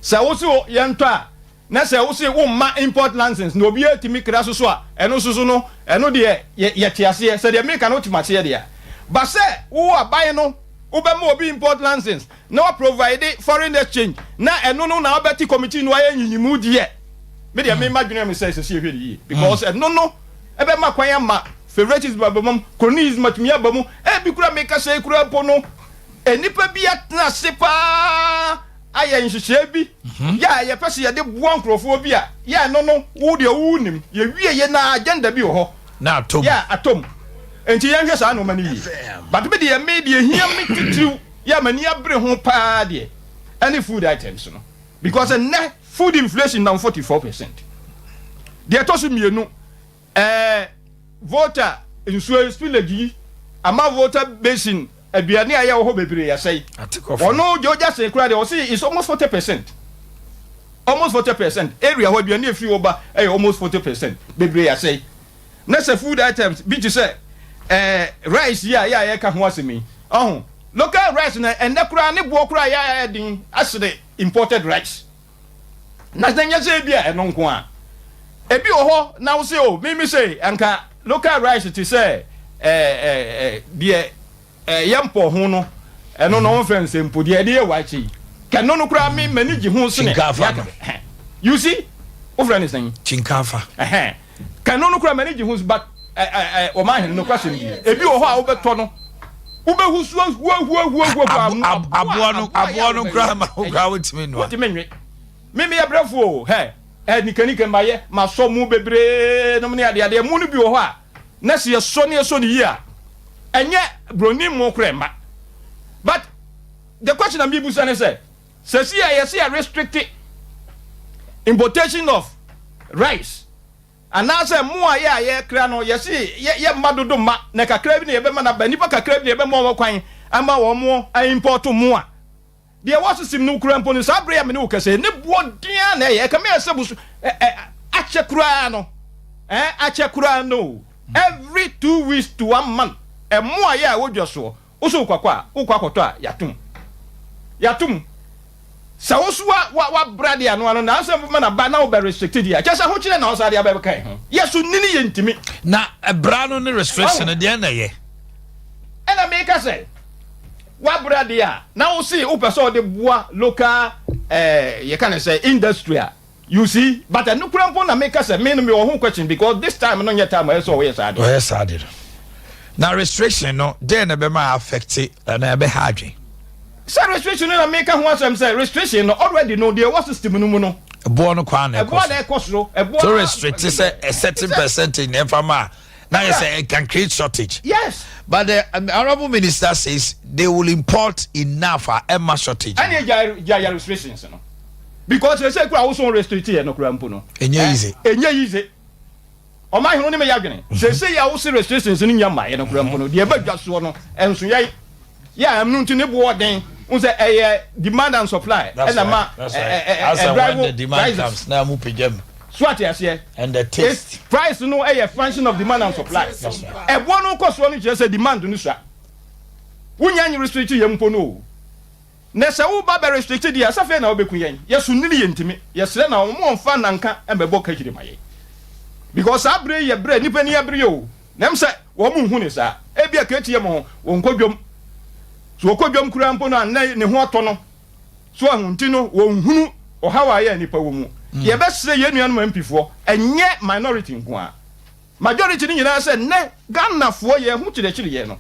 Sɛ wo se yɛntɔ a Na sɛ wose womma import license na obiara tumi kra so so a, ɛno nso so no, ɛno deɛ yɛ, yɛte aseɛ. Sɛ deɛ meka no wote m'aseɛ deɛ a. But sɛ wo aban no wobɛma obi import license na wa provide foreign exchange na ɛno no na wobɛte committee no ayɛ nyiyimu deɛ, me deɛ me madwene me sɛ ɛsɛ sɛ yɛhwɛ no yie because ɛno no ɛbɛma kwan ama favoritism aba mu, cronyism atumi aba mu. Ebi koraa mekasa yi koraa mpo no, nnipa bi atena ase paa ayɛ nhyehyɛɛ bi yɛ a yɛpɛ sɛ yɛde boa nkurɔfoɔ bi a, yɛ ɛno no wo deɛ wo nim, yɛwie yɛ na agenda bi wɔ hɔ na atom. Yɛ a atom. Nti yɛnhwɛ saa nnoɔma no yie. But me deɛ me deɛ ɛhia me titiriw yɛ a m'ani abere ho paa deɛ ɛne food items no because ɛnnɛ food inflation nam 44%. Deɛ ɛtɔ so mmienu Ɛɛ Volta nsuo yi spillage yi ama Volta basin aduane a ɛyɛ wɔ hɔ bebree asɛe. Ɔno Joe Jackson koraa deɛ ɔse it's almost 40%. Almost 40% area hɔ aduane a ɛfiri hɔ ba ɛyɛ almost 40% bebree asɛe. Na sɛ food items bi te sɛ ɛɛ rice yi a yɛ a yɛka ho asɛm yi, ɔho local rice na ɛnnɛ koraa ne boɔ koraa yɛ a ɛyɛ den asene imported rice. Na sɛ nyɛ sɛ ebi a ɛno nko a. Ebi wɔ hɔ na wo se o me me sei anka local rice te sɛ ɛɛ deɛ ɛyɛ mpɔ ho no ɛno no wɔn fɛn sɛ mpo deɛ ɛde yɛ waakye yi kɛno no koraa me m'ani gye ho sene Chinkafa no. You see wofrɛ ne sɛn? Chinkafa. Ɛhɛn kɛno no koraa m'ani gye ho but wɔn ahene no kwasɛm bi ebi wɔ hɔ a wobɛtɔ no wobɛhu so huahuahuahua aboa no aboa no koraa ma wo koraa wotumi nnoa. Wotumi nwe. Me meyɛ brɛfo o hɛ ɛ nikanika mayɛ masɔ mu bebree nom ne adeadeɛ mu no bi wɔ hɔ a na sɛ yɛsɔ ne yɛsɔ no yie a ɛnyɛ broni mo koraa mma but the question a mebusa ne sɛ sɛsi a yɛsɛ yɛ restrict importation of rice Anaasɛ mmoa a yɛ a yɛkra no, yɛse yɛ yɛmma dodo mma, na kakra bi na yɛbɛma no aba, nnipa kakra bi na yɛbɛma wɔn kwan ama wɔn a import mmoa. Deɛ ɛwɔ asesim no koraa mpo no, saa bere a me ne wo kasa yi, ne boɔ den ara na ɛyɛ. Ɛkame ayɛ sɛ boso ɛ ɛ akyɛ koraa no, ɛ akyɛ koraa no o, every 2 weeks to one month, mmoa yɛ a ɛwɔ dwa soɔ, wo so wokɔ akɔ a, wokɔ akɔtɔ a, yɛatom. Yɛatom. Sɛ wo so wa wa wabra deɛ ano ano na asɛ ma na ba na wobɛ restrict deɛ a, kyerɛ sɛ ahokyerɛ na ɔsan de abɛka yɛn ho. Yɛ so nini yɛ ntumi. Na bra no ne restriction no deɛn na ɛyɛ? Ɛna meka sɛ wabra deɛ a na wo se wopɛ sɛ ɔde boa local eh, yɛka ne sɛ industry a. You see, but ɛno kura mpo na meka sɛ me no mewɔ ho question because this time no nyɛ time a ɛsɛ sɛ ɔyɛ saa ade. Ɔyɛ saa ade no. Na restriction no dɛn na ɛbɛma affect anaa ɛbɛha adwen? Sɛ restriction no na meka ho asɛm sɛ restriction no already no deɛ ɛwɔ system no mu no. Ɛboɔ no kwan na ɛkɔ so. Ɛboɔ na ɛkɔ soro. Ɛboɔ So restrict sɛ a certain percentage na ɛmfa ma a na yɛ sɛ it can create shortage. Yes. But the honourable minister says they will import enough a ɛmma shortage. Ɛne gya gya restrictions no. Because sese kura woso restrict yɛ no kura mpo no. Enye easy. Enye easy. Ɔma ahene ne me yɛ adwene. Sese yɛ wose restrictions no nya mmaeɛ no kura mpo no deɛ ɛba dwa soɔ no ɛnso yɛ yɛ a ɛno nti ne boɔ den. N sɛ ɛyɛ demand and supply ɛna ma ɛdrive prices. Na mu pagya mu. So ate aseɛ. And the taste. Price no ɛyɛ function of demand and supply. Ɛboɔ no kɔ soɔ no kyerɛ sɛ demand no sua. Wonya nye restrict yɛ mpo no o. Nɛ sɛ wo ba bɛ restricte deɛ a, sɛ afei na wo bɛku yɛn. Yɛ so nini yɛ ntimi. Yɛ srɛ na wɔn ɔnfa nanka mmɛbɔ kakyire ma yɛn. Because saa berɛ yi yɛ berɛ a nnipa ani abere o. Na ɛm sɛ wɔn nhu no saa. Ebia KTM ho, wɔnkɔ dwam. So wɔkɔ dwam koraa mpo no a, nnɛ ne ho atɔ no. So ahu? Nti no, wɔnhunu ɔhaw a ɛyɛ a nnipa wɔ mu. Yɛbɛsrɛ yɛn nuanom MP foɔ, ɛnyɛ minority nko ara. Majority no nyinaa sɛ nnɛ Ghanafoɔ yɛn ho kyerɛkyere yɛn no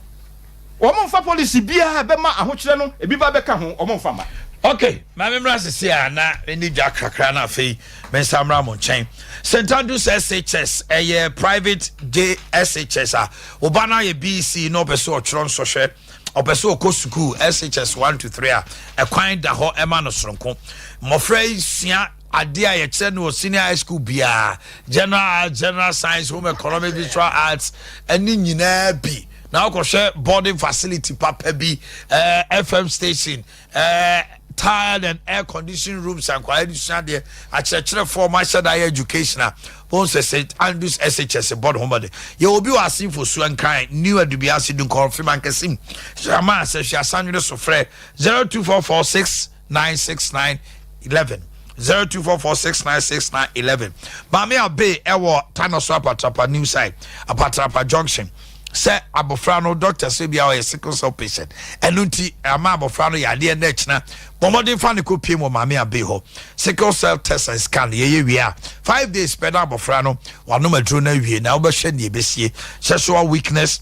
wɔn mfa policy biara a ɛbɛma ahokyerɛ no ebi ba bɛka ho wɔn mfa mma. Ok, ma me mmra sisi a na menni dwa kakra na afei me nsa mmra mo nkyɛn. St Andrews SHS ɛyɛ private JSHS a wo ba no ayɛ BEC na ɔpɛ sɛ ɔtwerɛ nsɔhwɛ, ɔpɛ sɛ ɔkɔ sukuu SHS 1 to 3 a ɛkwan da hɔ ɛma no soronko. Mmɔfra yi sua Adeɛ a yɛkyerɛ no wɔ senior high school biara, general arts, general science, home economics, visual arts, ɛne nyinaa bi. Na wokɔhwɛ boarding facility papa bi, eh, FM station, eh, tiled and air conditioned rooms a nkwadaa de sua adeɛ, akyerɛkyerɛfoɔ ɔmo ahyɛ da yɛ education a, wɔn sɛ St Andrews SHS bɔ ne ho mmɔden. Yɛ obi wɔ Asenfo Suankran, New Adubiase, Dunkɔrɔ, Fimankasim, Hyama, Sɛhwɛ Asanwene so frɛ 02446 969 11 02446969 11 Maame Abe ɛwɔ Tanoso Apatrapa New Site Apatrapa Junction sɛ abɔfra no doctor sɛ bia ɔyɛ sickle cell patient ɛno nti ama abɔfra no yadeɛ na ɛkyina bɔmmɔden fa ne kɔ pie mu maame abe hɔ sickle cell test and scan yɛyɛ wie a 5 days pɛ na abɔfra no wanom aduro no awie na wobɛhwɛ ne ɛbɛsie sexual weakness,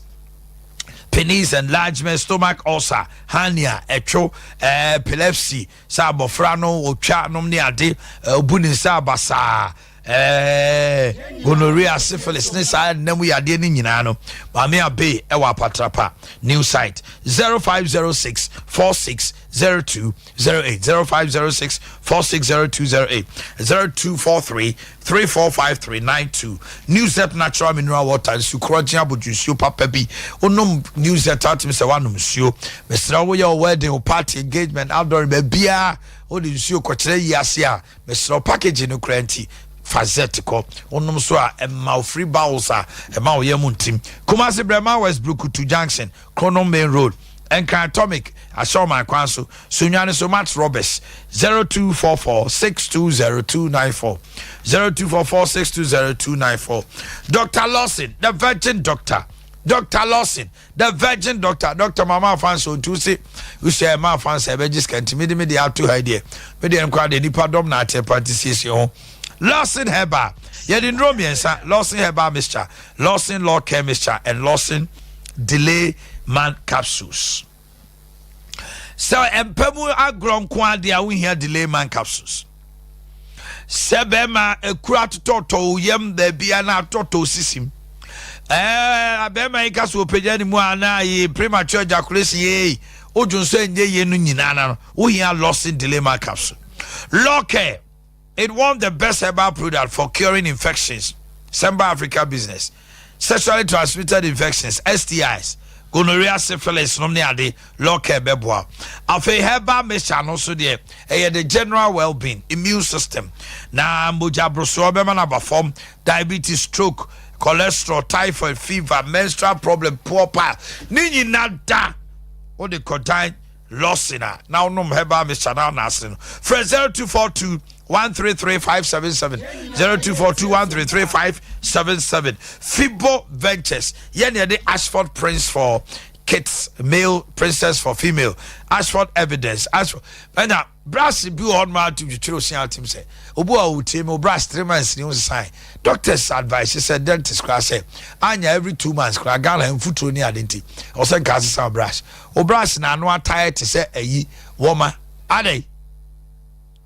penis enlargement, stomach ulcer, hernia, ɛtwo, epilepsy, sɛ abɔfra no otwa nom ne ade, obu ne nsa abasaa, gonorrhea, syphilis ne saa nnam yadeɛ no nyinaa no, Maame Abe ɛwɔ Apatrapa New Site. 0506 46 02 08, 0506 460208, 0243 345392. New Zep natural mineral water, nsu korɔgye abodwo nsuo papa bi. Wonom New Zep a, wotumi sɛ woanom nsuo. Mesrɛ wo, woyɛ wo wedding, wo party, engagement, outdoor, baabiaa wode nsuo kɔkyerɛ yi ase a, mesrɛ wo, packaging no koraa nti fa Zet kɔ. Wonom so a, ɛma wo free bowels a ɛma wo yam ntim. Kumasi Brɛma West Brukutu Junction, Kronom Main Road, Nkran Atomic, Ahyɛwman kwan so, Sunyani so Max Roberts, 0244 620294, 0244 620294. Dr. Lawson, the Virgin Doctor. Dr. Lawson, the Virgin Doctor. Dr. Mama Afanso, nti wose wosɛ ma afanso ɛbɛgye sika nti mede mede ato ha deɛ mede nkwa deɛ nipa dɔm na ateɛ pa nti siesie ho. Lawson Herbal, yɛde nnuro mmiɛnsa, Lawson Herbal Mixture, Lawson Law Care Mixture and Lawson Delay Man Capsules. Sɛ mpa mu agorɔ nko adeɛ a, wohia Delay Man Capsules. Sɛ bɛrima ekura atotɔtɔ wo yam baabi a na atotɔtɔ sisim. Ɛɛ bɛrima yi ka so opagya ne mu a na ayi premature ejaculation yei wodwo nso ɛnyɛ yie no nyinaa no, wohia Lawson Delay Man Capsule. Law Care. It won the best herbal product for curing infections, Semba Africa Business, sexually transmitted infections, STIs, gonorrhea, syphilis nom ne ade, Law Care bɛboa. Afei herbal mixture no nso deɛ, ɛyɛ the general well-being, immune system, na mogya aborosoɔ bɛma no aba fam, diabetes, stroke, cholesterol, typhoid, fever, menstrual problem, poor pile, ne nyina da wode kɔdan. Lawson a na wonom herbal mixture na wona ase no, frɛ 0242 133 577, 0242 133 577. Fibo Ventures, yɛne yɛde Ashford Prince for kids, male, Princess for female, Ashford Evidence, Ashford. Ɛna brush bi wɔ hɔ nom atum twitwiri osia atum sɛ obi a ɔtie mi o, brush 3 months ni o sisan. Doctors advice sɛ, dentist koraa sɛ anya every 2 months koraa. Ghana mfuturo ni ade nti ɔsɛ nka asesa o brush. O brush na ano ataeɛ te sɛ ayi wɔma adai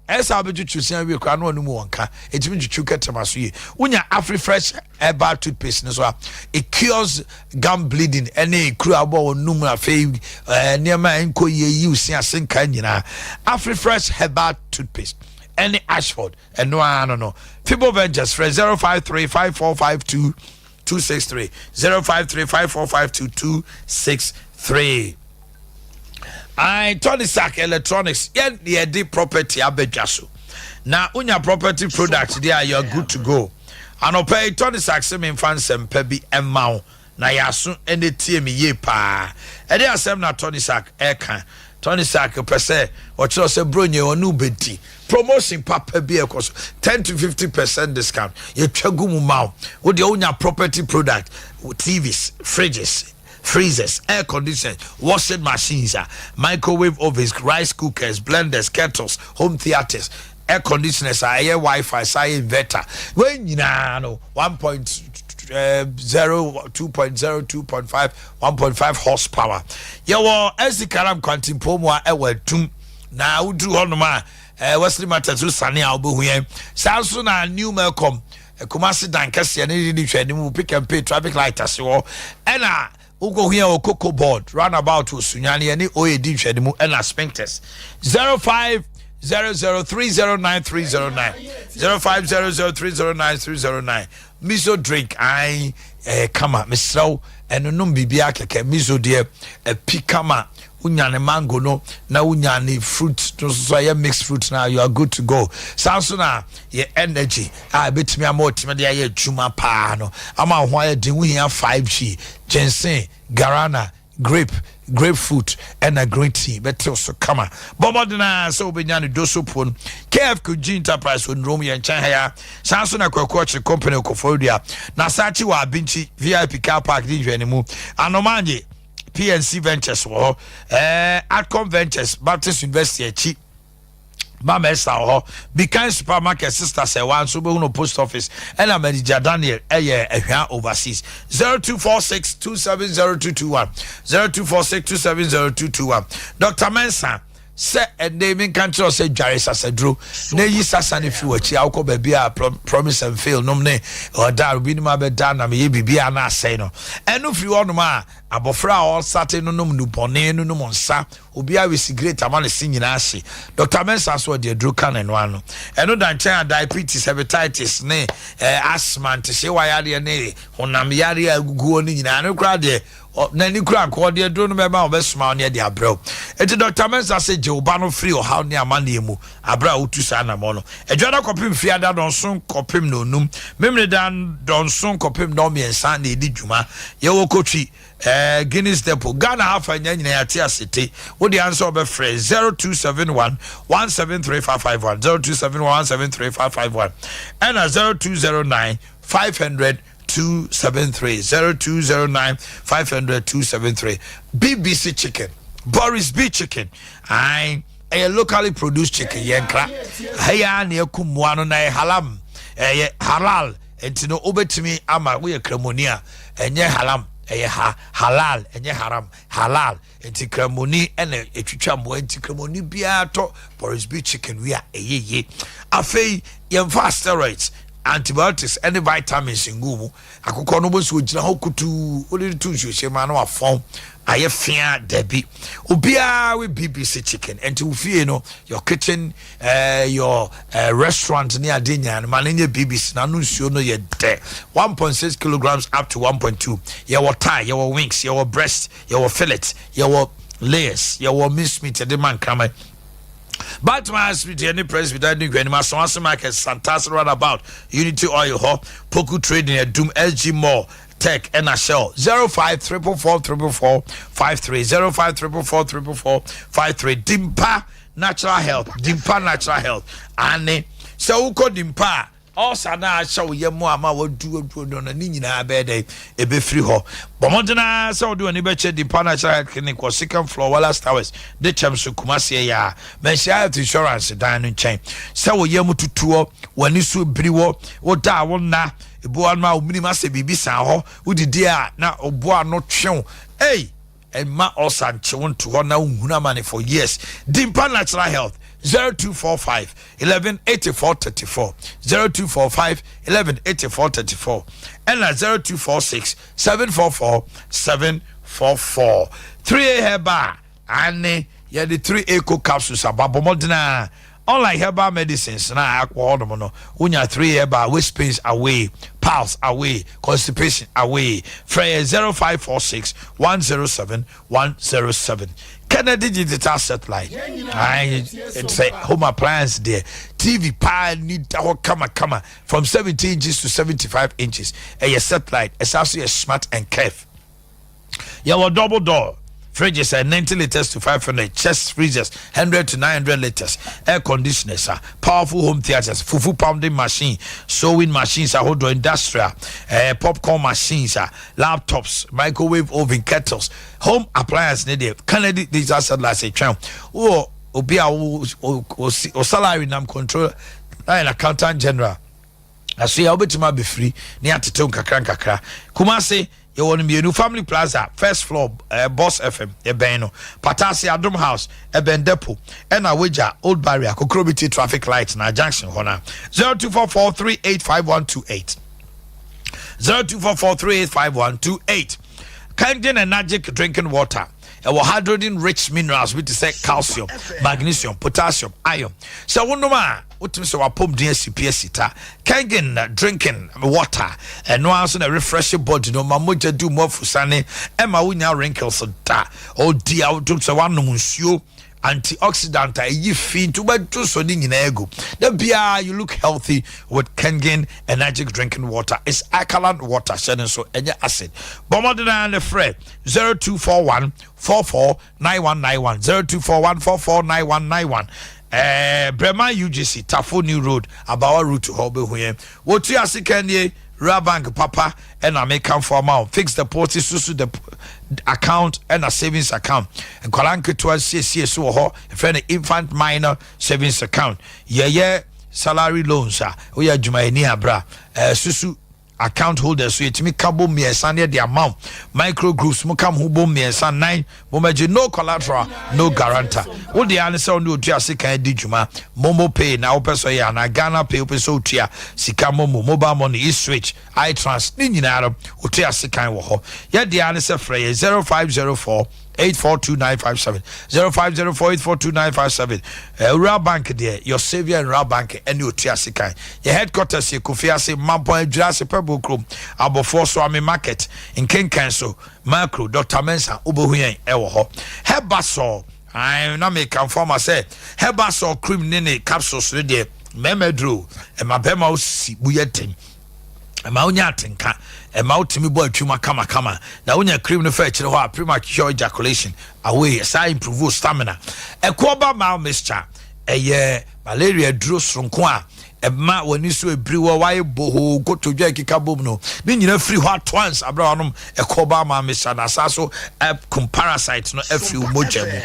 ɛsɛ abɛtwitwi sia wie koraa na ɔno mu wɔn ka ɛtumi twitwi kɛtɛma so yie. Wonya Afri Fresh herbal toothpaste no so a, it cures gum bleeding ɛne kuro abɔ wɔn num. Afei nneɛma a nkɔ yie yi osi ase nka nyinaa, Afri Fresh herbal toothpaste ɛne Ashford ɛno ara no. Fibo Ventures, frɛ 0535452263, 0535452263. I Tony Sack Electronics, yɛn yɛde property abɛdwa so na wonya property product deɛ a, you are good to go. Anɔpɛ yi Tony Sack sɛ memfa nsɛmpa bi ɛma wo na yɛaso ɛne tie me yie paa. Ɛde asɛm na Tony Sack ɛka. Tony Sack pɛ sɛ ɔkyerɛ sɛ bronye ɔne wobɛdi promotion papa bi ɛkɔ so, 10 to 50% discount yɛtwa gu mu ma wo. Wodeɛ wonya property product, TVs, fridges, freezers, air conditioners, washing machines, microwave ovens, rice cookers, blenders, kettles, home theaters, air conditioners, ɛyɛ Wi-Fi, saa inverter. Wɔn nyinaa no 1.0, 2.0, 2.5, 1.5 horsepower. Yɛwɔ ɛsi karam kwantimpo mu a ɛwɔ Atum na woduru hɔnom a Wesley Matters so sane a wobɛhu yɛn. Saa nso na New Melcom, Kumasi dan kɛseɛ ne ne hwɛ anim, Pick and Pay traffic light ase hɔ, ɛna wokɔhu yɛn wɔ Cocoa Board roundabout wɔ Sunyane, yɛne oed nhwɛ mu, ɛna Spintex, 0500309309, 0500309309. Miso drink ae ɛyɛ kama, mesrɛ wo, ɛno nom biribiara kɛkɛ. Miso deɛ ɛpi kama. Wonya ne mango no na wonya ne fruit no nso so, ɛyɛ mixed fruit na you are good to go. Saa nso na yɛ energy a ɛbɛtumi ama ɔtumi de ayɛ adwuma paa no ama wo ho ayɛ den. Wohia 5G ginseng, guarana, grape, grapefruit ɛna green tea bɛtew so kama. Bɔmmɔden a sɛ wobɛnya ne doso po no, KF Kugye Enterprise wɔ Nnurom yɛn nkyɛn ha ya. Saa nso na Kwaku Ɔkyere Company Kɔfɔredua na Saakye wɔ Abinkyi VIP car park de nhwɛ ne mu. Anomanye PNC Ventures wɔ hɔ, Atcom Ventures, Baptist University akyi, Mama Ɛsa wɔ hɔ, Bikan Supermarket, Sister Sɛwa nso bɛhu no, post office, ɛna manager Daniel ɛyɛ Ahwia Overseas. 0246270221, 0246270221. Dr Mensa sɛ ɛnɛ mi nka nkyerɛ sɛ dware sasaduro na eyi sasa ne firi w'akyi. Akɔ baabi a promise and fail nom ne ɔda obi nim abɛda na meyɛ biribi a na asɛe no. Ɛno firi hɔnom a, abɔfra a ɔsate no nom nubɔne no nom nsa, obi awe cigarette ama ne se nyinaa hye. Dr Mensa so ɔde aduro ka ne no ano. Ɛno da nkyɛn a, diabetes, hepatitis ne asthma, ntehyewa yareɛ ne honam yareɛ a agugu hɔ no nyinaa no koraa deɛ, n'ani kura nka ɔde aduro no bɛma ɔbɛsoma wo ne ɛde abrɛ wo. Enti Dr Mensa sɛ gye wo ba no firi ɔhaw ne amanneɛ mu aberɛ a wotu saa anammɔ no. Adwada kɔpem fiada 7 kɔpem 5, memene da 7 kɔpem 3 na ɛdi dwuma. Yɛwɔ Kotwi Guinness Depot. Ghana hafa nya nyina yɛate asete. Wode ansa wɔbɛfrɛ 0271 173551, 0271 173551, ɛna 0209 500 273, 0209 500 273. BBC Chicken, Boris B Chicken, ae ɛyɛ locally produced chicken. Yɛnkra ɛyɛ a na ɛkum mmoa no na ɛyɛ halam, ɛyɛ halal. Nti no wobɛtumi ama woyɛ kramoni a, ɛnyɛ halam, ɛyɛ ha halal, ɛnyɛ haram, halal. Nti kramoni ɛna ɛtwitwa mmoa, nti kramoni biara tɔ Boris B Chicken wi a, ɛyɛ yie. Afei yɛmfa steroids, antibiotics ɛne vitamins ngu mu. Akokɔ no bɛso ogyina hɔ kutuu, wode to nsuohyɛ mu a na wafɔn ayɛ fea. Dabi, obiara we BBC Chicken. Nti wo fie no, your kitchen, your restaurant ne ade nyinaa no, ma no nyɛ BBC na no nsuo no yɛ dɛ. 1.6 kilograms up to 1.2. Yɛwɔ thigh, yɛwɔ wings, yɛwɔ breast, yɛwɔ fillet, yɛwɔ layers, yɛwɔ minced meat yɛde ma nkraman. Batman Hospital ne Presbyterian ne Nhwɛnim, Asawase Market, Santase roundabout, Unity Oil hɔ, Poku Trading, Adum, SG Mall. Tech ɛna Shell. 05 444 444 53, 05 444 444 53. Dimpa Natural Health, Dimpa Natural Health ane sɛ wokɔ Dimpa a, ulcer no a ahyɛ wo yam ama wadu aduro no no ne nyinaa bɛyɛ dɛn? Ɛbɛfiri hɔ. Bɔ mmɔden ara sɛ wode w'ani bɛkyɛ Dimpa Natural Health Clinic wɔ second floor, Wallace Towers, de kyɛm so, Kumasi ɛyɛ a Manhyia Health Insurance dan no nkyɛn. Sɛ wo yam tutuɔ, w'ani so biri wɔ, woda a wonna, ebi wɔ hɔnom a wo menim asɛ biribi san hɔ, wodidi a na wo bo ano twe wo, ei! Mma ulcer nkye wo nto hɔ na wonhunu amane for years. Dimpa Natural Health, 0245 11 84 34, 0245 11 84 34, ɛna 0246 744 744. 3A Herbal ane yɛde 3A co capsules aba. Bɔ mmɔden a, unlike herbal medicines na akɔ hɔnom no, wonya 3A herbal, waist pains away, piles away, constipation away. Frɛ yɛ 0546 107 107. Kennedy Digital Satellite, sɛ home appliance deɛ, TV paa ni da hɔ kamakama from 70 inches to 75 inches. Ɛyɛ satellite, ɛsan so yɛ smart and curve. Yɛwɔ double door fridges at 90 liters to 500, chest freezers 100 to 900 liters, air conditioners, powerful home theaters, fufu pounding machine, sewing machines ahodoɔ, industrial popcorn machines, laptops, microwave oven, kettles, home appliance ne deɛ, Kennedy Digital Satellite twɛn wɔ obi a wo o salary nam control na yɛn accountant general aso yɛ, wobɛtumi abɛfiri ne atetew nkakra nkakra. Kumase yɛwɔ no mmienu: Family Plaza first floor, Boss FM ɛbɛn no, Patase Adom House ɛbɛn Depot, ɛna Wagya Old Barrier Kokrobiti traffic light na junction hɔ na 0244 385128, 0244 385128. Kangen Energetic drinking water, ɛwɔ hydrogen rich minerals bi te sɛ calcium, magnesium, potassium, iron. Sɛ wonom a, wotumi sɛ wapɔmuden asi pie sita. Kangen drinking water, ɛno ara nso na refresh body no ma mogya di mu afusane, ɛma wonya wrinkles da ɔdi a wotum sɛ woanom nsuo. Antioxidant a ɛyi fi nti wobɛto so ne nyinaa agu da biara, you look healthy with Kangen Energetic drinking water. It's alkaline water, hyɛ no nso, ɛnyɛ acid. Bɔ mmɔden a ne frɛ 0241 44 9191, 0241 44 9191. Brema UGC, Tafo New Road, Abawa Route hɔ bɛhu yɛn. Wɔtu ase kɛnie Rural Bank papa ɛna mekamfo ama wo. Fix deposit, susu the account ɛna savings account. Nkwadaa nketewa siesie so wɔ hɔ, ɛfrɛ no infant minor savings account. Yɛyɛ salary loans a woyɛ adwumayɛni abra susu account holders so yɛtumi ka bom mmiɛnsa ne de ama wo. Micro groups mo ka mo ho bom mmiɛnsa nan mommɛgye, no collateral, no guarantor. Wo deɛ ne sɛ wo ne otua sika di dwuma. MoMo Pay na wopɛ sɛ yɛ anaa Ghana Pay, wopɛ sɛ wotua sika MoMo, mobile money, eSwitch, iTrans ne nyinaa no, wotua sekan wɔ hɔ. Yɛdeɛ ne sɛ frɛ yɛ 0504 842957, 0504 842957. Rural Bank deɛ, your saviour in Rural Bank ɛne otua sekan. Yɛ headquarters yɛ Kofi ase, Mampɔn, Adwira ase, Pɛbo kurom, Abɔfoɔ so, Ame Market, Nkenkan so, Macro Dr Mensa, wobɛhu yɛn ɛwɔ hɔ. Herbasol na mekamfo ama sɛ Herbasol cream ne ne capsules no deɛ, mmarima duro, ɛma bɛrima wo sisi mu yɛ den, ɛma wonya atenka, ɛma wotumi bɔ atwuma kamakama. Na wonya cream no fa akyire hɔ a, premature ejaculation away, saa improve stamina. Ɛkoɔ ba mal mixture, ɛyɛ malaria duro soronko a ɛma w'ani so ebiri wɔ, wayɛ bohoo, kotodwe keka bom no ne nyinaa firi hɔ at once abere wanom ɛkɔ ba ma mixture. Na asa so ɛkum parasite no afiri wo mogya mu.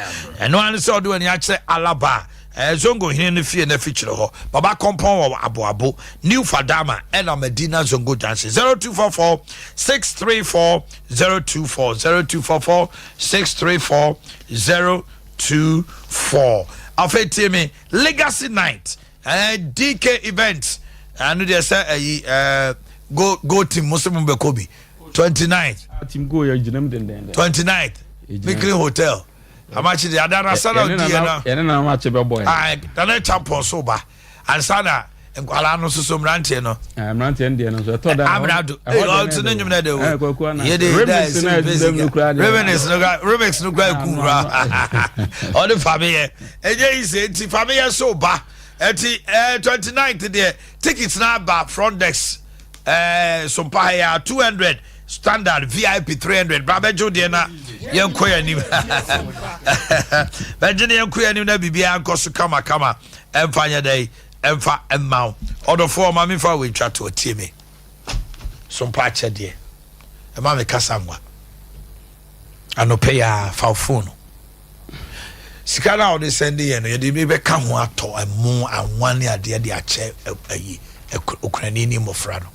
Ɛno ano sɛ ɔde w'ani akyerɛ Alaba Zongo hene no fie no afikyerɛ hɔ, Baba Kɔmpɔn wɔ Aboabo, New Fadama, ɛna Madina Zongo Junction. 0244 634 024, 0244 634 024. Afei tie me, Legacy Night, DK Event, ɛno deɛ sɛ ɛyi go go team mo sɛ mo bɛkɔ bi 29th. Team go yɛ gyina mu dendenden. 29th, Mikli Hotel. Amakye de adana sala odi yɛ no. Yɛne na amakye bɛbɔ yɛ. Ayi Nana Champion so ba ansa na nkwalaa no soso mmeranteɛ no. Mmeranteɛ no deɛ no nso ɛtɔ da. Amrado ee ɔtí ne nnwom na de o. Yɛ de da esi basic remix no kura eku kura ɔde faami yɛ enye yi se nti faami yɛ so ba ɛti 29th deɛ, tickets na aba front desk, sompa ha yɛ 200. Standard VIP 300 bra bɛgye wo deɛ na yɛnkɔ yɛn anim. Bɛgye ne yɛnkɔ yɛn anim na biribiara nkɔ so kamakama. Ɛmfa nyɛ dɛ ɛmfa mma wo. Ɔdɔfoɔ ma memfa wei ntwa toɔ tie me. So mpa akyɛdeɛ. Ɛma me kasa nwa. Anɔpɛ yi ara fa wo phone. Sika no a wɔde sɛnde yɛn no yɛde bi bɛka ho atɔ ɛmo anwa ne adeɛ de akyɛ ayi okunani ne mmɔfra no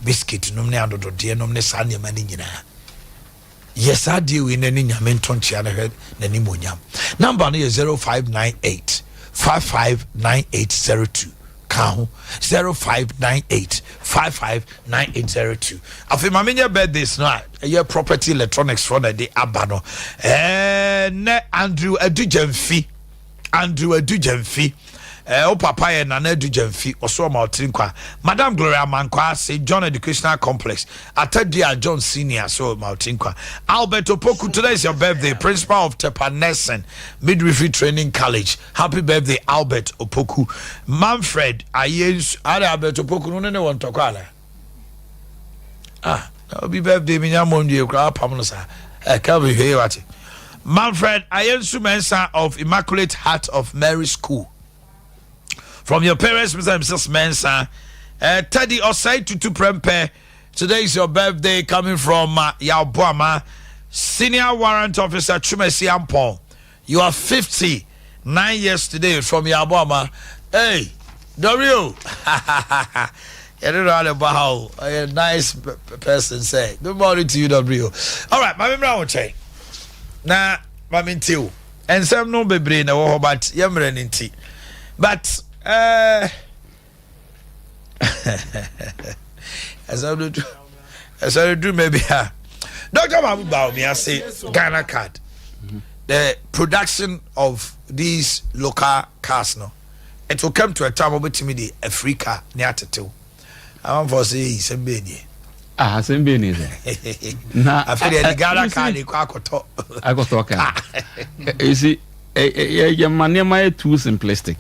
biscuit nom ne adododeɛ nom ne saa nneɛma no nyinaa yɛ saa adeɛ wei na ne nyame nto nkyea no hwɛ n'animonyam namba no yɛ 0598 559802 ka ho 0598 559802 afei ma menyɛ birthdays no a ɛyɛ property electronics foɔ na ɛde aba no ɛnɛ Andrew Adu Gyamfi Andrew Adu Gyamfi ɛɛ wo papa yɛ Nana Adu Gyamfi ɔso ɔma ɔtiri nkwa Madam Gloria Mankwa St John Educational Complex Atadua John Senior so ɔma ɔtiri nkwa Albert Opoku today is your birthday principal of Tepa Nursing Midwifery Training College Happy birthday Albert Opoku Manfred Ayensu ada Albert Opoku no ne ne wɔ ntɔkwa ana ah na obi birthday mi nya mmɔ nwie koraa apam no saa eh Kelvin hwɛ yie wate Manfred Ayensu Mensah of Immaculate Heart of Mary School from your parents Mr. and Mrs. Mensah Teddy Osei Tutu Prempeh Today is your birthday coming from Yao Boama Senior Warrant Officer Chumesi Ampon You are 59 years today from Yaboama. Hey, Dario. Yɛne no ale ba ha o. Ɔyɛ nice person sɛ. Good morning to you, Dario. All right, maame mmra wo nkyɛn. Na maame nti o. Nsɛm no bebree na ɛwɔ hɔ but yɛmmerɛ no nti. But eh ɛsɛ no duru maybe a Dr. Mahmoud Bawumia say Ghana card the production of these local cars no it will come to a time wobɛtumi de afiri car ne atetew amanfoɔ sɛ yi sɛm bɛɛ nie ah asɛm bɛɛ nie sɛ na afei deɛ de Ghana card kɔ akɔtɔ akɔtɔ car ɛsi yɛma nneɛma yɛ too simplistic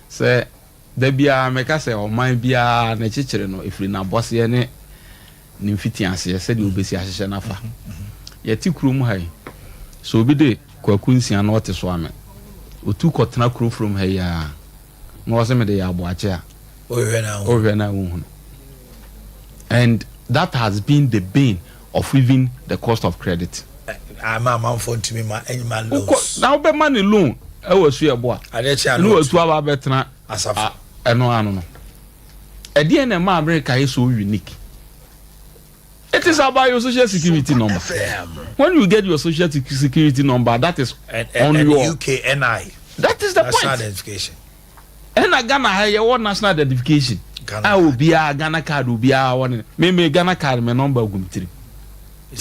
sɛ Da biara meka sɛ ɔman biara ne kyekyere no ɛfiri n'abɔseɛ ne ne mfitiaseɛ sɛdeɛ wobɛsi ahyehyɛ no afa. Yɛte kurom ha yi, sɛ obi de Kwaku Nsia na ɔte Soame, ɔtu kɔtena kuro from ha yi ara na ɔse mede yɛ Aboakye a, wohwɛ no a wonhunu. And that has been the bane of even the cost of credit. Ama amanfoɔ ntumi ma ɛnyima loans. Na wobɛma ne loan ɛwɔ suɛbo a. Adeɛ kye a na watu aba abɛtena asafo. Ɛno ano no. Ɛdeɛn na ɛma America yɛ so unique? It is about your social security number. When you get your social security number, that is and, on and your UK NI. That is the national point. Identification. Ɛna Ghana ha yɛwɔ national identification a obiara Ghana card obiara wɔ ne me me Ghana card me number gu me tirim.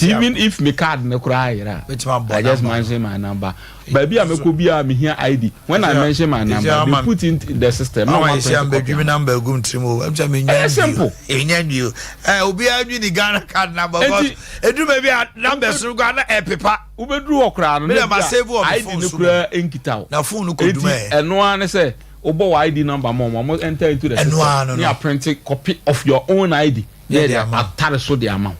Even if me card no koraa yera a, I just mention my number. Baabi a mɛkɔ biara mehia ID. When I mention my number, they put in the system. Na wɔn print copy. Me number gu me tirim o. Ɛmu sɛ me nya Ɛyɛ simple. Nya nwi o. Ɛ obiara nwi ni Ghana card number because eduru baabi a number soro kɔ ana ɛpepa. Wobɛduru hɔ koraa no, na ebia ID no koraa nkita wo. Enti ɛno ara ne sɛ wobɔ wo ID number ma wɔn, wɔn enter into the system ne aprinte copy of your own ID na yɛde atare so de ama wo.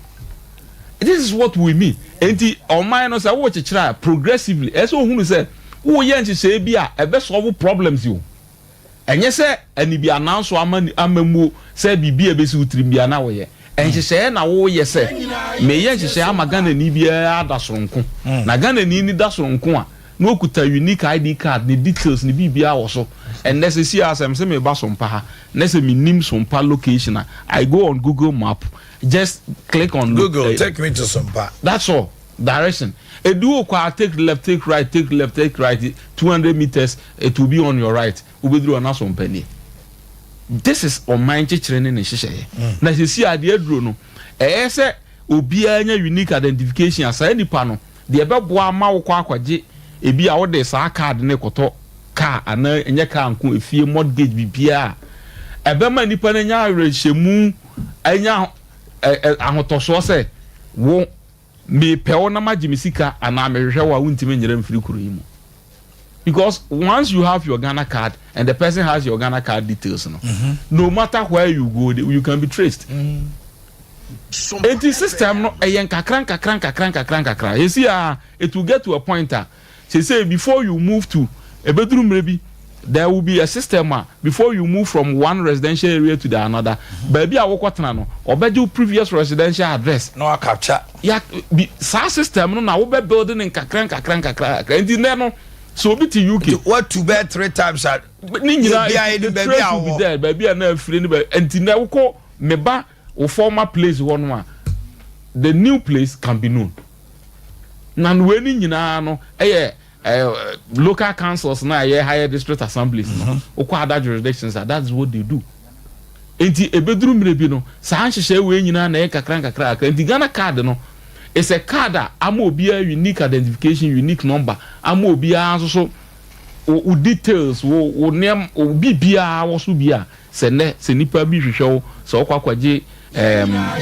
This is what we mean. Enti ɔman no sɛ worekyekyere a progressively ɛsɛ sɛ wohunu sɛ woreyɛ nhyehyɛe bi a ɛbɛ solve problems o. Ɛnyɛ sɛ anibiannaso ama amammuo sɛ biribi a ɛbɛsi wo tirim biara na woyɛ. Nhyehyɛeɛ na woyɛ sɛ, mereyɛ nhyehyɛeɛ ama Ghanani biara ada soronko. Na Ghanani no da soronko a, na ɔkuta unique ID card, ne details, ne biribiara wɔ so. Ɛnnɛ seesei ara sɛ mese mereba Sompa ha, na sɛ mennim Sompa location a, I go on Google map, just click on Google, take me to Sompa. That's all. Direction. Edu wo kɔ a, take left, take right, take left, take right, 200 meters, it will be on your right. Wobɛduru hɔ na Sompa nie. This is ɔman kyekyere ne ne nhyehyɛeɛ. Na sɛsi a deɛ aduro no, ɛyɛ sɛ obiara nya unique identification a saa nipa no, deɛ ɛbɛboa ama wokɔ akɔgye ebi a wode saa card no rekɔtɔ car anaa ɛnyɛ car nko, efie, mortgage, biribiara a, ɛbɛma nipa no anya awerɛhyɛmu, anya ahotɔsoɔ sɛ wo Mepɛ wo na magye me sika anaa mehwehwɛ wo a wontumi nyera mfiri kuro yi mu because once you have your Ghana card and the person has your Ghana card details no mm -hmm. no matter where you go you can be traced. Enti system no ɛyɛ nkakra nkakra nkakra nkakra nkakra. Yɛsi a it will get to a point a sese before you move to, ebeduru mmerɛ bi, there will be a system a before you move from one residential area to the another, baabi a wokɔtena no, ɔbɛgye wo previous residential address. Na wa capture. Ya bi saa system no na wobɛ build ne nkakra nkakra nkakra nkakra. Nti nnɛ no, sɛ obi te UK, watu bɛɛ three times a ne nyinaa Obiara the ni baabi trace a will be wɔ. there, baabi a na afiri ne baabi. Nti nnɛ wokɔ meba wo former place hɔ no a, the new place can be known. Na wei ne nyinaa no ɛyɛ local councils na ɛyɛ higher district assemblies no. Wokɔ other jurisdictions a, that's what they do. Nti ebeduru mmerɛ bi no, saa nhyehyɛ wei nyinaa na ɛyɛ kakra nkakra kakra. Nti Ghana Card no it's a card a ama obiara unique identification, unique number, ama obiara nso so wo details, wo nneɛma, wo biribiara wɔ so bi a sɛ nnɛ sɛ nipa bi hwehwɛ wo sɛ ɔkɔ akɔgye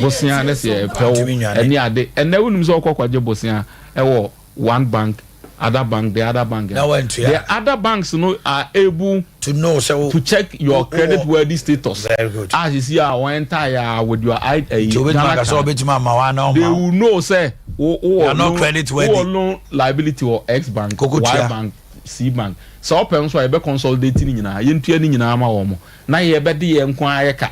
bosea ne sɛ ɛpɛ wo Ntumi nwane. ɛne ade. Ɛnɛ wonim sɛ ɔkɔ akɔgye bosea ɛwɔ one bank, other bank, the other bank, Na wantua. the other banks no are able to know sɛ wo to check your credit worthy status. Very good. A sisi a wɔn enter with your I Nti obetumi aka sɛ ɔbɛtumi ama wa na they ɔma wo. will know say wo You are not wɔ credit worthy. wo wɔ loan liability wɔ X Bank, Koko Y tua. Bank, C Bank. Sɛ ɔpɛ nso a, yɛbɛ consolidate ne nyinaa, yɛntua ne nyinaa ma wɔn mo na yɛbɛde yɛn nko ayɛ ka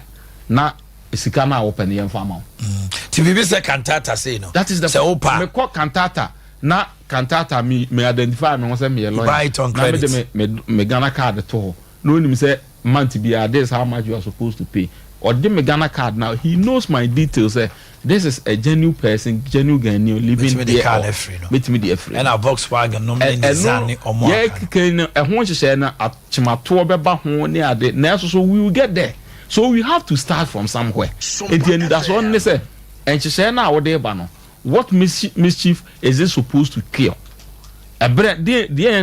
na sika no a wɔpɛ no yɛmfa ma wo. Nti biribi sɛ Kantata sei no, That is the sɛ wopa mekɔ Kantata na Kantata mi identify mi ho sɛ meyɛ lawyer Buy it on na mede credit. me Ghana Card to hɔ na onim sɛ month biara, this is how much you are supposed to pay. Ɔde me Ghana Card, now he knows my details sɛ this is a genuine person, genuine Ghanaian living Betumi de there. car no afiri no. Betumi de afiri. Ɛna Volkswagen nom ne Nissan ne ɔmo yɛ aka no. keke no, ɛho nhyehyɛ no akyematoɔ bɛba ho ne ade, nanso so we will get there, so we have to start from somewhere. Nti anidasoɔ ne sɛ nhyehyɛ no a wɔde ba no, what mischief is it supposed to kill? Ɛbrɛ deɛ deɛ na